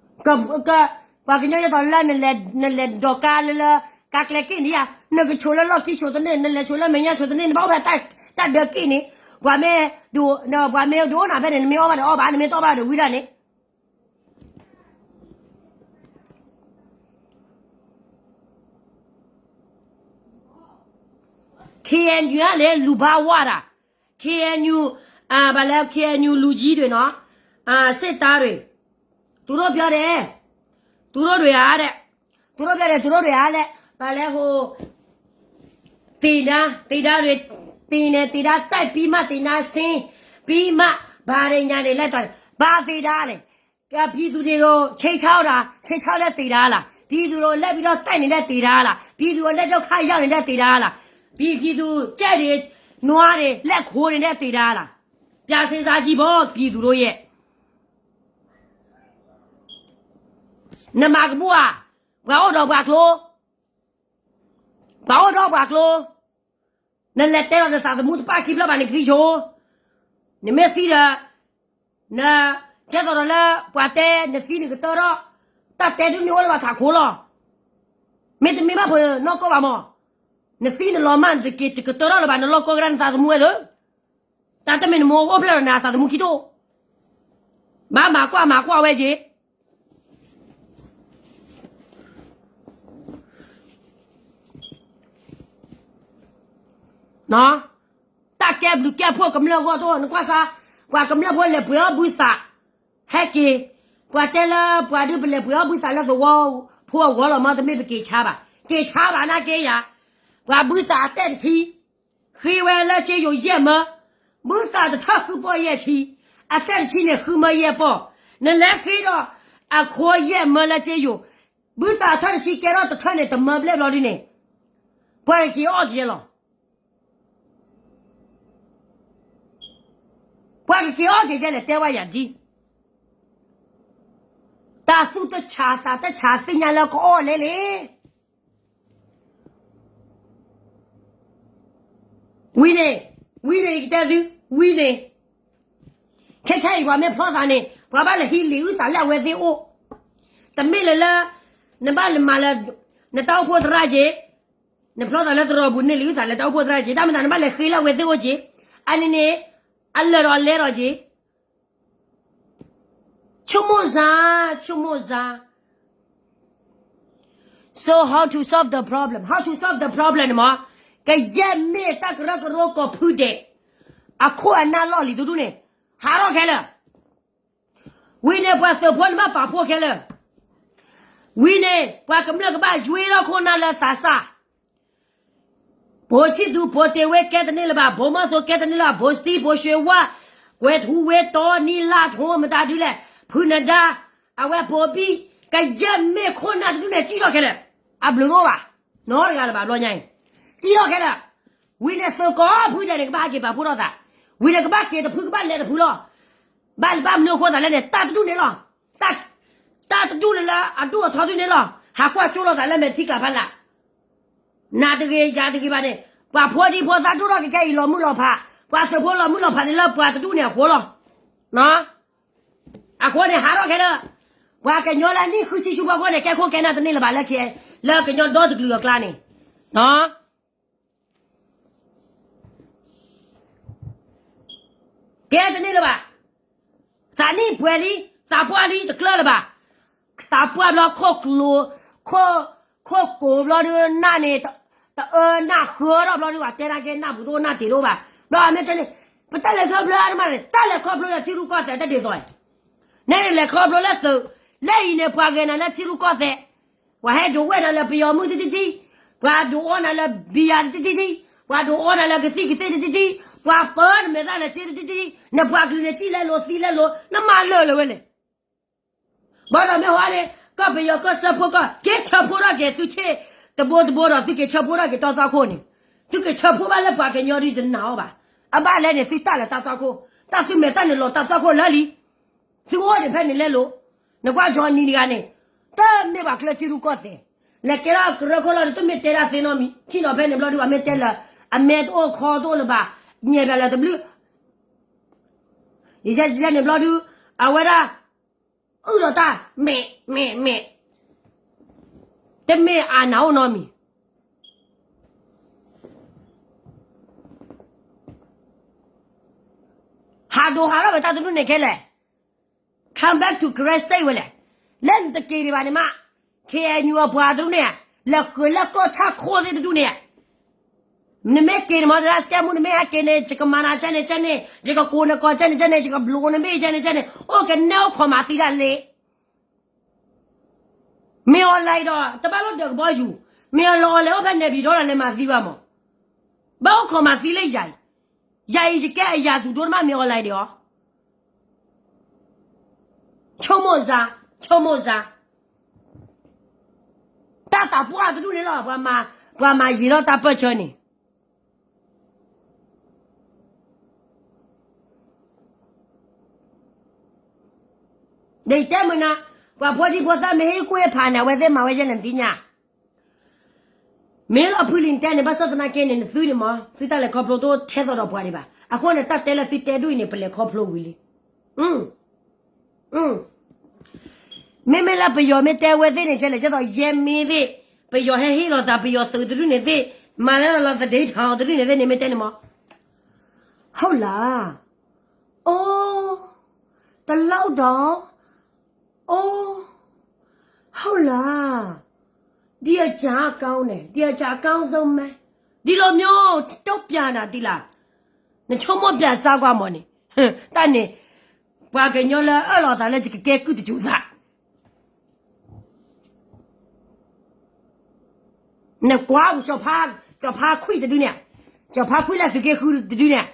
ပှၤကညီဒ်သိးလၢ နလဲၤဒိးကါလၢလၢ ကါကျဲက့ၣ်န့ၣ်ဧါ, နကဆိးလၢလီၢ်ခံဆိးတန့ၢ် နလဲၤဆိးလၢမဲာ်ညါဆိးတန့ၢ် နဘၣ်အိၣ်ဖဲတၢ်ဒၢက့ၣ်န့ၣ်, ပှၤမ့ၢ်, ပှၤမ့ၢ်ဒိးအိၣ်နၤဖဲန့ၣ် နမ့ၢ်အီၣ်ဘၣ်ဒီးအီၣ်ဘၣ် နမ့ၢ်တအီၣ်ဘၣ်ဒီးဝံဒၣ်န့ၣ် KNU လဲၤလူၤဘၣ်ဝါဒၣ်, KNU, ဘၣ်လဲၣ် KNU လူၤကံဒၣ်နီၤ, စစ်သားတွေ, သူတို့ပြောတယ်, သူတို့တွေဟာတဲ့, သူတို့ပြောတယ် သူတို့တွေဟာလဲၣ်, ဘၣ်လဲၣ်ဟိ သင်တန်း, သင်တန်းတွေ, သင်တယ်, သင်တန်းတက်ပြီးမှ သင်တန်းဆင်းပြီးမှ ဘာတွေညာတွေလဲ ဘာသင်တန်းလဲ ပြည်သူတွေကို ခြိမ်းခြောက်တာ, ခြိမ်းခြောက်တဲ့ သင်တန်းလား, ပြည်သူတွေကို လိုက်ပြီးတော့ တိုက်နေတဲ့ သင်တန်းလား, ပြည်သူကို လက်ဒုက္ခရောက်နေတဲ့ သင်တန်းလား, ပြည်, ပြည်သူ ကြက်တွေ, နွားတွေ လက်ခုပ်နေတဲ့ သင်တန်းလား, ပြန်စဉ်းစားကြည့်ပေါ့ ပြည်သူတို့ရဲ့ နမၤကဘူၣ်ဧါ, ပှၤအိၣ်ဒီးပှၤကျိ, ပှၤအိၣ်ဒီးပှၤကျိ, နလဲၤတဲလီၤနသးသမူတပၣ်ခံဖျၢၣ်ဘၣ်န့ၣ် ကသံဆိ, နမ့ၢ်သံဒီး, န, ကဲသိးဒီးလၢ ပှၤတဲ နသံနကတၢထီၣ်, တၢ်တဲဒုးန့ၢ်အိၣ်လၢပှၤထးခိၣ်လီၤ, မ့တမ့ၢ်ဘၣ်ဖိနီၢ်ကီၢ်ဘၣ်မး, နသံနလီၤမၢ် နတက့ၤတကတၢထီၣ်လၢၤဘၣ် နလီၢ်ကီၢ်ကဒါနသးသမူဝဲသၢ တၢ်တမ့ၢ်နမိၢ်အိၣ်ဖျဲၣ်ဒီးနၤသးသမူခံတအိၣ်, ဘၣ်မၤကွၢ်မၤကွၢ်ဝဲက့ၤ, တၢ်ကဲဘျုးကဲဖှိၣ်ကမျၢၢ်ဂီၢ်တအိၣ် နကွၢ်စၢ်, ပှၤကမျၢၢ်ဖိလဲၤပှ့ၤအီၣ်ဘုသး, ဟဲက့ၤ, ပှၤတဲလၢပှၤဒုးပလဲၤပှ့ၤအီၣ်ဘုသးလၢသဝီဖိအဂီၢ်လီၤမး တမ့ၢ်ပက့ၤဆါဘၣ်, က့ၤဆါဘၣ်နာ်က့ယၤ, ပှၤဘုသးအတဲတဆံ ဃ့ဝဲလၢက့ယိၤယဲၢ်မၢ, ဘုသးတထၢၣ်ဃုပီၢ်ယဲၢ်ဆံ, အတဲတဆံန့ၣ်ဃုမၢယဲၢ်ပီၢ်, နလဲၤဃ့ဒီးအခိယဲၢ်မၢလၢက့ယိၤ, ဘုသးထၢၣ်တဆံကဲထီၣ်တထၢၣ်န့ၣ် တမၢဘျဲၣ်ဘျီဒ်န့ၣ်, ပှၤကက့ၤအီၣ်က့ၤလီၤ. ပှၤကက့ၤအီၣ်က့ၤကဲလဲၣ် တဲဝဲယၤဒ်, တၢ်သူၣ်တဆးသးတဆးသ့ၣ်ညါလၢကအီၣ်လဲၣ်လံ. ဝံၤန့ၣ်, ဝံၤန့ၣ်ယကတဲသု, ဝံၤန့ၣ်, ခဲခဲအံၤပှၤမ့ၢ်ဖျီသးန့ၣ် ပှၤဘၣ်လဲၤဟံးလံာ်အုၣ်သးလၢအဝဲသ့ၣ်အိၣ်, တမ့ၢ်လၢလၢ နဘၣ်လဲၤမၤလၢ နတၢ်အိၣ်ဖှိၣ်သရၣ်က့ၤ, နဖျီသးလၢသရိာ်ပူၤန့ၣ်လံာ်အုၣ်သးလၢတၢ်အိၣ်ဖှိၣ်သရၣ်က့ၤ, တၢ်မၤသးနဘၣ်လဲၤဃ့လၢအဝဲသ့ၣ်အိၣ်က့ၤ, အန့ၣ်န့ၣ်, အလၢာ်ဒီးလဲဒီးက့ၤ ဆိကမိၣ်စါ, ဆိကမိၣ်စါ. So how to solve the problem? How to solve the problem န့ၣ်မး, ကယဲၢ်မ့ၢ်တၢ်ကရၢကရိကိးဖုဒဲး, အခိၣ်အနၢ်လီၢ်လံၤတဒူၣ်န့ၣ်, ဟးထီၣ်ခဲလၢာ်. ဝံၤန့ၣ်ပှၤသုးဖိန့ၣ်ဘၣ်ပာ်ဖှိၣ်ခဲလၢာ်. ဝံၤန့ၣ် ပှၤကမျၢၢ်ကဘၣ်ယွ့ထီၣ်ခိၣ်နၢ်လၢသးစၢ် ဘိးဆံၣ်သူ ဘိးတ့ၢ်ဝ့ ကဲတန့ၢ်လၢၤဘၣ်, ဘိးမီၢ်သိ ကဲတန့ၢ်လၢၤဘၣ်, ဘိးစတံ ဘိးရွှ့ဝါ, ကွဲၤထူဝ့ တီနံလါထိ မတၤဒုလဲၣ်, ဖုနဒါ, အဝဲဘိးဘံၣ်, ကယဲၢ်မ့ၢ်ခိၣ်နၢ်တဒူၣ်န့ၣ် စံၣ်ထီၣ်ခဲလၢာ်, အဘျုးတအိၣ်ဘၣ်, နီတဂၤလၢၤဘၣ်ဘျီညါအံၤ, စံၣ်ထီၣ်ခဲလၢာ်. ဝံၤန့ၣ်သုးကိးဖုဒဲးန့ၣ် ကဘၣ်ဟဲက့ၤပာ်ဖှိၣ်ထီၣ်သး, ဝံၤန့ၣ်ကဘၣ်က့ၤတဖုကဘၣ်လဲၤတဖုလီၤ. ဘၣ်လၢဘၣ်မနုၤအဃိသးလဲၣ်န့ၣ် တၢ်တဒူၣ်န့ၣ်လီၤ. တၢ်တဒူၣ်လၢလၢအဒိၣ်အထီဒူၣ်န့ၣ်လီၤ. ဟးကွၢ်ကၠိလိာ်သးလၢမဲာ်ထံကၢ်ဖးလၢ် နၤတဂ့ၤယၤတဂ့ၤဘၣ်န့ၣ်, ပှၤဖိဒံဖိသၣ်ဒိၣ်ထီၣ်ကကဲအံၤလီၤမုၢ်လီၤဖး, ပှၤသုးဖိလီၤမုၢ်လီၤဖးန့ၣ်လၢပှၤတဒူၣ်န့ၣ်အဃိလီၤ. အဃိန့ၣ် ဟးထီၣ်ခဲလၢာ်, ပှၤကညီလၢနံၣ်ဃုဆံဆူဖီခိၣ်န့ၣ် ကဲခိၣ်ကဲနၢ်တန့ၢ်လၢၤဘၣ်လၢခံ, လၢကညီဒီတကလုာ်အကျါန့ၣ် ကဲတန့ၢ်လၢၤဘၣ်. သးနံၣ်ပှဲၤလံ, သးပှၢ်လံတကျၢၢ်လၢၤဘၣ်. သးပှၢ်ဘျီခိၣ်ကျိၤ, ခိၣ်, ခိၣ်ကိၤဘျီဒုးနၢ်န့ၣ်, တအၢနၢ်ဃၢထီၣ်ဘျီဒုး ပှၤတဲဒၣ်ကဲနၢ်ပူၤတအိၣ်နၢ်တ့ၢ်တအိၣ်ဘၣ်. ဘျီမ့ၢ်တဲန့ၣ်, ပတၢ်လဲၤခီဖျိအါတမးန့ၣ် တၢ်လဲၤခီဖျိလၢထံရူၢ်ကီၢ်သဲးတဒ်သိး, နဲန့ၣ်လဲၤခီဖျိလၢသုး, လၢအံၤန့ၣ် ပှၤဂဲၤနၤလၢထံရူၢ်ကီၢ်သဲး ပှၤဟဲဒုးဝဲနၤလၢပယီၤမုၢ်တထံထံ, ပှၤဒုးအီနၤလၢဘံယၤတထံထံ, ပှၤဒုးအီနၤလၢကသံၣ်ကသ့တထံထံ, ပှၤပၢနမဲာ်သၣ်လၢစ့တထံထံ, နပှၤကလုာ်န့ၣ်စံၣ်လဲလိာ်သံလဲလိာ် နမၤလၢာ်လၢၤဝဲလဲၣ်. ဘၣ်ဒီးမ့ၢ်ဟါန့ၣ် ကီၢ်ပယီၤကီၢ်စၢဖှိၣ်ကီၢ် က့ၤဆၢဖှိၣ်ထီၣ်က့ၤသုထံၣ် တဘိတဘိဒီး သုက့ၤဆၢဖှိၣ်ထီၣ်က့ၤတၢ်သွၣ်ခိၣ်န့ၣ်, သုက့ၤဆၢဖှိၣ်ဘၣ်လၢပှၤကညီဒ်တနာ်အီၤဘၣ်. အဘၣ်လဲၣ်န့ၣ် သုတၢ်လၢတၢ်သွၣ်ခိၣ်, တၢ်သုမဲာ်သၣ်န့ၣ်လီၤတၢ်သွၣ်ခိၣ်လၢလံ သုအိၣ်ဒံးဖဲန့ၣ်လဲလိာ်. နကွၢ်ကၠီနံၤတဂၤန့ၣ် တမ့ၢ်ပှၤကျၢၤထံရူၢ်ကီၢ်သဲး, လဲၤကဲထီၣ်ကရၢခိၣ်လီၤဒီး တမ့ၢ်တဲဒၣ်သ့နီတမံၤ, ထံၣ်နီၤဖဲန့ၣ်ဘျီဒုး အမ့ၢ်တဲလၢ အမဲာ်တအိၣ်ခီတအိၣ်လၢၤဘၣ်, ညဲၣ်ဘၣ်လၢတဘျုး ယဲန့ၣ်ဘျီဒုး အဝဲဒၣ် အုၣ်လီၤတၢ် မဲာ် မဲာ် မဲာ်, တမ့ၢ်အနာ်အိၣ်နီတမံၤ ဟးဒိးဟးထီၣ်ဝဲတၢ်တဒူၣ်န့ၣ်ခဲလၢာ်, come back to Karen state ဝဲလဲၣ်, လၢနတက့ၤဒံးဘၣ်န့ၣ်မး, ခဲအံၤအပှၤတဒူၣ်န့ၣ်, လဲၤဃုာ်လၢကီၢ်ဆၣ်ခိၣ်သ့ၣ်တဒူၣ်န့ၣ်, နမ့ၢ်က့ၤန့ၣ်မး တၢ်စကဲမူ နမ့ၢ်ဟဲက့ၤန့ၣ် ယကမၤနၤကဲန့ၣ်ကဲန့ၣ် ယကကိးနကိးကဲန့ၣ်ကဲန့ၣ် ယကဘျိးနဘ့ၣ်ကဲန့ၣ်ကဲန့ၣ် အိၣ်ကနဲအိၣ်ခိးမၤသံဒၣ်လဲာ် မ့ၢ်အီၤလဲၤဒီး တဘၣ်လိၣ်ဒၢးကဘီယူၤ, မ့ၢ်အီၤလီၤအီၤလဲၤအိၣ်ဖဲနဲၣ်ပျံၤဒီးလဲၤမၤသံဘၣ်မး, ဘၣ်အိၣ်ခိးမၤသံလၢယၤအံၤ, ယၤအံၤယကဲအယၤသူၣ်ဒိၣ်တမး မ့ၢ်အီၤလဲၤဒီး ဆိကမိၣ်စါ, ဆိကမိၣ်စါ, တၢ်သးပှၢ်တဒူၣ်န့ၣ်လီၤ, ပှၤမၤယံာ်လီၤတၢ်ပၢၢ်ဆၢန့ၣ် ဒီးယတဲမုာ်နၤ, ပှၤဖိဒံဖိသၣ်မ့ၢ်ဟ့ၣ်ကူၣ်ဟ့ၣ်ဖးန့ၣ် အဝဲသ့ၣ်မၤဝဲယဲၢ်လဲၣ်နသ့ၣ်ညါ, မ့ၢ်လီၤဖုလံၤနတဲန့ၣ် ဘၣ်ဆၣ်သနာ်က့န့ၣ် နသုန့ၣ်မး သုတၢ်လဲၤခီဖျိတအိၣ်ထဲသိးဒီးပှၤဒံးဘၣ်, အဃိန့ၣ် တၢ်တဲလၢသုတဲဒိၣ်အံၤန့ၣ် ပလဲၤခီဖျိဝံၤလံ မ့မ့ၢ်လၢပယီၤမ့ၢ်တဲဝဲသ့ၣ်န့ၣ် ကဲလဲၣ် ကဲသိးယဲၢ်မ့ၢ်သ့ၣ်, ပယီၤဟဲဟ့ၣ်လီၤသး ပယီၤသုးတဒူၣ်န့ၣ်သ့ၣ်, မၤလၢလီၤသဒ့ထီတဒူၣ်န့ၣ်သ့ၣ်န့ၣ် မ့ၢ်တဲန့ၣ်မး, ဟုတ်လား, အိ, တလောက်တော့, အိ, ဟုတ်လား, ဒီအကြအကောင်းနဲ့ ဒီအကြအကောင်းဆုံးမဲ, ဒီလိုမျိုးတုံ့ပြန်တာဒီလား, နဆိကမိၣ်ပြန်စမ်းကွၢ်မးန့ၣ်, တၢ်န့ၣ် ပှၤကညီလၢအၢၣ်လီၤသးလၢယကကဲကုၢ်တစိၤသး, နကွၢ် ကၠီၤဖါခွံတဒုန့ၣ်, ကၠီၤဖါခွံလၢသုးက့ဃုတဒုန့ၣ်,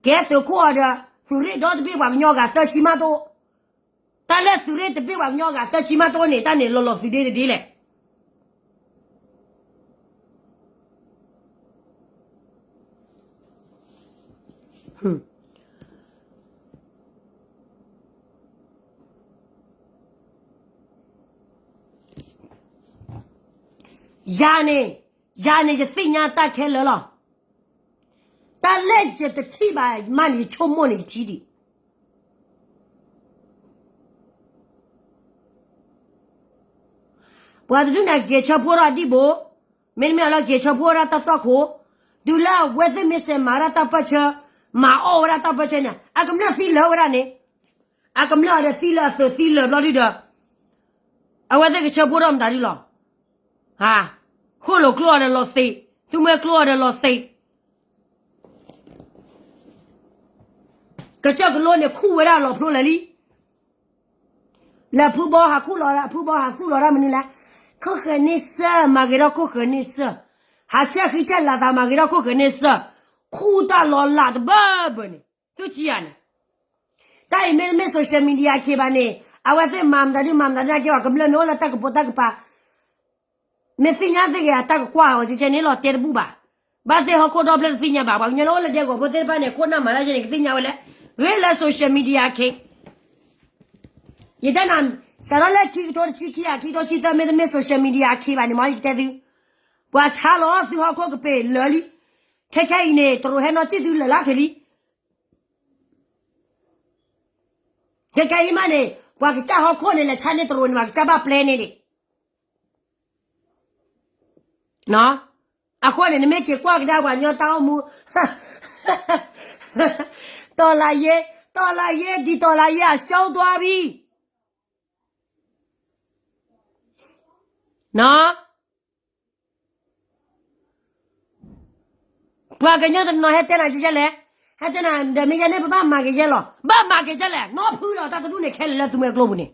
ကဲသုးခိၣ်အီၤဒီး သုးရ့ၣ်ဒီတဘ့ၣ်ပှၤကညီဂၤသၢဆံမးတအိၣ်, တၢ်လၢသုးရ့ၣ်တဘ့ၣ်ပှၤကညီဂၤသၢဆံမးတအိၣ်န့ၣ် တၢ်န့ၣ်လီၤလီၤသုးဒ့တဒ့လဲၣ်. ယၤန့ၣ်, ယၤန့ၣ် ယသ့ၣ်ညါတၢ်ခဲလၢာ်လီၤ. တၢ်လၢယတထံၣ်ဘၣ်မးန့ၣ် ယဆိကမိၣ်န့ၣ်ယထံၣ်ဒံး. ပှၤတဒူၣ်န့ၣ် က့ၤဆၢဖှိၣ်ထီၣ်ဒံးဘိ, မ့တမ့ၢ်အလီၢ်က့ၤဆၢဖှိၣ်ဝဲဒၣ်တၢ်သွၣ်ခိၣ်, တုၤလၢအဝဲသ့ၣ်မ့ၢ်စဲးမၤဝဲဒၣ်တၢ်ပၢၢ်ဆၢ, မၤအီၣ်ဝဲဒၣ်တၢ်ပၢၢ်ဆၢန့ၣ် အကမျၢၢ်သံလၢာ်ဝဲဒၣ်န့ၣ်, အကမျၢၢ်အီၤဒီးသံလၢာ်အသုးသံလၢာ်ဘျီဒုဒီး, အဝဲသ့ၣ်ကဆၢဖှိၣ်ထီၣ်မတၤဒုလီၤ. ဟါ, ဃိၣ်လိာ်ကျိအီၤဒီးလီၤသံး, သူမှဲကျိအီၤဒီးလီၤသံး, ကစၢၢ်ကလိန့ၣ်ခူၣ်ဝဲဒၣ်လီၤဖျိလၢာ်လံ. လၢဖုဘီဟးခူၣ်လီၤ, ဖုဘီဟးသူၣ်လီၤဒၣ်မနုၤလဲၣ်, ခိၣ်ဃဲၤန့ၢ်စၢၢ် မၤဂ့ၤထီၣ်ခိၣ်ဃဲၤန့ၢ်စၢၢ်, ဟးဆဲးဃံဆဲးလၤသးမၤဂ့ၤထီၣ်ခိၣ်ဃဲၤန့ၢ်စၢၢ်, ခူၣ်တၢ်လီၤလးတဘၢဘၢန့ၣ်, သုထံၣ်ဧါန့ၣ်. တၢ်အံၤမ့တမ့ၢ် social media က့ၤဘၣ်န့ၣ်, အဝဲသ့ၣ်မၤမတၤဒုမၤမတၤဒုက့ၤဘၣ် ကမျၢၢ်မ့ၢ်အိၣ်လၢတၢ်ကပိာ်တၢ်ကပၤ မ့ၢ်သ့ၣ်ညါသ့ၣ်ဂ့ၤ အတၢ်ကကွၢ်အီၤကဲန့ၣ်လီၤ တဲတဘူၣ်ဘၣ်. ဘၣ်သ့ၣ်ဟီၣ်ခိၣ်ဒီဖျၢၣ်တသ့ၣ်ညါဘၣ်, ပှၤကညီလၢအိၣ်လၢဒဲကဝီၤဖိသ့ၣ်တဖၣ်န့ၣ် ခိၣ်နၢ်မၤတၢ်ကဲန့ၣ် ကသ့ၣ်ညါဝဲလဲၣ်, ဂ့ၤလၢ social media က့ၤ. ယတဲနၤ, စးထီၣ်လၢခံကထိတဆံခံ ခံကထိတဆံသၢ မ့တမ့ၢ် social media က့ၤဘၣ်န့ၣ် မ်ယကတဲသု, ပှၤဆါလီၤသုဟီၣ်ခိၣ်ကပ့ၤလၢာ်လံ. ခဲခဲအံၤန့ၣ် တရူးဟဲနီၢ်ကံၣ်သုလၢာ်လၢခဲလံ. ခဲခဲအံၤမးန့ၣ် ပှၤကစၢ်ဟီၣ်ခိၣ်န့ၣ် လဲၤဆါန့ၢ်တရူးန့ၣ် ပှၤကစၢ်ဘၣ်ပျဲန့ၣ်ဒံး. အဃိန့ၣ် နမ့ၢ်က့ၤကွၢ်ကဒါပှၤကညီတၢ်အိၣ်မူ, တော်လှန်ရေး, တော်လှန်ရေး, ဒီတော်လှန်ရေးအရှုံးသွားပြီ. ပှၤကညီတနီၤဟဲတဲနၤကဲလဲၣ်, ဟဲတဲနၤ ဒီးမ့ၢ်ယဲန့ၣ် ပဘၣ်မၤက့ၤယဲလီၤ, ဘၣ်မၤက့ၤယဲလဲၣ်, နီၢ်ဖုလီၤတၢ်တဒူၣ်န့ၣ် ခဲလၢာ်လၢသုမှဲကျိပူၤန့ၣ်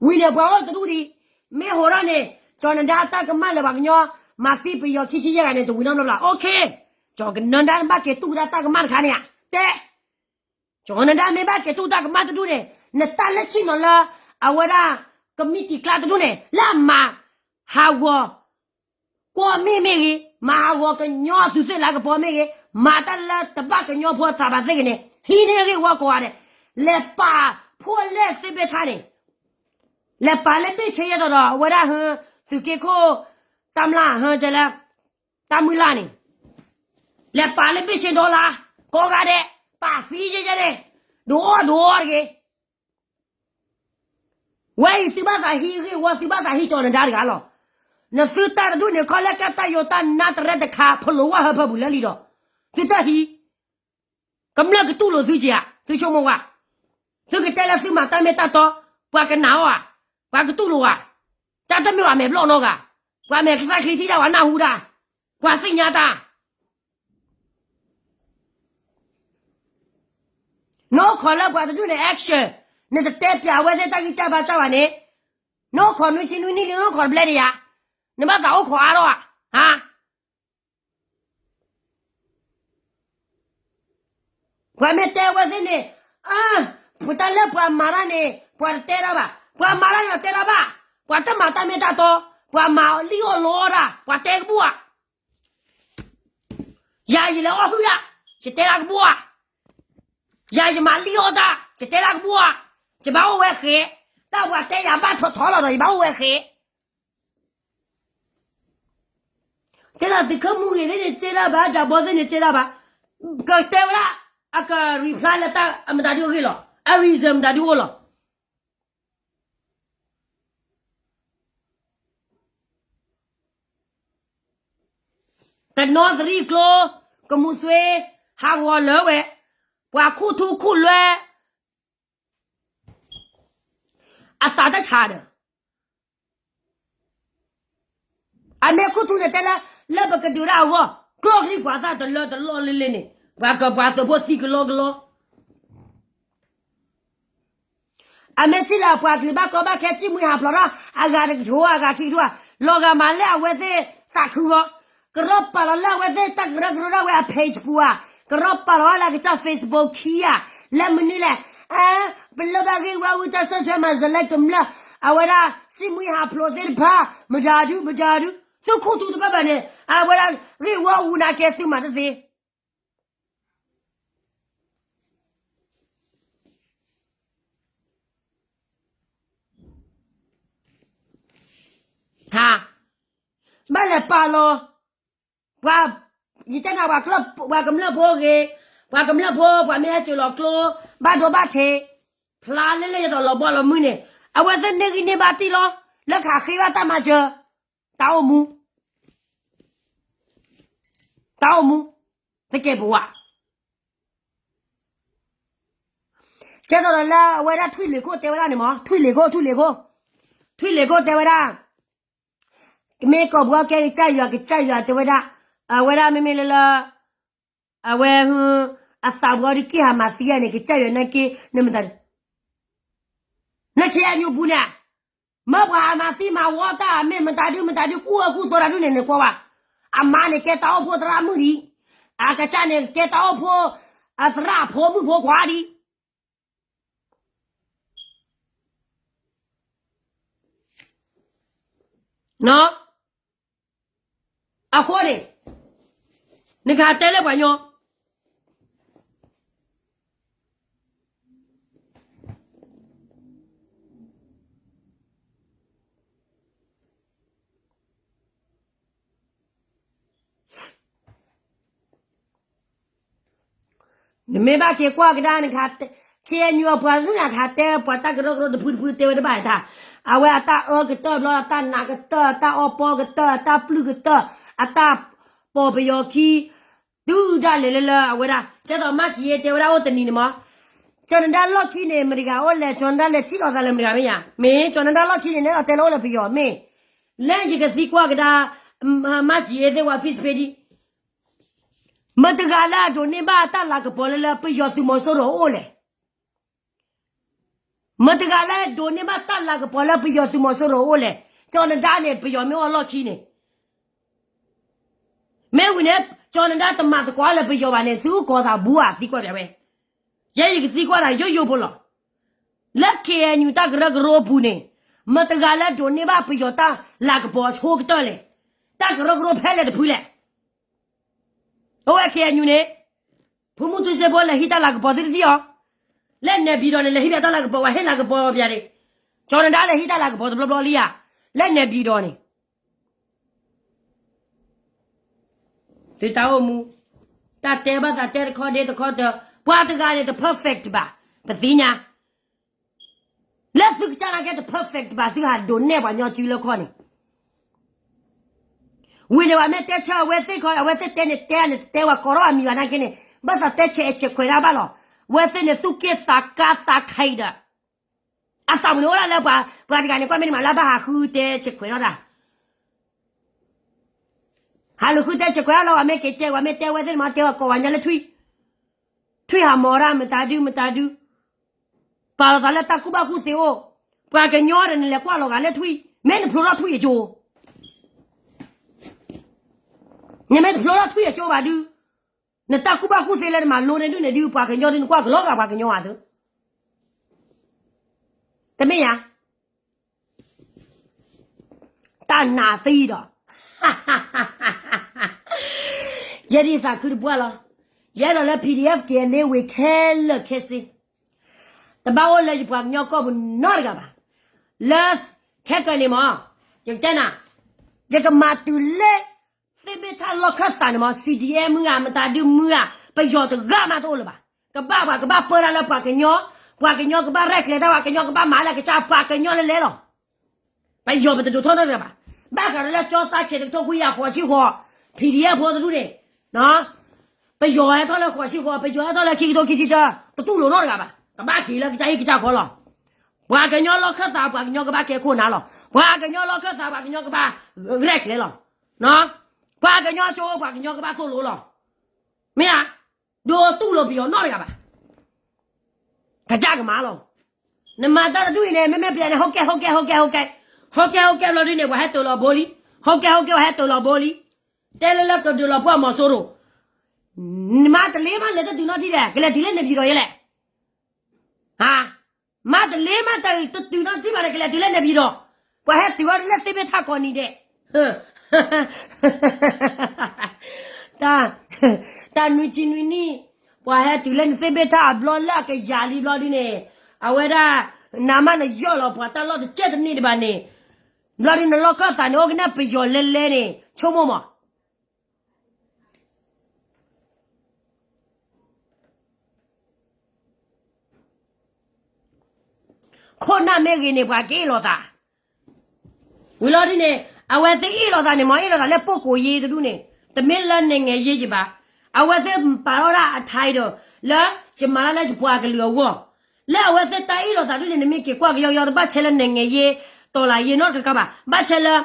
ဝံၤန့ၣ် ပှၤအိၣ်တဒူၣ်ဒံး, မ့ၢ်ဟိးထီၣ်န့ၣ် ကၠီၤနဒါတၢ်ကမၣ်လၢပှၤကညီ မၤသံပယီၤခံဆံယဲၢ်ဂၤန့ၣ် တဝံၤနီတဘျီဘၣ်. အိၣ်ခ့, ကၠီၤနဒါဘၣ်က့ၤတူၢ်ကဒါတၢ်ကမၣ်တခါန့ၣ်ဧါ, တဲ, ကၠီၤနဒါမ့ၢ်ဘၣ်က့ၤတူၢ်တၢ်ကမၣ်တဒူၣ်န့ၣ် နတၢ်လၢဆ့ၣ်နီၤလၢ အဝဲဒၣ် ကမံးတံာ်ကျါတဒူၣ်န့ၣ် လၢအမၤဟးဂီၤ ကွီၢ်မ့ၢ်မ့ၢ်ဂ့ၤ, မၤဟးဂီၤကညီသုးသ့ၣ်လၢကပီၤမ့ၢ်ဂ့ၤ, မၤတၢ်လၢတဘၣ်ကညီဖိသးဘၣ်သ့ၣ်ဂ့ၤန့ၣ် ဟံးန့ၢ်ဂ့ၢ်ဝီကိးဂၤဒဲး, လဲၤပာ်ဖှိၣ်လၢသ့ၣ်ဘ့ၣ်ထါန့ၣ်, လဲၤပာ်လၢဘ့ၣ်ဆ့ယဲၢ်ဒီးဒီး အဝဲဒၣ်ဟၢ သုးက့ခိၣ် တၢ်မျၢ်ဟၢကဲလဲၣ်, တၢ်မုၢ်လၢ်န့ၣ်, လဲၤပာ်လၢဘ့ၣ်ဆ့ဒီလါ, ကိးဂၤဒဲး, ပာ်သံယဲၢ်ယဲၢ်န့ၣ်, ဒိးအီၣ်ဒိးအီတဂ့ၤ ဝဲအံၤသုဘၣ်သးဟံးဂ့ၢ်ဝီ သုဘၣ်သးဟံးကၠီၤနဒါတဂၤလီၤ. နသုတၢ်တဒူၣ်န့ၣ် ခီလၢကဲတၢ်ယိၤတၢ်နါတရဲတခါ ဖလိာ်ဝၢ်ဟၢဖၢပူၤလၢလံဒီး, သုတၢ်ဟံး, ကမျၢၢ်ကတူၢ်လိာ်သုက့ၤဧါ, သုဆိကမိၣ်ဝဲ, သုကတဲလၢသုမၤတၢ်မ့ၢ်တၢ်တီ, ပှၤကနာ်အီၤဧါ, ပှၤကတူၢ်လိာ်ဧါ, တၢ်တမ့ၢ်ဘၣ်မဲာ်ဘျီၣ်နီတဂၤ, ပှၤမဲာ်ကသၣ်ချံထံၣ်တၢ်ဝဲနၢ်ဟူတၢ်, ပှၤသ့ၣ်ညါတၢ် နအိၣ်ခိးလၢပှၤတဒူၣ်န့ၣ် action, နတတဲပျးဝဲသ့ၣ်တၢ်ဂံၢ်စၢ်ဘါစၢ်ဘၣ်န့ၣ်, နအိၣ်ခိးနွံဆံနွံနံၣ်လံ နအိၣ်ခိးတဘျဲၣ်ဒံးဧါ, နဘၣ်သးအိၣ်ခိးအါထီၣ်ဧါ, ဟါ ပှၤမ့ၢ်တဲဝဲသ့ၣ်န့ၣ်, ပတၢ်လၢပှၤမၤတၢ်န့ၣ် ပှၤတတဲတၢ်ဘၣ်, ပှၤမၤတၢ်န့ၣ်တဲတၢ်ဘၣ်, ပှၤတမၤတၢ်မ့ၢ်တၢ်တီ, ပှၤမၤလံၣ်အီၣ်လီအီၣ်တၢ် ပှၤတဲကဘူၣ်ဧါ ယၤယလဲၤအီၣ်ဟုၣ်တၢ်, ယတဲတၢ်ကဘူၣ်ဧါ, ယၤယမၤလံၣ်အီၣ်တၢ် ယတဲတၢ်ကဘူၣ်ဧါ, ယဘၣ်အိၣ်ဝဲဃဲ, တၢ်ပှၤတဲယၤဘၣ်ထီၣ်ထီလီၤဒီး ယဘၣ်အိၣ်ဝဲဃဲ ကဲလၢသုးခိၣ်မူဂ့ၤသ့ၣ်န့ၣ် စဲဒၣ်ဘၣ်, ဒၣ်ဘီသ့ၣ်န့ၣ် စဲဒၣ်ဘၣ်, ကတဲဝဲဒၣ်, အက reply လၢတၢ်အမတၤဒုအဂ့ၢ်လီၤ, အ reason မတၤဒုအိၣ်လီၤ. တနီသရံၣ်ကျိ, ကမူးသွ့, ဟးဂီၤလၢဝဲ, ပှၤခူၣ်ထူခူၣ်လွဲ, အသးတဆါဒီး အမ့ၢ်ခူၣ်ထူန့ၣ်တဲလၢ လၢပကဒုးတၢ်အဂီၢ်, ကျီၢ်ချံပှၤသၣ်တလၢတလီၢ်လ့လ့န့ၣ်, ပှၤကပှၤသုးဖိသံကလီကလီ, အမ့ၢ်ထံၣ်လၢအပှၤကလုာ်ဘၣ်ကီဘၣ်ခဲ ထံၣ်မှံဟးဖျိးထီၣ် အဂၤတကထိ အဂၤခံကထိဧါ, လီၤဂာ်မးလၢအဝဲသ့ၣ်သးခုဂီၢ်, ကရီပာ်လီၤလၢအဝဲသ့ၣ်တၢ်ကရၢကရိဒၣ်ဝဲအ page ပူၤဧါ, ကရီပာ်လီၤဝဲလၢအကစၢ် Facebook ခံဧါ, လၢမနုၤလဲၣ်, ပလၢဘၣ်ဂ့ၢ်ဝဲအူတၢ်ဆၢထွဲမၤစၢၤလၢကမျၢၢ်, အဝဲဒၣ် ထံၣ်မှံဟးဖျိးသ့ၣ်တဖၣ် မတၤဒု မတၤဒု, သုခူၣ်ထူတဘၣ်ဘၣ်န့ၣ် အဝဲဒၣ်ဂ့ၢ်ဝဲအူနာ်ကဲသုမၤတသ့ ဟါ, ဘၣ်လဲၤပာ်လီၤ, ပှၤ, ယတဲနၤ ပှၤကမျၢၢ်ဖိဂ့ၤ, ပှၤကမျၢၢ်ဖိ ပှၤမ့ၢ်ဟဲစိာ်လီၤကျိ, ဘၣ်ဒိဘၣ်ထံး, ဖျါလၢလၢယသိးလီၤဘီလီၤမုၢ်န့ၣ်, အဝဲသ့ၣ်န့ၢ်ဂံၢ်န့ၢ်ဘါတံၢ်လီၤ, လၢခးဃ့ဘၣ်တၢ်မၤစၢၤ, တၢ်အိၣ်မူ, တၢ်အိၣ်မူ, သကဲးပဝး ကဲသိးဒီးလၢအဝဲဒၣ် ထွံၣ်လ့ၤခိၣ်တဲဝဲဒၣ်န့ၣ်မး, ထွံၣ်လ့ၤခိၣ်, ထွံၣ်လ့ၤခိၣ်, ထွံၣ်လ့ၤခိၣ်တဲဝဲဒၣ်, မ့ၢ်ကိာ်ပူၤအီကဲကစၢ်ယွၤ, ကစၢ်ယွၤတဲဝဲဒၣ်, အဝဲဒၣ်မ့မ့ၢ်လၢလၢ, အဝဲ, အသးပူၤအီဒုးက့ၢ်ဟးမၤသံဧါန့ၣ် ကစၢ်ယွၤနာ်က့, နမတၤ, န KNU ပူၤန့ၣ်, မ့ၢ်ပှၤဟးမၤသံမၤဝီတၢ်မ့ၢ်မတၤဒု မတၤဒု ကူၣ်အၢကူၣ်သီတၢ်ဒုန့ၣ် နကွၢ်ဘၣ်, အမါန့ၣ်ကဲတၢ်အိၣ်ဖှိၣ်သရၣ်မုၣ်ဒံး, အကစၢ်န့ၣ်ကဲတၢ်အိၣ်ဖှိၣ်, အသရၣ်အဖိမုၣ်ဖိခွါဒံး အဃိန့ၣ်, နကဟးတဲလၢပှၤကညီ, နမ့ၢ်ဘၣ်က့ၤကွၢ်ကဒါန့ၣ်, KNU အပှၤတဒူၣ်န့ၣ် ကဟးတဲပှၤတၢ်ကရၢကရိတဖုတဖုတဲဝဲတဘၣ်တၢ်, အဝဲအတၢ်အၢကတၢၢ်ဘျီ အတၢ်နးကတၢၢ် အတၢ်အီပီကတၢၢ် အတၢ်ပျုၢ်ကတၢၢ် အတၢ်ပိာ်ပယီၤခံ, တုၤဒၣ်လဲာ်လၢလၢအဝဲဒၣ် ကဲသိးမၢ်စံးယဲတဲဝဲဒၣ်အိၣ်တနံၤန့ၣ်မး, ကၠီၤနဒါလီၢ်ခံန့ၣ် မတၤတဂၤအိၣ်လဲၣ်, ကၠီၤနဒါလဲၤထံၣ်လိာ်သးလၢမတၤတဂၤမ့ၢ်ယၤ, မ့ၢ်ကၠီၤနဒါလီၢ်ခံန့ၣ် နဲဒၣ်တဲလၢအိၣ်လၢပယီၤမ့ၢ်, လၢယကသံကွၢ်ကဒါ, မၢ်စံးယဲသ့ၣ်ဝဲ Facebook ဒံး မတၤတဂၤလၢအဒိးန့ၢ်ဘၣ်တၢ်လၤကပီၤလၢလၢပယီၤသုးမီၤစိရိၤအိၣ်လဲၣ်, မတၤတဂၤလၢအဒိးန့ၢ်ဘၣ်တၢ်လၤကပီၤလၢပယီၤသုးမီၤစိရိၤအိၣ်လဲၣ်, ကၠီၤနဒါန့ၣ် ပယီၤမ့ၢ်အိၣ်လီၢ်ခံန့ၣ်, မ့ၢ်ဝံၤန့ၣ် ကၠီၤနဒါတမၤသကိးလၢပယီၤဘၣ်န့ၣ် သုကီၤသးဘူးဧါ သံကွၢ်ပဝဲ, ယဲယကသံကွၢ်နၤယိယိဖိလီၤ, လၢ KNU တၢ်ကရၢကရိအပူၤန့ၣ်, မတၤတဂၤလၢဒိးန့ၢ်ဘၣ်ပယီၤတၢ်လၤကပီၤအဆိကတၢၢ်လဲၣ်, တၢ်ကရၢကရိဖဲလဲၣ်တဖုလဲၣ် အဝဲ KNU န့ၣ်, ဖုမူတူစ့ဖိလဲၤဟံးတၢ်လၤကပီၤသုတသံအီၤ, လၢနဲပံၤဒီးန့ၣ် လဲၤဟံးဘၣ်တၢ်လၤကပီၤ ပှၤဟ့ၣ်လၤကပီၤပျဲန့ၣ်, ကၠီၤနဒါလဲၤဟံးတၢ်လၤကပီၤတဘျီဘျီလံဧါ, လၢနဲပံၤဒီးန့ၣ် သုတၢ်အိၣ်မူ, တၢ်တဲဘၣ်သးတဲတခီဒ့တခီတၢ, ပှၤတဂၤန့ၣ်တ perfect ဘၣ်, ပသ့ၣ်ညါ, လၢသုကစၢ်နာ်က့တ perfect ဘၣ် သုဟးဒိးနဲၣ်ပှၤကညီစုလၢခီန့ၣ် ဝံၤန့ၣ် ပှၤမ့ၢ်တဲဆၢအဝဲသ့ၣ်ခီ အဝဲသ့ၣ်တဲန့ၣ်တဲန့ၣ် တတဲဝဲကိးထီၣ်အမံၤဘၣ်နာ်က့န့ၣ် ဘၣ်သးတဲဆဲးဆဲးခွဲးတၢ်ဘၣ်လီၤ. အဝဲသ့ၣ်န့ၣ် သူၣ်က့ၣ်သးကါသးခဲအံၤဒီး အသးပူၤန့ၣ်အိၣ်ဒၣ်လၢပှၤ ပှၤတဂၤန့ၣ် ကွၢ်မ့ၢ်န့ၣ်မးလၢဘၣ်ဟးဃုတဲဆဲးခွဲးထီၣ်တၢ် ဟးလူၤဃုတဲဆဲးခွဲးထီၣ်လီၤ. ပှၤမ့ၢ်က့ၤတဲ ပှၤမ့ၢ်တဲဝဲသ့ၣ်န့ၣ်မး တဲဝဲကိးဝဲညါလၢထွံၣ် ထွံၣ်ဟးမီၤဒၣ် မတၤဒု မတၤဒု ပာ်လီၤသးလၢတၢ်ကူၣ်ဘၣ်ကူၣ်သ့အိၣ်, ပှၤကညီဒီးနလဲၤကွၢ်လီၤဂာ်လၢထွံၣ်, မ့ၢ်နဖျိထီၣ်ထွံၣ်အကၠိ, နမ့ၢ်တဖျိထီၣ်ထွံၣ်အကၠိဘၣ်ဒု, နတၢ်ကူၣ်ဘၣ်ကူၣ်သ့လၢနမၤလိန့ၢ်ဒုန့ၣ်ဒု ပှၤကညီဒု နကွၢ်ကလီၤဂာ်ပှၤကညီဧါသု, တမ့ၢ်ဧါ. တၢ်နးသံဒီး ယဲဒ်သးခုတပှၢ်လီၤ. ယအဲၣ်ဒိးလၢ PDF က့ၤလ့ဝ့ၤခဲလၢာ်ခဲဆ့, တဘၣ်အိၣ်လၢယပှၤကညီကီၢ်ပူၤနီတဂၤဘၣ်. လၢခဲကနံၣ်မး ယကတဲနၤ, ယကမၤတုၤလၢ သ့ၣ်ဘ့ၣ်ထၣ်လီၢ်ခၢၣ်သးန့ၣ်မး CDF မုၢ်ဧါ မတၤဒုမုၢ်ဧါ ပယီၤတဂၤမးတအိၣ်လၢၤဘၣ်. ကဘၣ်ပှၤကဘၣ်ပၢတၢ်လၢပှၤကညီ, ပှၤကညီကဘၣ်ရဲၣ်ကျဲၤတၢ် ပှၤကညီကဘၣ်မၤလၢကစၢ် ပှၤကညီလၢလဲၤလီၤ. ပယီၤပတဒိးထီၣ်နီတဂၤဘၣ်. ဘၣ်ဃးဒီးလၢကၠီသးခ့တကထိခွံကယၤဃိးဆံဃိး PDF ဖိတဒူၣ်န့ၣ်, ပယီၤဟဲထီၣ်လၢဃိးဆံဃိး ပယီၤဟဲထီၣ်လၢခံကထိခံဆံတၢ တတူၢ်လိာ်နီတဂၤဘၣ်. ကဘၣ်က့ၤလၢကစၢ်ဟံၣ်ကစၢ်ဃီလီၤ. ပှၤကညီလီၢ်ခၢၣ်သး ပှၤကညီကဘၣ်ကဲခိၣ်နၢ်လီၤ. ပှၤကညီလီၢ်ခၢၣ်သး ပှၤကညီကဘၣ်ရဲၣ်ကျဲၤလီၤ. ပှၤကညီကၠိ ပှၤကညီကဘၣ်သိၣ်လိလီၤ. မ့ၢ်ဧါ, ဒိးတူၢ်လိာ်ပယီၤနီတဂၤဘၣ်. ကစၢ်ကမၤလီၤ. နမၤတၢ်တဒူၣ်အံၤန့ၣ် မ့မ့ၢ်ပျဲန့ၣ် ဟီၣ်ကဲ ဟီၣ်ကဲ ဟီၣ်ကဲ ဟီၣ်ကဲ, ဟီၣ်ကဲ ဟီၣ်ကဲ ဘျီဒုန့ၣ် ပှၤဟဲတ့ၢ်လီၤဘိလံ, ဟီၣ်ကဲ ဟီၣ်ကဲ ပှၤဟဲတ့ၢ်လီၤဘိလံ, တဲလၢလၢကဒုးလီၤပှၢ်မီၤစိရိၤ, နမၤတလ့မးလဲၤတတုၤနီတထံၣ်ဒီး ကလဲၤတုၤလၢန့ၣ်ပၠံၤဒီးယဲလဲၣ်, ဟါ, မၤတလ့မးတတုၤနီတထံၣ်ဘၣ်ဒီး ကလဲၤတုၤလၢန့ၣ်ပၠံၤဒီး, ပှၤဟဲတုၤအီၤလၢသ့ၣ်ဘ့ၣ်ထၣ်ကိးနံၤဒဲး တၢ်နွံဆံနွံနံၣ်, ပှၤဟဲတုၤလၢနသ့ၣ်ဘ့ၣ်ထၣ်အဘျီလၢအကယၤလံဘျီဒုန့ၣ်, အဝဲဒၣ်, နမ့ၢ်နယီၢ်လီၤပှၤတၢ်လီၢ်တကဲတန့ၢ်တဘၣ်န့ၣ်, ဘျီဒုနလီၢ်ခၢၣ်သးန့ၣ် အိၣ်ကနၣ်ပယီၤလဲလဲန့ၣ် ဆိကမိၣ်မး ခိၣ်နၢ်မ့ၢ်ဂ့ၤန့ၣ် ပှၤကအ့ၣ်လိာ်သး, ဝံၤလီၤဒ်န့ၣ်, အဝဲသ့ၣ်အ့ၣ်လိာ်သးန့ၣ် မ့ၢ်အ့ၣ်လိာ်သးလၢ ပုဂ္ဂိုလ်ရေး တဒူၣ်န့ၣ်, တမ့ၢ်လၢ နိုင်ငံရေး ဘၣ်, အဝဲသ့ၣ်ပာ်ထီၣ်ဒၣ်အ title လၢ ယမၤတၢ်လၢယပှၤကလုာ်အဂီၢ်, လၢအဝဲသ့ၣ်တၢ်အ့ၣ်လိာ်သးဒ်န့ၣ် နမ့ၢ်က့ၤကွၢ်ကယီကယီ တဘၣ်ဆဲးလၢ နိုင်ငံရေး တော်လှန်ရေး နီတခါခါဘၣ်, ဘၣ်ဆဲးလၢ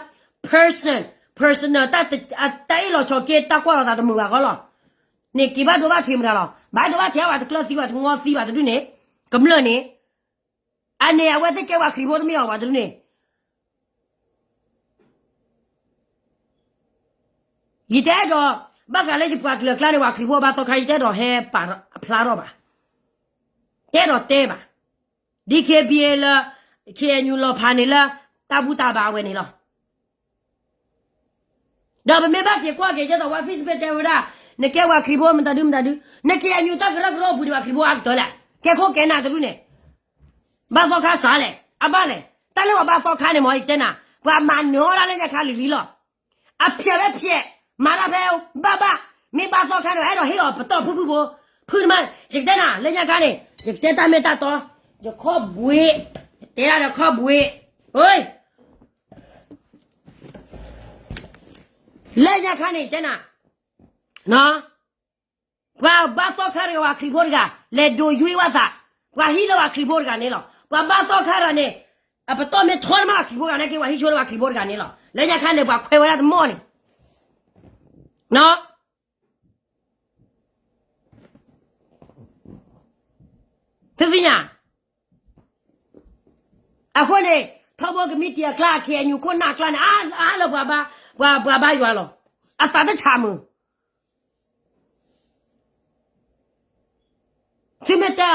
person, personal တၢ်အ့ၣ်လိာ်ဆိးက့ တၢ်ကွၢ်လိာ်သးတမုာ်ဘၣ်ဃီလီၤ. န့ၣ်က့ၤဘၣ်ဒိဘၣ်ထံးမတၤလီၤ, ဘၣ်ဒိဘၣ်ထံးအဝဲတကျၢၢ်သံဘၣ် တငီသံဘၣ်တဒူၣ်န့ၣ်, ကမျၢၢ်န့ၣ်, အန့ၣ် အဝဲသ့ၣ်ကဲပှၤခရံာ်ဖိတမ့ၢ်အီၤဘၣ်တဒူၣ်န့ၣ် ယတအဲၣ်ဒိး, ဘၣ်ဃးလၢယပှၤကလုာ်အကျါန့ၣ် ပှၤခရံာ်ဖိအဘါသီခါ ယတအဲၣ်ဒိးဟဲပာ်ဖျါထီၣ်ဘၣ်, တအဲၣ်ဒိးတဲဘၣ်, DKBA လၢ KNU လီၤဖးန့ၣ်လၢ တၢ်ဘူၣ်တၢ်ဘါအဝဲန့ၣ်လီၤ. ဒီးပမ့ၢ်ဘၣ်က့ၤကွၢ်က့ၤ ကဲသိးပှၤ Facebook တဲဝဲဒၣ်, နကဲပှၤခရံာ်ဖိမတၤဒုမတၤဒု, န KNU တၢ်ကရၢကရိပူၤန့ၣ် ပှၤခရံာ်ဖိအါကတၢၢ်လဲၣ်, ကဲခိၣ်ကဲနၢ်တဒူၣ်န့ၣ်, ဘါသီခါစးလဲၣ်, အဘၣ်လဲၣ်, တၢ်လၢပှၤဘါသီခါန့ၣ်မ့ၢ် ယတဲနၤ, ပှၤမၤနၢၤအီၣ်ဒၣ်လၢညါခါလံၤလံၤလီၤ. အဖျဲးဝဲဖျဲး, မၤတၢ်ဖဲဘၣ်ဘၣ်, မ့ၢ်ဘါသီခါန့ၣ် အဲၣ်ဒိးဟ့ၣ်အီၤပတီၢ်ဖုၣ်ဖုၣ်ဖိ, ဖုၣ်တမး, ယကတဲနၤ လၢညါခါန့ၣ် ယကတဲတၢ်မ့ၢ်တၢ်တီ, ယခီၣ်ဘှံး, ယတဲဒၣ်ဒီးခီၣ်ဘှံး, လၢညါခါန့ၣ် ယတဲနၤ, ပှၤဘါသီခါတဂၤ ပှၤခရံာ်ဖိတဂၤ လဲၤဒိးယွံဝဲသး, ပှၤဟံးလၢပှၤခရံာ်ဖိတဂၤန့ၣ်လီၤ. ပှၤဘါသီခါတဂၤန့ၣ်, အပတီၢ်မ့ၢ်ထီတမး ပှၤခရံာ်ဖိတဂၤန့ၣ်က့ ပှၤဟံးဆိလၢပှၤခရံာ်ဖိတဂၤန့ၣ်လီၤ. လၢညါခါန့ၣ် ပှၤခွဲးဝဲဒၣ်တမီၢ်န့ၣ် သုသ့ၣ်ညါ, အဃိန့ၣ် ထီဘိကမံးတံာ်အကျါ KNU ခိၣ်နၢ်အကျါန့ၣ် အါလၢပှၤဘါယွၤလီၤ. အသးတဆးမုာ် သုမ့ၢ်တဲ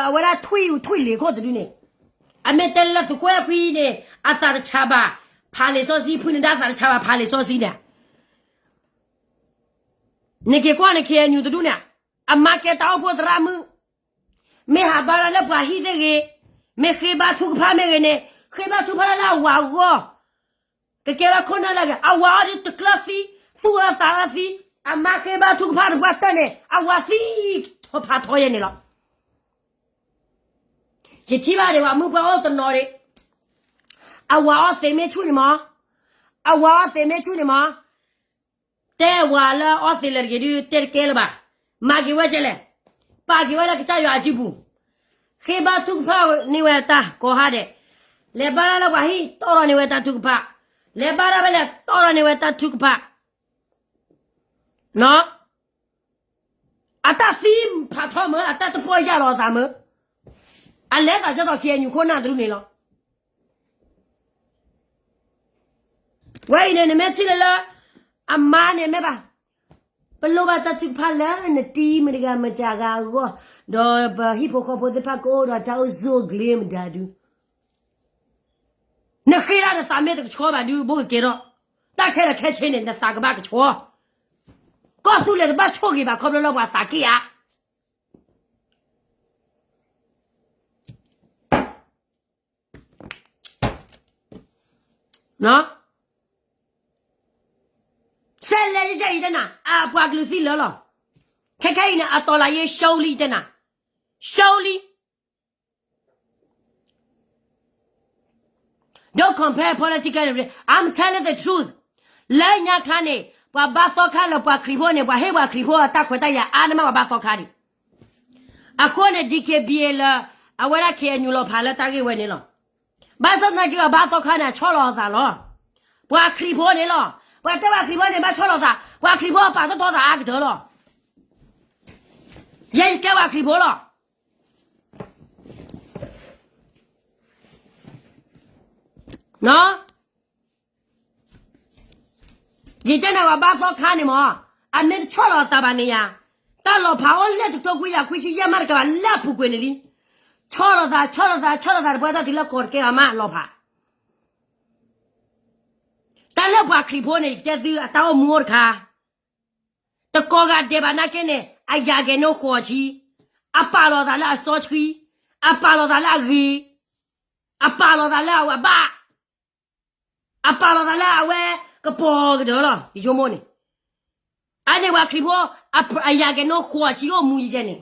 အဝဲဒၣ်ထွံၣ်အူထွံၣ်လ့ၤခိၣ်တဒုန့ၣ်, အမ့ၢ်တဲလၢသုးခိၣ်အဲၣ်ခွံန့ၣ် အသးတဆးဘၣ်, ဖးလံာ်စီဆှံ ဖုန့ၣ်ဒၣ်သးတဆးဘၣ် ဖးလံာ်စီဆှံန့ၣ်, နက့ၤကွၢ်န့ၣ် KNU တဒုန့ၣ်, အမၤကဲတၢ်အိၣ်ဖှိၣ်သရၣ်မုၣ်, မ့ၢ်ဟးဘါတၢ်လၢပှၤဟံၣ်သ့ၣ်ဂ့ၤ, မ့ၢ်ဃ့ဘါထုကဖၣ်မ့ၢ်ဂ့ၤန့ၣ်, ဃ့ဘါထုကဖၣ်တၢ်လၢအဝၤအဂီၢ်, ကကဲထီၣ်ခိၣ်နၢ်လၢအဂ့ၤ, အဝၤအီၤဒ်တကျၢၢ်သံ, သူၣ်အၢသးအၢသံ, အမါဃ့ဘါထုကဖၣ်တပှၢ်တၢၢ်န့ၣ် အဝၤသံထီဖးထီယဲၢ်န့ၣ်လီၤ. ယထံၣ်ဘၣ်ဒံး ပှၤမုၣ်ပှၢ်အိၣ်တနီၤဒံး, အဝၤအီသံးမ့ၢ်ဆူၣ်န့ၣ်မး, အဝၤအီသံးမ့ၢ်ဆူၣ်န့ၣ်မး, တဲဝၤလၢအီသံးလၢတဂ့ၤဒုး တဲတကဲလၢၤဘၣ်, မၤက့ၤဝဲကဲလဲၣ်, ပာ်က့ၤဝဲလၢကစၢ်ယွၤအစုပူၤ, ဃ့ဘါထုကဖၣ်န့ၢ်ဝဲတၢ်ကိးဟါဒဲး, လဲၤဘါတၢ်လၢပှၤဟံၣ်တီၢ်ထီၣ်န့ၢ်ဝဲတၢ်ထုကဖၣ်, လဲၤဘါတၢ်ဖဲလဲၣ်တီၢ်ထီၣ်န့ၢ်ဝဲတၢ်ထုကဖၣ် အတၢ်သံဖးထီမ့ၢ် အတၢ်တပီၢ်ယၢ်လီၤအသးမ့ၢ်, အလဲၤသးကဲသိး KNU ခိၣ်နၢ်တဒုန့ၣ်လီၤ. ဝဲအံၤန့ၣ် နမ့ၢ်ထံၣ်လၢလၢ အမါန့ၣ်မ့ၢ်ဘၣ်, ပလိၣ်ဘၣ်တၢ်ထုကဖၣ်လၢနတံၤမတၤတဂၤမတၤဂၤအဂီၢ်, ဒီးပဟံၣ်ဖိဃီဖိသ့ၣ်တဖၣ်ကအိၣ်ဒီးတၢ်အိၣ်ဆူၣ်အိၣ်ချ့မတၤဒု နဃ့ဒၣ်နသးမ့ၢ်တကဆှီဘၣ်ဒုး ဘိကကဲထီၣ်, တၢ်ခဲလၢာ်ခဲဆ့န့ၣ် နသးကဘၣ်ကဆှီ, ကီၢ်သူလ့ၤတဘၣ်ဆိၣ်ဂ့ၤဘၣ် ခီဖျိလၢပှၤသးက့ၣ်ဧါ. စဲးလဲၤယဲၢ်အံၤတဲနၤ အပှၤကလုာ်သံလၢာ်လီၤ. ခဲခဲအံၤန့ၣ် အတီၤလၢယဲၢ် ရှုံးလံ တဲနၤ, ရှုံးလံ. Don't compare political, I'm telling the truth. လၢညါခါန့ၣ် ပှၤဘါသီခါလၢပှၤခရံာ်ဖိန့ၣ် ပှၤဟ့ၣ်ပှၤခရံာ်ဖိအတၢ်ခွဲးတၢ်ယာ်အါန့ၢ်မး ပှၤဘါသီခါဒံး. အဃိန့ၣ် DKBA လၢ အဝဲဒၣ် KNU လီၤဖးလၢတၢ်ဂ့ၢ်ဝဲန့ၣ်လီၤ. ဘၣ်ဆၣ်သနာ်က့ ပှၤဘါသီခါန့ၣ် အဆီၣ်လီၤအသးလီၤ. ပှၤခရံာ်ဖိန့ၣ်လီၤ. ပှၤတဲပှၤခရံာ်ဖိန့ၣ် ဘၣ်ဆီၣ်လီၤသး, ပှၤခရံာ်ဖိအပာ်ထီၣ်ထီသးအါကတၢၢ်လီၤ. ယဲယကဲပှၤခရံာ်ဖိလီၤ. ယတဲနၤဝဲဘၣ်သီခါန့ၣ်မး, အမ့ၢ်တဆီၣ်လီၤသးဘၣ်န့ၣ်ယါ, တၢ်လီၤဖးအိၣ်လၢတကထိခွံကယၤခွံဆံယဲၢ်မးတကးဘၣ်လၢအပူၤကွံာ်န့ၣ်လံ. ဆီၣ်လီၤသး ဆီၣ်လီၤသး ဆီၣ်လီၤသးတပှဲၤထီၣ်တုၤလၢကီၢ်တကဲထီၣ်မးလီၤဖး. တၢ်လၢပှၤခရံာ်ဖိန့ၣ် ယကတဲသုအတၢ်အိၣ်မူအိၣ်တခါ, တကိးဂၤဒဲးဘၣ်နာ်က့န့ၣ် အယၤကဲၤနိဃိးဆံ, အပာ်လီၤသးလၢအစီဆှံ, အပာ်လီၤသးလၢအဂ့ၤ, အပာ်လီၤသးလၢအဝဲဘၣ် အပာ်လီၤသးလၢအဝဲကပီၤကတၢၢ်လီၤ ယဆိကမိၣ်န့ၣ်. အန့ၣ်ပှၤခရံာ်ဖိ အယၤကဲၤနိဃိးဆံအိၣ်မူယဲန့ၣ်,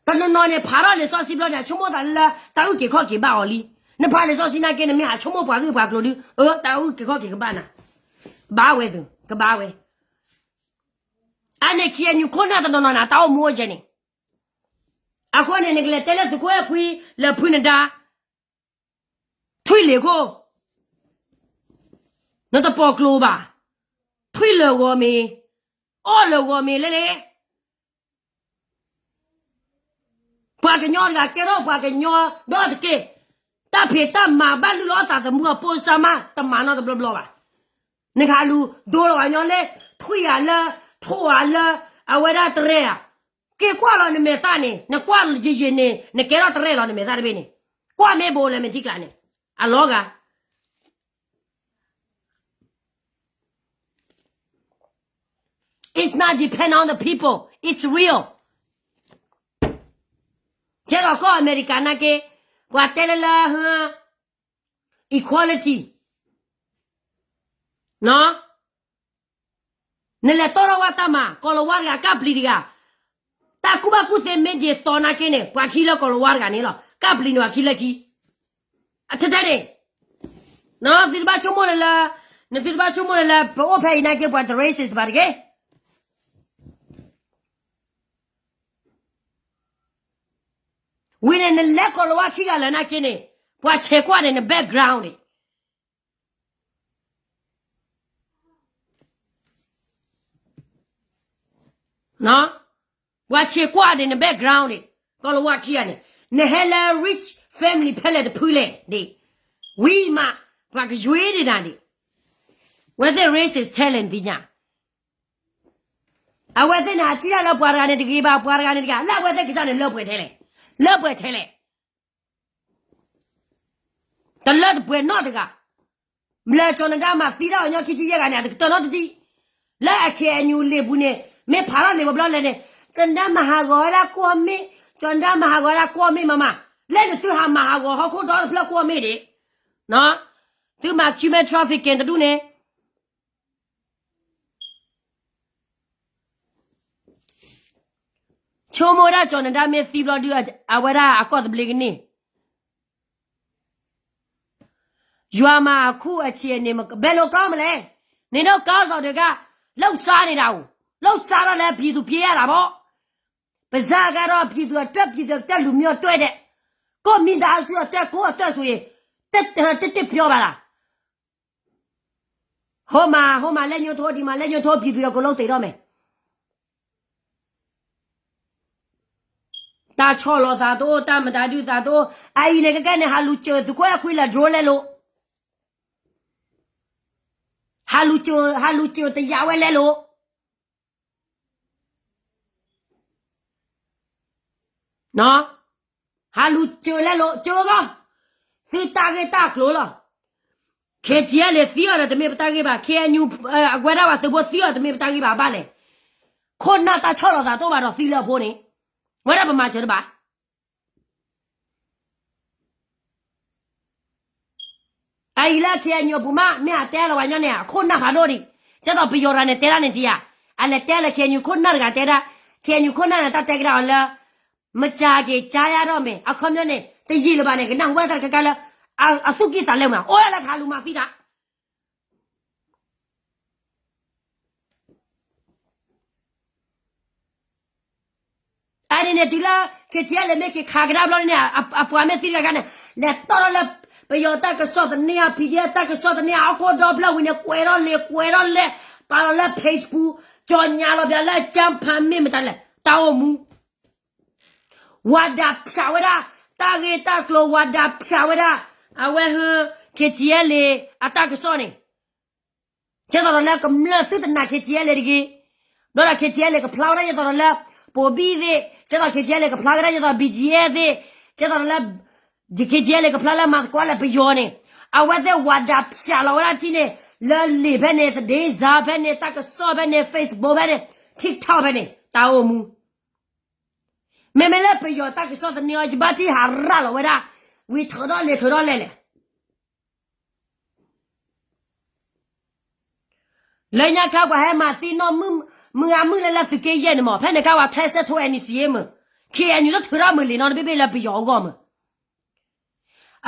တနီၤနီၤန့ၣ် ဖးထီၣ်လံာ်စီဆှံဘျီန့ၣ် အဆိကမိၣ်သးလၢတၢ်အုၣ်က့ၤခီၣ်က့ၤဘၣ်အီၤလံ. နဖးလံာ်စီဆှံနာ်က့ နမ့ၢ်ဟးဆိကမိၣ်ပှၤဂ့ၢ်ပှၤကျိၤဒုး အၢ တၢ်အုၣ်က့ၤခီၣ်က့ၤကဘၣ်နၤ, ဘၣ်ဝဲသု ကဘၣ်ဝဲ. အန့ၣ်ခံအညူခိၣ်နၢ်တနီၤနီၤန့ၣ် တၢ်အိၣ်မူအိၣ်ယဲန့ၣ်, အဃိန့ၣ် နကလဲၤတဲလၢသုးခိၣ်အဲၣ်ခွံ လၢဖုနဒါ ထွံၣ်လ့ၤခိၣ်, နတပိာ်ကျိၤဘၣ်, ထွံၣ်လၢာ်ဂီၤမ့ၤ, အီၣ်လၢာ်ဂီၤမ့ၤလဲၣ်လဲၣ်. ပှၤကညီတဂၤကဲထီၣ်ပှၤကညီဒီတက့ၢ်, တၢ်ဖံးတၢ်မၤဘၣ်လုၢ်လီၤသးသမူအပိစါမး တမၤနီတဘျီဘျီဘၣ်. နကဟးလူၤဒိလီၤပှၤကညီလၢ ထွံၣ်ဧါလၢ ထိၣ်ဧါလၢ အဝဲဒၣ်တရဲၣ်ဧါ, က့ၤကွၢ်လီၤနမဲာ်သၣ်န့ၣ် နကွၢ်ယံာ်ယံာ်န့ၣ် နကဲထီၣ်တရဲၣ်လီၤနမဲာ်သၣ်တဘ့ၣ်န့ၣ်, ကွၢ်မ့ၢ်ဘိလဲၤမ့ၢ်ထံကျါန့ၣ် အလီၤဂာ် It's not depend on the people, it's real. ကဲသိးကီၢ်အမဲရကၤနာ်က့ ပှၤတဲလၢလၢ equality နလဲၤတီထီၣ်ဝဲတၢ်မၤ ကီၤလၤဝါတဂၤ ကၢ်ပျံၤတဂၤ, တၢ်ကူၣ်ဘၣ်ကူၣ်သ့မ့ၢ်ဒ်သိးနာ်က့န့ၣ် ပှၤခံလၢကီၤလၤဝါတဂၤန့ၣ်လီၤ. ကၢ်ပျံၤန့ၣ်ပှၤခံလၢခံ အထဲထဲန့ၣ် နသုတဘၣ်ဆိကမိၣ်လၢလၢ နသုတဘၣ်ဆိကမိၣ်လၢလၢ ပအိၣ်ဖဲအံၤနာ်က့ ပှၤတ racist ဘၣ်တဂ့ၤ. ဝံၤန့ၣ် နလဲၤကီၤလၤဝါခံဂၤလၢာ်နာ်က့န့ၣ် ပှၤဆဲးကွၢ်န့ၣ် န background န့ၣ် ပှၤဆဲးကွၢ်န့ၣ် န background န့ၣ် ကီၤလၤဝါခံဂၤန့ၣ် နဟဲလၢ rich family ဖဲလဲၣ်တဖုလဲၣ်န့ၣ် ဝံၤမး ပှၤကယွ့ဒံးနၤန့ၣ် ဝဲသ့ၣ် racist ထဲလဲၣ်နသ့ၣ်ညါ အဝဲသ့ၣ်န့ၣ်အထံၣ်တၢ်လၢပှၤတဂၤန့ၣ်တဂ့ၤဘၣ် ပှၤတဂၤန့ၣ်တဂ့ၤ လၢအဝဲသ့ၣ်ကစၢ်န့ၣ်လၢပှဲၤထဲလဲၣ် လၢပှဲၤထဲလဲၣ် တလၢတပှဲၤနီတဂၤ ဘျၢကၠီၤနဒါမၤသံတၢ်အီၤညီခံဆံယဲၢ်ဂၤန့ၣ် အတကတၢၢ်နီတဒံး လၢအ KNU လံာ်ပူၤန့ၣ် မ့ၢ်ဖးထီၣ်လံာ်ဝဲဘျီလဲၣ်န့ၣ် ကၠီၤနဒါမၤဟးဂီၤဝဲဒၣ်ကွီၢ်မ့ၢ် ကၠီၤနဒါမၤဟးဂီၤဝဲဒၣ်ကွီၢ်မ့ၢ်မးမး လၢနသုဟးမၤဟးဂီၤဟီၣ်ခိၣ်ဒီတဖျၢၣ်ကွီၢ်မ့ၢ်ဒံး သုမၤ human trafficking တဒူၣ်န့ၣ် ဆိကမိၣ်ဝဲဒၣ်ကၠီၤနဒါမ့ၢ်သံဘျီဒုး အဝဲဒၣ်အကီၢ်သဘျ့ကန့ၢ် ယွၤမၤအခုအဆံးအန့ၣ် ဘဲလိာ်ကီမလဲၣ် န့ၣ်ဒီးကီၢ်စီၤဒုးက လိာ်စါန့ၣ်ဒၣ်အိၣ် လိာ်စါထီၣ်လၢ ပြည်သူ့ ပျဲယၤဒၣ်ဘီ ပစါကဒီး ပြည်သူ့ အတွက် ပြည်သူ့ အတွက် လူမျိုးအတွက် ဒီး ကိုယ့်မိသားစုအတွက် ကိုယ့်အတွက်ဆိုရင် တသင့်ပြောပါလား ဟိမၤ ဟိမၤ လက်ညှိုးထိုး ဒီမှာ လက်ညှိုးထိုး ပြည်သူ ဒီး ကိုယ်လုံးသေတော့မယ် တၢ်ဆီၣ်လီၤသးတအိၣ် တၢ်မတၤဒုးသးတအိၣ် အအံၤန့ၣ် ကကဲန့ၣ် ဟးလူၤစၢၤသုးခိၣ်အဲၣ်ခွံလၢ drone လဲလိာ် ဟးလူၤစၢၤ ဟးလူၤစၢၤတယာ်ဝဲလဲလိာ် ဟးလူၤစၢၤလဲလိာ် စၢၤဂီၢ် သုတၢ်ဂ့ၢ်တၢ်ကျိၤလီၤ KTLA သံအီၤဒီးတမ့ၢ်ပတၢ်ဂ့ၢ်ဘၣ် KNU အဝဲဒၣ်ပှၤသုးဖိသံအီၤတမ့ၢ်ပတၢ်ဂ့ၢ်ဘၣ်ဘၣ်လဲၣ် ခိၣ်နၢ်တၢ်ဆီၣ်လီၤသးတအိၣ်ဘၣ်ဒီးသံလၢအဖိန့ၣ် ဝဲဒၣ်ပမၤစၢၤတဘၣ် အအံၤလၢ KNU အပူၤမး မ့ၢ်အတဲလီၤဝဲညီန့ၣ် အခိၣ်နၢ်ဖးဒိၣ်ဒံး ကဲသိးပယီၤတဂၤန့ၣ် တဲဒၣ်န့ၣ်တယၤ အလဲၤတဲလၢ KNU ခိၣ်နၢ်တဂၤတဲဒၣ် KNU ခိၣ်နၢ်န့ၣ် တၢ်တဲကဒါအီၤလၢ မကြာခင်ကြားရတော့မယ် အခီပညီန့ၣ် တယံာ်လၢၤဘၣ်န့ၣ် ကနၢ်ဟူဘၣ်တၢ်တခါခါလၢ အသူၣ်ကံၢ်သးလဲမး အိၣ်ဒၣ်လၢကဟးလူၤမၤသံတၢ် အန့ၣ်န့ၣ် တုၤလၢ KTLA မ့ၢ်က့ၤခးကဒါဘျီန့ၣ် အပှၤမ့ၢ်သံတဂၤခါန့ၣ် လဲၤတီၢ်ထီၣ်လၢ ပယီၤတၢ်ကစီၣ်သန့ဧါ PDF တၢ်ကစီၣ်သန့ဧါ ဟီၣ်ခိၣ်ဒီဖျၢၣ်ဝံၤန့ၣ် ကွဲးထီၣ်လဲၤ ကွဲးထီၣ်လဲၤ ပာ်လီၤလၢ Facebook ကြေညာလီၤပျၢၤလၢ ကျန်းဖန် မ့ၢ်မတၤလဲၣ် တၢ်အိၣ်မူ ဝၤဒၣ်ဖၠးဝဲဒၣ် တၢ်ဂ့ၢ်တၢ်ကျိၤဝဲဒၣ်ဖၠးဝဲဒၣ် အဝဲဟၢ KTLA အတၢ်ကစီၣ်န့ၣ် ကဲသိးဒီးလၢကမျၢၢ်သုတနာ် KTLA တဂ့ၤ, ဘျီဒီး KTLA ကဖျါဝဲဒၣ်ကဲသိးဒီးလၢ ပိာ်ဘံၣ်သ့ၣ်, ကဲသိး KTLA ကဖျါဝဲဒၣ်ကဲသိး BGF သ့ၣ်, ကဲသိးဒီးလၢ KTLA ကဖျါလၢမၤသကိးလၢပယီၤန့ၣ်, အဝဲသ့ၣ်ဝးဒၣ်ဖၠးလီၤဝဲဒၣ်ထံၣ်န့ၣ် လၢလံာ်ဖဲန့ၣ် သဒ့စးဖဲန့ၣ် တၢ်ကစီၣ်ဖဲန့ၣ် Facebook ဖဲန့ၣ် TikTok ဖဲန့ၣ် တၢ်အိၣ်မူ မ့မ့ၢ်လၢပယီၤတၢ်ကစီၣ်သန့အီၤ ယဘၣ်ထံၣ်ဟးရၣ်လီၤဝဲဒၣ် ဝံၤထုးထီၣ်လံာ်ထုးထီၣ်လဲၢ်လဲၣ်. လၢညါခါပှၤဟဲမၤသံနီၢ်မုၢ် မုၢ်ဂၤမုၢ်လၢလၢသုးက့ယဲၢ်န့ၣ်မး ဖဲန့ၣ်ခါပှၤဖဲစဲးထိ NCA မ့ၢ် KNU တထုးထီၣ်မုၢ်လံာ်နီတဘ့ၣ်ဘ့ၣ်လၢပယီၤအဂီၢ်မ့ၢ်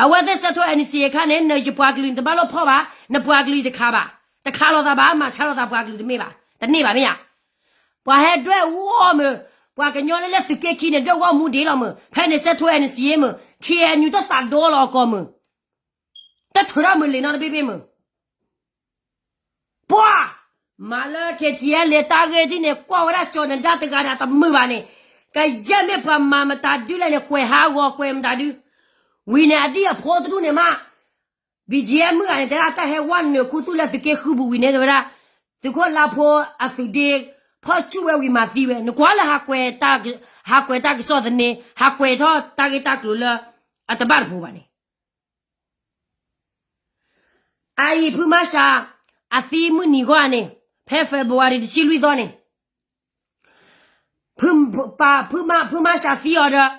အဝဲသ့ၣ်စဲးထိ NCA အခါန့ၣ် နယပှၤကလုာ်နတဘၣ်လိၣ်ဖီၣ်ဘၣ် နပှၤကလုာ်တခါဘၣ် တခါလိာ်သးဘၣ် မၤဆါလိာ်သးပှၤကလုာ်တမ့ၢ်ဘၣ် တန့ၢ်ဘၣ်မ့ၢ်ဧါ. ပှၤဟဲဒွဲၣ်အူအီၣ်မုၢ် ပှၤကညီလၢလၢသုးက့ခံန့ၣ် ဒွဲၣ်ဂီၢ်မူဒ့လီၤမုၢ် ဖဲန့ၣ်စဲးထိ NCA မုၢ် KNU တသးဒိလီၤအကိာ်မုၢ် တထုးထီၣ်မုၢ်လံာ်နီတဘ့ၣ်ဘ့ၣ်မုၢ် ပှၤ မၤလၢ KTLA တၢ်ဂ့ၢ်ထံၣ်န့ၣ် ကွၢ်ဝဲဒၣ်ကၠီၤနဒါတဂၤန့ၣ် တမုာ်ဘၣ်န့ၣ် ကယဲၢ်မ့ၢ်ပှၤမၤမတၤဒုလဲၣ်န့ၣ် ကွဲးဟးဂီၤကွဲးမတၤဒု ဝံၤန့ၣ် အဒံၣ်အဖိတဒူၣ်န့ၣ်မး BGF မုၢ်ဂၤန့ၣ် တဲဒၣ်တၢ်ဟဲဝဲနုာ်ခူသူၣ်လၢသုးက့ဃုပူၤဝံၤန့ၣ် တဲဝဲဒၣ် သုးခိၣ်လါဖိအသုးဒ့ ဖီၣ်ဆူၣ်ဝဲဝံၤမၤသံဝဲ နကွၢ်လၢ ဟးကွဲးတၢ်ကစီၣ်သန့ ဟးကွဲးထီၣ်တၢ်ဂ့ၢ်တၢ်ကျိၤလၢ အတဘၣ်တပူၤဘၣ်န့ၣ် အအံၤဖုမါရှၤ အသံမုၢ်နံၤဂီၢ်န့ၣ် ဖဲ February တဆံလွံၢ်သီန့ၣ် ဖုမါ ဖုမါရှၤသံအီၤဒီး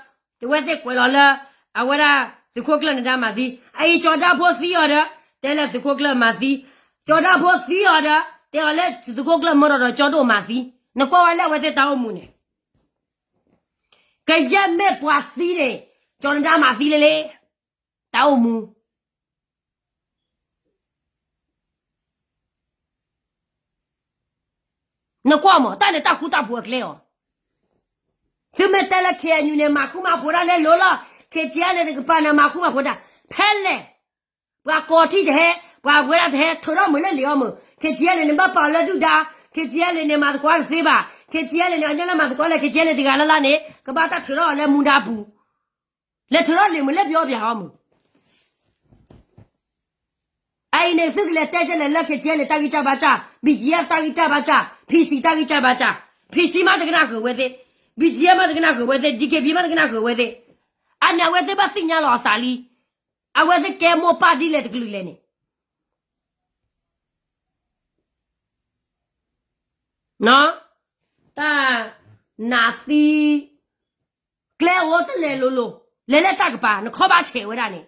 တဝဲသ့ၣ်ကွဲးလီၤလၢ အဝဲဒၣ်သုးခိၣ်ကျၢၢ်နဒါမၤသံ အအံၤကၠီၤဒၣ်ဖိသံအီၤဒီး တဲလၢသုးခိၣ်ကျၢၢ်မၤသံ ကၠီၤဒၣ်ဖိသံအီၤဒီး တဲအီၤလၢသုးခိၣ်ကျၢၢ်မၢဒီးကၠီဒိၣ်မၤသံ နကွၢ်ဝဲလၢအဝဲသ့ၣ်တၢ်အိၣ်မူန့ၣ် ကယဲၢ်မ့ၢ်ပှၤသံန့ၣ် ကၠီၤနဒါမၤသံလဲၣ်လဲၣ် တၢ်အိၣ်မူ နကွၢ်မး တၢ်န့ၣ်တၢ်ဃူတၢ်ဖိးအကျဲအီၤ သုမ့ၢ်တဲလၢ KNU န့ၣ် မၤဃူမၤဖိးတၢ်လဲၤလိၤလီၤ KTLA တကပၤန့ၣ် မၤဃူမၤဖိးတၢ် ဖဲလဲၣ် ပှၤကိးထံၣ်တဟဲ ပှၤဝဲဒၣ်တဟဲ ထုးထီၣ်မုၢ်လၢလံာ်အီၤမုၢ် KTLA န့ၣ် ဘၣ်ပာ်လၢဒုၣ်ဒါ KTLA န့ၣ် မၤသကိးတသ့ဘၣ် KTLA န့ၣ် အညီလၢမၤသကိးလၢ KTLA တဂၤလၢ်လၢ်န့ၣ် ကဘၣ်တၢ်ထုးထီၣ်အီၤလၢမူဒါပူၤ လဲၤထုးထီၣ်လံာ်မုၢ်လၢပယီၤပျးအီၤမုၢ် အအံၤန့ၣ် သုကလဲၤတဲကလဲၣ်လၢ KTLA တၢ်ဂံၢ်စၢ်ဘါစၢ် BGF တၢ်ဂံၢ်စၢ်ဘါစၢ် PC တၢ်ဂံၢ်စၢ်ဘါစၢ် PC မးတကနၣ်ဃုာ်ဝဲသ့ၣ် BGF မးတကနၣ်ဃုာ်ဝဲသ့ၣ် DKBA မးတကနၣ်ဃုာ်ဝဲသ့ၣ် အန့ၣ်အဝဲသ့ၣ်ဘၣ်သ့ၣ်ညါလီၤအသးလံ အဝဲသ့ၣ်ကဲမိၢ်ပၢ်ဒ်လဲၣ်တကလုာ်လဲၣ်န့ၣ် တၢ်နးသံ ကျဲအိၣ်တလဲၤလိၤလိၤ လဲၤလၢတၢ်ကပၤ နခီၣ်ဘၣ်ဆဲးဝဲဒၣ်န့ၣ်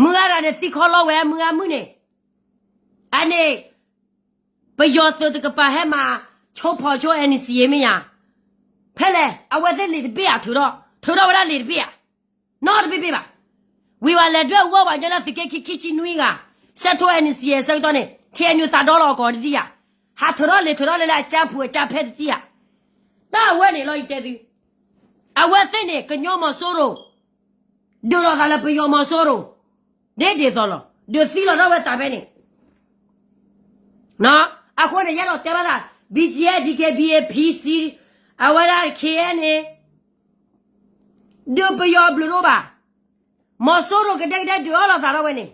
မုၢ်ဂၤတဂၤန့ၣ် သံခီလီၤဝဲ မုၢ်ဂၤမုၢ်န့ၣ် အန့ၣ် ပယီၤသုးတကပၤဟဲမၤ ဆိဖီဆိ NCA မ့ၢ်ဧါ, ဖဲလဲၣ် အဝဲသ့ၣ်လံာ်တဘ့ၣ်ဧါ ထုးထီၣ် ထုးထီၣ်ဝဲဒၣ်လံာ်တဘ့ၣ်ဧါ, နီတဘ့ၣ်ဘ့ၣ်ဘၣ်. ဝံၤဝဲလဲၤဒွဲၣ်အူအီၣ်ပှၤကညီလၢသုးက့ခံ ခံဆံနွံဂၤ စဲးထိ NCA အဆၢကတီၢ်န့ၣ် KNU သးဒီလီၤအကိာ်တထံၣ်ဧါ, ဟးထုးထီၣ်လံာ်ထုးထီၣ်လဲၢ်လၢအကၠါဖုးအကၠါဖဲတထံၣ်ဧါ. တၢ်အဝဲန့ၣ်လီၤ ယတဲသု, အဝဲသ့ၣ်န့ၣ် ကညီမီၤစိရိၤ ဒုးလိာ်သးလၢပယီၤမီၤစိရိၤ ဒ်ဒ်သိးလီၤ, ဒုးသံလီၤထီၣ်ဝဲသးဖဲန့ၣ်. အဃိန့ၣ် ယအဲၣ်ဒိးတဲဘၣ်သး BGF, DKBA, PC, အဝဲဒၣ် KNA ဒုးပယီၤဘျုးဒိၣ်ဘၣ်. မီၤစိရိၤကဒဲကဒဲဒုးအီၣ်လိာ်သးထီၣ်ဝဲန့ၣ်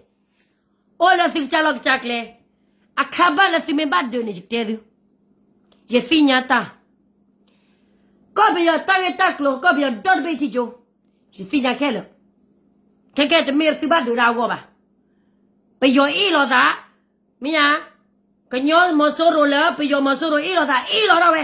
အိၣ်လၢသုကစၢ်လီၢ်ကစၢ်ကျဲ, အခါဘၣ်လၢသုမ့ၢ်ဘၣ်ဒုးန့ၣ် ယကတဲသု, ယသ့ၣ်ညါတၢ်, ကီၢ်ပယီၤတၢ်ဂ့ၢ်တၢ်ကျိၤ ကီၢ်ပယီၤဒီတဘ့ၣ်ထံၣ်ကၠိ, ယသ့ၣ်ညါခဲလၢာ်, ခဲကဲတမ့ၢ်သုဘၣ်ဒုးဒၣ်အဂီၢ်ဘၣ်. ပယီၤအ့ၣ်လိာ်သး, မ့ၢ်ဧါ, ကညီမီၤစိရိၤလၢပယီၤမီၤစိရိၤအ့ၣ်လိာ်သး အ့ၣ်လိာ်ထီၣ်ဝဲ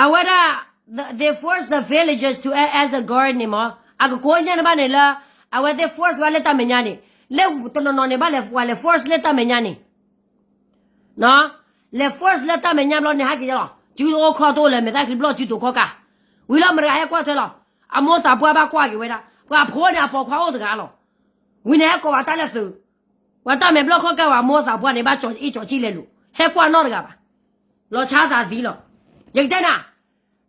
အဝဲဒၣ် they force the villagers to act as a guard န့ၣ်မး, အကကိးညါန့ၣ်ဘၣ်န့ၣ်လၢ အဝဲသ့ၣ် force ဝဲလၢတၢ်မဲာ်ညါန့ၣ်, လၢတနီၤနီၤန့ၣ်ဘၣ်လဲၤ ပှၤလဲၤ force လၢတၢ်မဲာ်ညါန့ၣ်, လဲၤ force လၢတၢ်မဲာ်ညါဘျီန့ၣ် ဟဲက့ၤလီၤ, စုတအိၣ်ခီၣ်တအိၣ်လၢမဲာ်သၣ်ချံဘျီၣ်စုတိာ်ခီၣ်ကၢ်, ဝံၤလီၤမတၤတဂၤဟဲကွၢ်ထွဲလီၤ, အမိၢ်သးပှၢ်ဘၣ်ကွၢ်က့ၤဝဲဒၣ်, ပှၤဖိန့ၣ်အပိာ်ခွါအိၣ်တဂၤလီၤ, ဝံၤန့ၣ်ဟဲကိးပှၤတၢ်လၢသုး, ပှၤတၢ်မဲာ်ဘျီၣ်ခီၣ်ကၢ်ဝဲအမိၢ်သးပှၢ်န့ၣ် ဘၣ်ကၠီအ့ၣ်ကၠီဆံၣ်လဲၤလိာ်, ဟဲကွၢ်နီတဂၤဘၣ်, လီၤဆါသးသံလီၤ, ယကတဲနၤ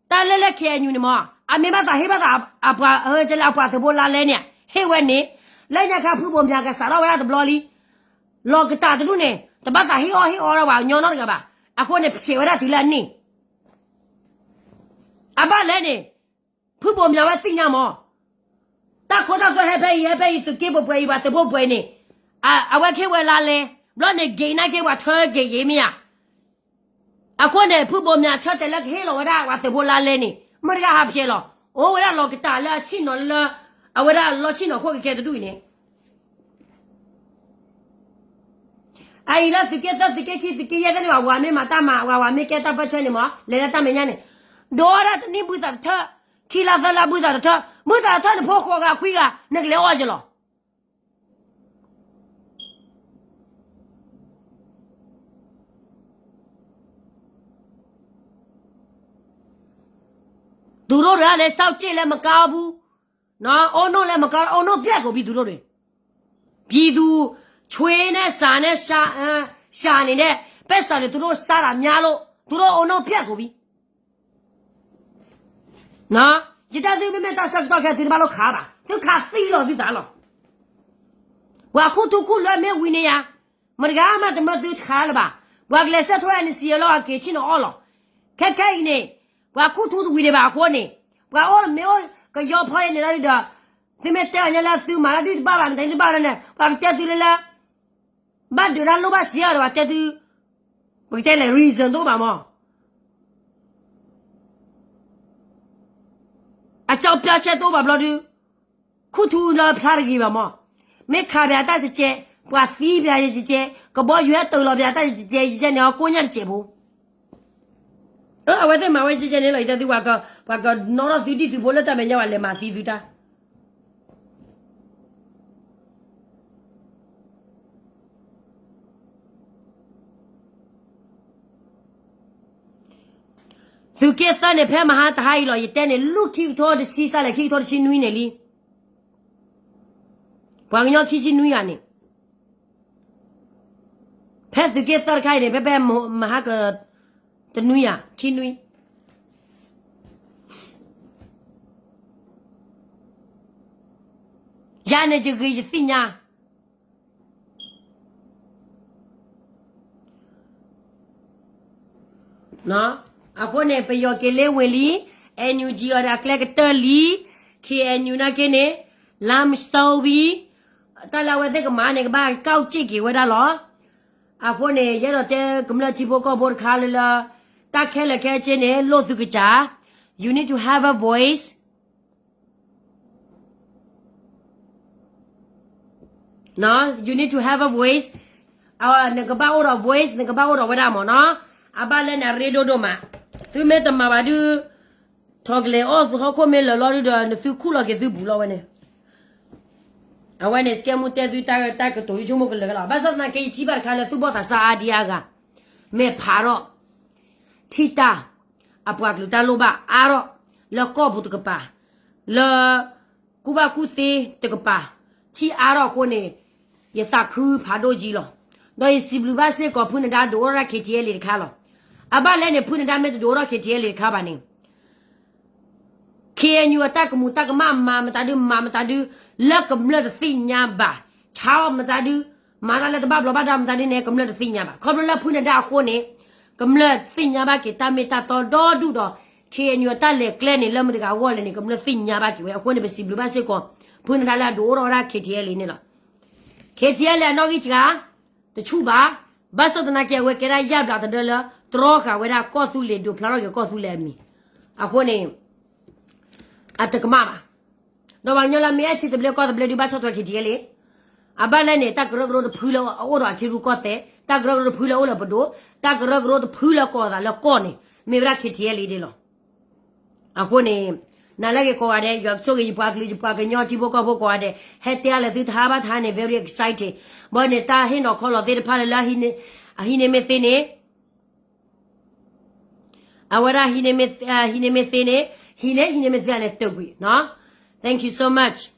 တၢ်လၢလၢ K N U န့ၣ်မး, အမ့ၢ်ဘၣ်သးဟ့ၣ်ဘၣ်သးအပှၤ ဟဲကဲလၢအပှၤသုးဖိလါလဲန့ၣ် ဟ့ၣ်ဝဲန့ၣ်, လၢညါခါဖုဘိးမၠးကစးထီၣ်ဝဲဒၣ်တဘျီလံ, လီၤကတၢ်တဒူၣ်န့ၣ် တဘၣ်သးဟ့ၣ်အီၣ်ဟ့ၣ်အီဒီးပှၤကညီနီတဂၤဘၣ်, အဃိန့ၣ် ဖျဲးဝဲဒၣ်တုၤလၢအန့ၣ် အဘၣ်လဲၣ်န့ၣ်, ဖုဘိးမၠးဝဲသ့ၣ်ညါမး, တၢ်ခိတၢ်သွဲဟဲဖဲအံၤ ဟဲဖဲအံၤ သုးက့ပှဲၤပှဲၤအံၤ ပှၤသုးဖိပှဲၤအံၤန့ၣ်, အဝဲကဟ့ၣ်ဝဲလါလဲ, ဘျီန့ၣ် က့ၤနာ်က့ၤပှၤထၢက့ၤက့ၤမ့ၢ်ဧါ, အဃိန့ၣ် ဖုဘိးမၠးဆၢတဲာ်လၢကဟ့ၣ်လီၤဝဲဒၣ်ပှၤသုးဖိလါလဲန့ၣ် မတၤတဂၤဟးဖျဲးလီၤ, အိၣ်ဝဲဒၣ်လီၤကတၢ်လၢအဆ့ၣ်နီၤလၢ အဝဲဒၣ်လီၢ်ဆ့ၣ်နီၤခိၣ်ကကဲတဒူၣ်အံၤန့ၣ် အအံၤလၢသုးက့သၢ သုးက့ခံ သုးက့ယဲၢ်သ့ၣ်န့ၣ် ပှၤမ့ၢ်မၤတၢ်မၤ ပှၤမ့ၢ်ကဲတၢ်ပၢၢ်ဆၢန့ၣ်မး လဲၤလၢတၢ်မဲာ်ညါန့ၣ်, ဒိးဝဲဒၣ်တနံၣ်ဘုသးတထၢၣ်, ခံလါသၢလါဘုသးတထၢၣ်, ဘုသးတထၢၣ်န့ၣ် ဖိဃိးဂၤခွံဂၤ နကလဲၤအီၣ်က့ၤလီၤ. သူတို့ကလည်း စောင့်ကြည့်လၢ မကောင်းဘူး, အိၣ်နီၢ်လၢ မကောင်း, အိၣ်နီၢ်ပျဲၢ်ကိးဘံ သူတို့တွေ, ပြည်သူ ချွေးနဲ့ ဆန်နဲ့ ဆန်, ဆန်နေတဲ့ ပိုက်ဆံတွေ သူတို့ စားတာများလို့ သူတို့ အိၣ်နီၢ်ပျဲၢ်ကိးဘံ. ယတဲသုမ့မ့ၢ်တၢ်ဆၢကတီၢ်ခဲ သုတဘၣ်လိၣ်ခးဘၣ်, သုခးသံလီၤသုသးလီၤ. ပှၤခူၣ်ထူခူၣ်လွဲမ့ၢ်ဝံၤန့ၣ်ယါ, မတဂၤမးတမၢသုတခးလၢၤဘၣ်. ပှၤကလဲၤဆၢထၢၣ် N C A လီၤအက့ၤဆ့ၣ်နီၤအီၣ်လီၤ. ခဲခဲအံၤန့ၣ် ပှၤခူၣ်ထူတဝံၤဒံးဘၣ်အဃိန့ၣ်, ပှၤအိၣ်မ့ၢ်အိၣ်ကယီဖီယဲန့ၣ်လီၤဒီး, သုမ့ၢ်တဲအီၤညါလၢသုမၤတၢ်ဒုၣ်တဘၣ်ဘၣ် မတၤဒုၣ်တဘၣ်လၢန့ၣ် ပှၤကတဲသုလၢလၢ ဘၣ်ဒုးတၢ်လိၣ်ဘၣ်စ့အီၤဒီး ပှၤတဲသု, ပကတဲလဲၣ် reason တအိၣ်ဘၣ်မး. အကြောင်းပြချက်တအိၣ်ဘၣ်ဘျီဒုး, ခူၣ်ထူလၢဖျါတဂ့ၤဘၣ်မး. မ့ၢ်ခးပၠးတၢ်စဲးစဲး, ပှၤသံပၠးစဲးစဲး, ကဘီယူၤဟဲတ့ၢ်လီၤပၠးတၢ်စဲးစဲး, ယကဲန့ၣ်အကိညၣ်တစဲးဖိ. အဝဲသ့ၣ်မၤဝဲကဲန့ၣ်လီၤ, ယတဲသု ပှၤကနီၣ်ထီၣ်သုဒ်သုးဖိလၢတၢ်မဲာ်ညါ ပှၤလဲၤမၤသံသုတၢ် သုးက့သၢန့ၣ် ဖဲမဟါတဟါအံၤလီၤ, ယတဲန့ၣ် လၢခံကထိတဆံ စးလဲၣ် ခံကထိတဆံနွံန့ၣ်လံ. ပှၤကညီခံဆံနွံဂၤန့ၣ်, ဖဲသုးက့သၢတခါအံၤန့ၣ် ဖဲဖဲမဟါက တနွံဧါ ခံနွံ ယၤန့ၣ်ယဂ့ၤယသ့ၣ်ညါ အဃိန့ၣ် ပယီၤက့ၤလ့ဝ့ၤလံ, N U G အီၤဒီးအကျဲကတၢၢ်လံ, K N U နာ်က့န့ၣ် လါမစီဝံၤ, တၢ်လၢအဝဲသ့ၣ်ကမၤန့ၣ် ကဘၣ်ကောက်ကျစ်က့ၤဝဲဒၣ်လီၤ. အဃိန့ၣ် ယအဲၣ်ဒိးတဲကမျၢၢ်ထံဖိကီၢ်ဖိတခါလၢလၢ, တၢ်ခဲလၢာ်ခဲဆ့န့ၣ် လိၣ်သုကစၢ်, you need to have a voice. You need to have a voice. နကဘၣ်အိၣ်ဒီး voice, နကဘၣ်အိၣ်ဒီးဝဲဒၣ်မ့ၢ်နီၤ. အဘၣ်လၢနရ့ဒိၣ်ဒိၣ်မး, သုမ့ၢ်တမၤဘၣ်ဒုး, ထီၣ်ကလဲၤအီၣ်သုဟီၣ်ခိၣ်မ့ၢ်လၢာ်လီၤဒုးဒီး နသုခူၣ်လီၤက့ၤသုပူၤလီၤဝဲန့ၣ်. အဝဲန့ၣ် စကဲမူတဲသုတၢ်ကတိၤဒုးဆိကမိၣ်ကလၢာ်လီၤ. ဘၣ်ဆၣ်သနာ်က့ ယထံၣ်ဘၣ်တခါလၢသုဘီၣ်သးစၢ်အါဒံအါဂၤ, မဲာ်ဖးထီၣ်, ထံၣ်တၢ်, အပှၤကလုာ်တၢ်လိၣ်ဘၣ်အါထီၣ်, လၢကီၢ်ပူၤတကပၤ, လၢ ကူၣ်ဘၣ်ကူၣ်သ့တကပၤ, ထံၣ်အါထီၣ်အဃိန့ၣ်, ယသးခုဖးဒိၣ်ကံလီၤ. ဒီးယစံးဘျုးဘၣ်စ့ၢ်ကီး ဖုနဒါဒုးအိၣ်ထီၣ်ဒၣ် K T L A တခါလီၤ. အဘၣ်လဲၣ်န့ၣ် ဖုနဒါမ့ၢ်တဒုးအိၣ်ထီၣ် K T L A တခါဘၣ်န့ၣ် K N U အတၢ်ကမူးတၢ်ကမၣ် မၤမတၤဒုး မၤမတၤဒုး လၢကမျၢၢ်တသ့ၣ်ညါဘၣ်, ဆါအီၣ်မတၤဒုး, မၤတၢ်လၢတဘၣ်ဘျီးဘၣ်ဒါမတၤဒုးန့ၣ် ကမျၢၢ်တသ့ၣ်ညါဘၣ်. ခီဖျိလၢဖုနဒါအဃိန့ၣ်, ကမျၢၢ်သ့ၣ်ညါဘၣ်က့ၤတၢ်မ့ၢ်တၢ်တီဒီဒူၣ်ဒီး K N U အတၢ်လဲၤကျဲန့ၣ် လၢမတၤတဂၤအဂီၢ်လဲၣ်န့ၣ် ကမျၢၢ်သ့ၣ်ညါဘၣ်က့ၤဝဲ. အဃိန့ၣ် ပစံးဘျုးဘၣ်စ့ၢ်ကီး ဖုနဒါလၢအဒုးအိၣ်ထီၣ်ဝဲဒၣ် K T L A န့ၣ်လီၤ. K T L A အနီၣ်ဂံၢ်စှၤ တဆူၣ်ဘၣ်, ဘၣ်ဆၣ်သနာ်က့ အဝဲကဲဒၣ်ယၣ်ဘျးတဒၢလၢ တြီဃာ်ဝဲဒၣ်ကီၢ်သူလ့ၤ ဒုးဖျါထီၣ်က့ၤကီၢ်သူလ့ၤအမံၤ. အဃိန့ၣ် အတကမၣ်ဘၣ်. ဒီးပှၤကညီလၢမ့ၢ်အဲၣ်ထံသဘျ့ကီၢ်သဘျ့ဒုး ဘၣ်ဆီၣ်ထွဲ K T L A အဘၣ်လဲၣ်န့ၣ် တၢ်ကရၢကရိတဖုလၢအအိၣ်ဒီးအထံရူၢ်ကီၢ်သဲး, တၢ်ကရၢကရိတဖုလၢအိၣ်လၢပဒိၣ်, တၢ်ကရၢကရိတဖုလၢကိးသးလၢကီၢ်န့ၣ် မ့ၢ်ဝဲဒၣ် K T L A ဒၣ်လီၤ. အဃိန့ၣ် နၤလၢက့ၤကိးဂၤဒဲး ယွၤကဆိၣ်ဂ့ၤယပှၤကလုာ်ယပှၤကညီထံဖိကီၢ်ဖိကိးဂၤဒဲး ဟဲတဲအါလၢသုတဟါဘၣ်တဟါန့ၣ် very excited. ဘၣ်န့ၣ်တၢ်ဟ့ၣ်နီၤခီလီၤသ့ၣ်တဖၣ်လၢလၢ အဟံးန့ၢ်မ့ၢ်သ့န့ၣ် အဝဲဒၣ်ဟံးန့ၢ်မ့ၢ်သ့န့ၣ် ဟံးန့ၢ် ဟံးန့ၢ်မ့ၢ်သ့န့ၣ် တၢ်ကွံာ်နီၤ. Thank you so much.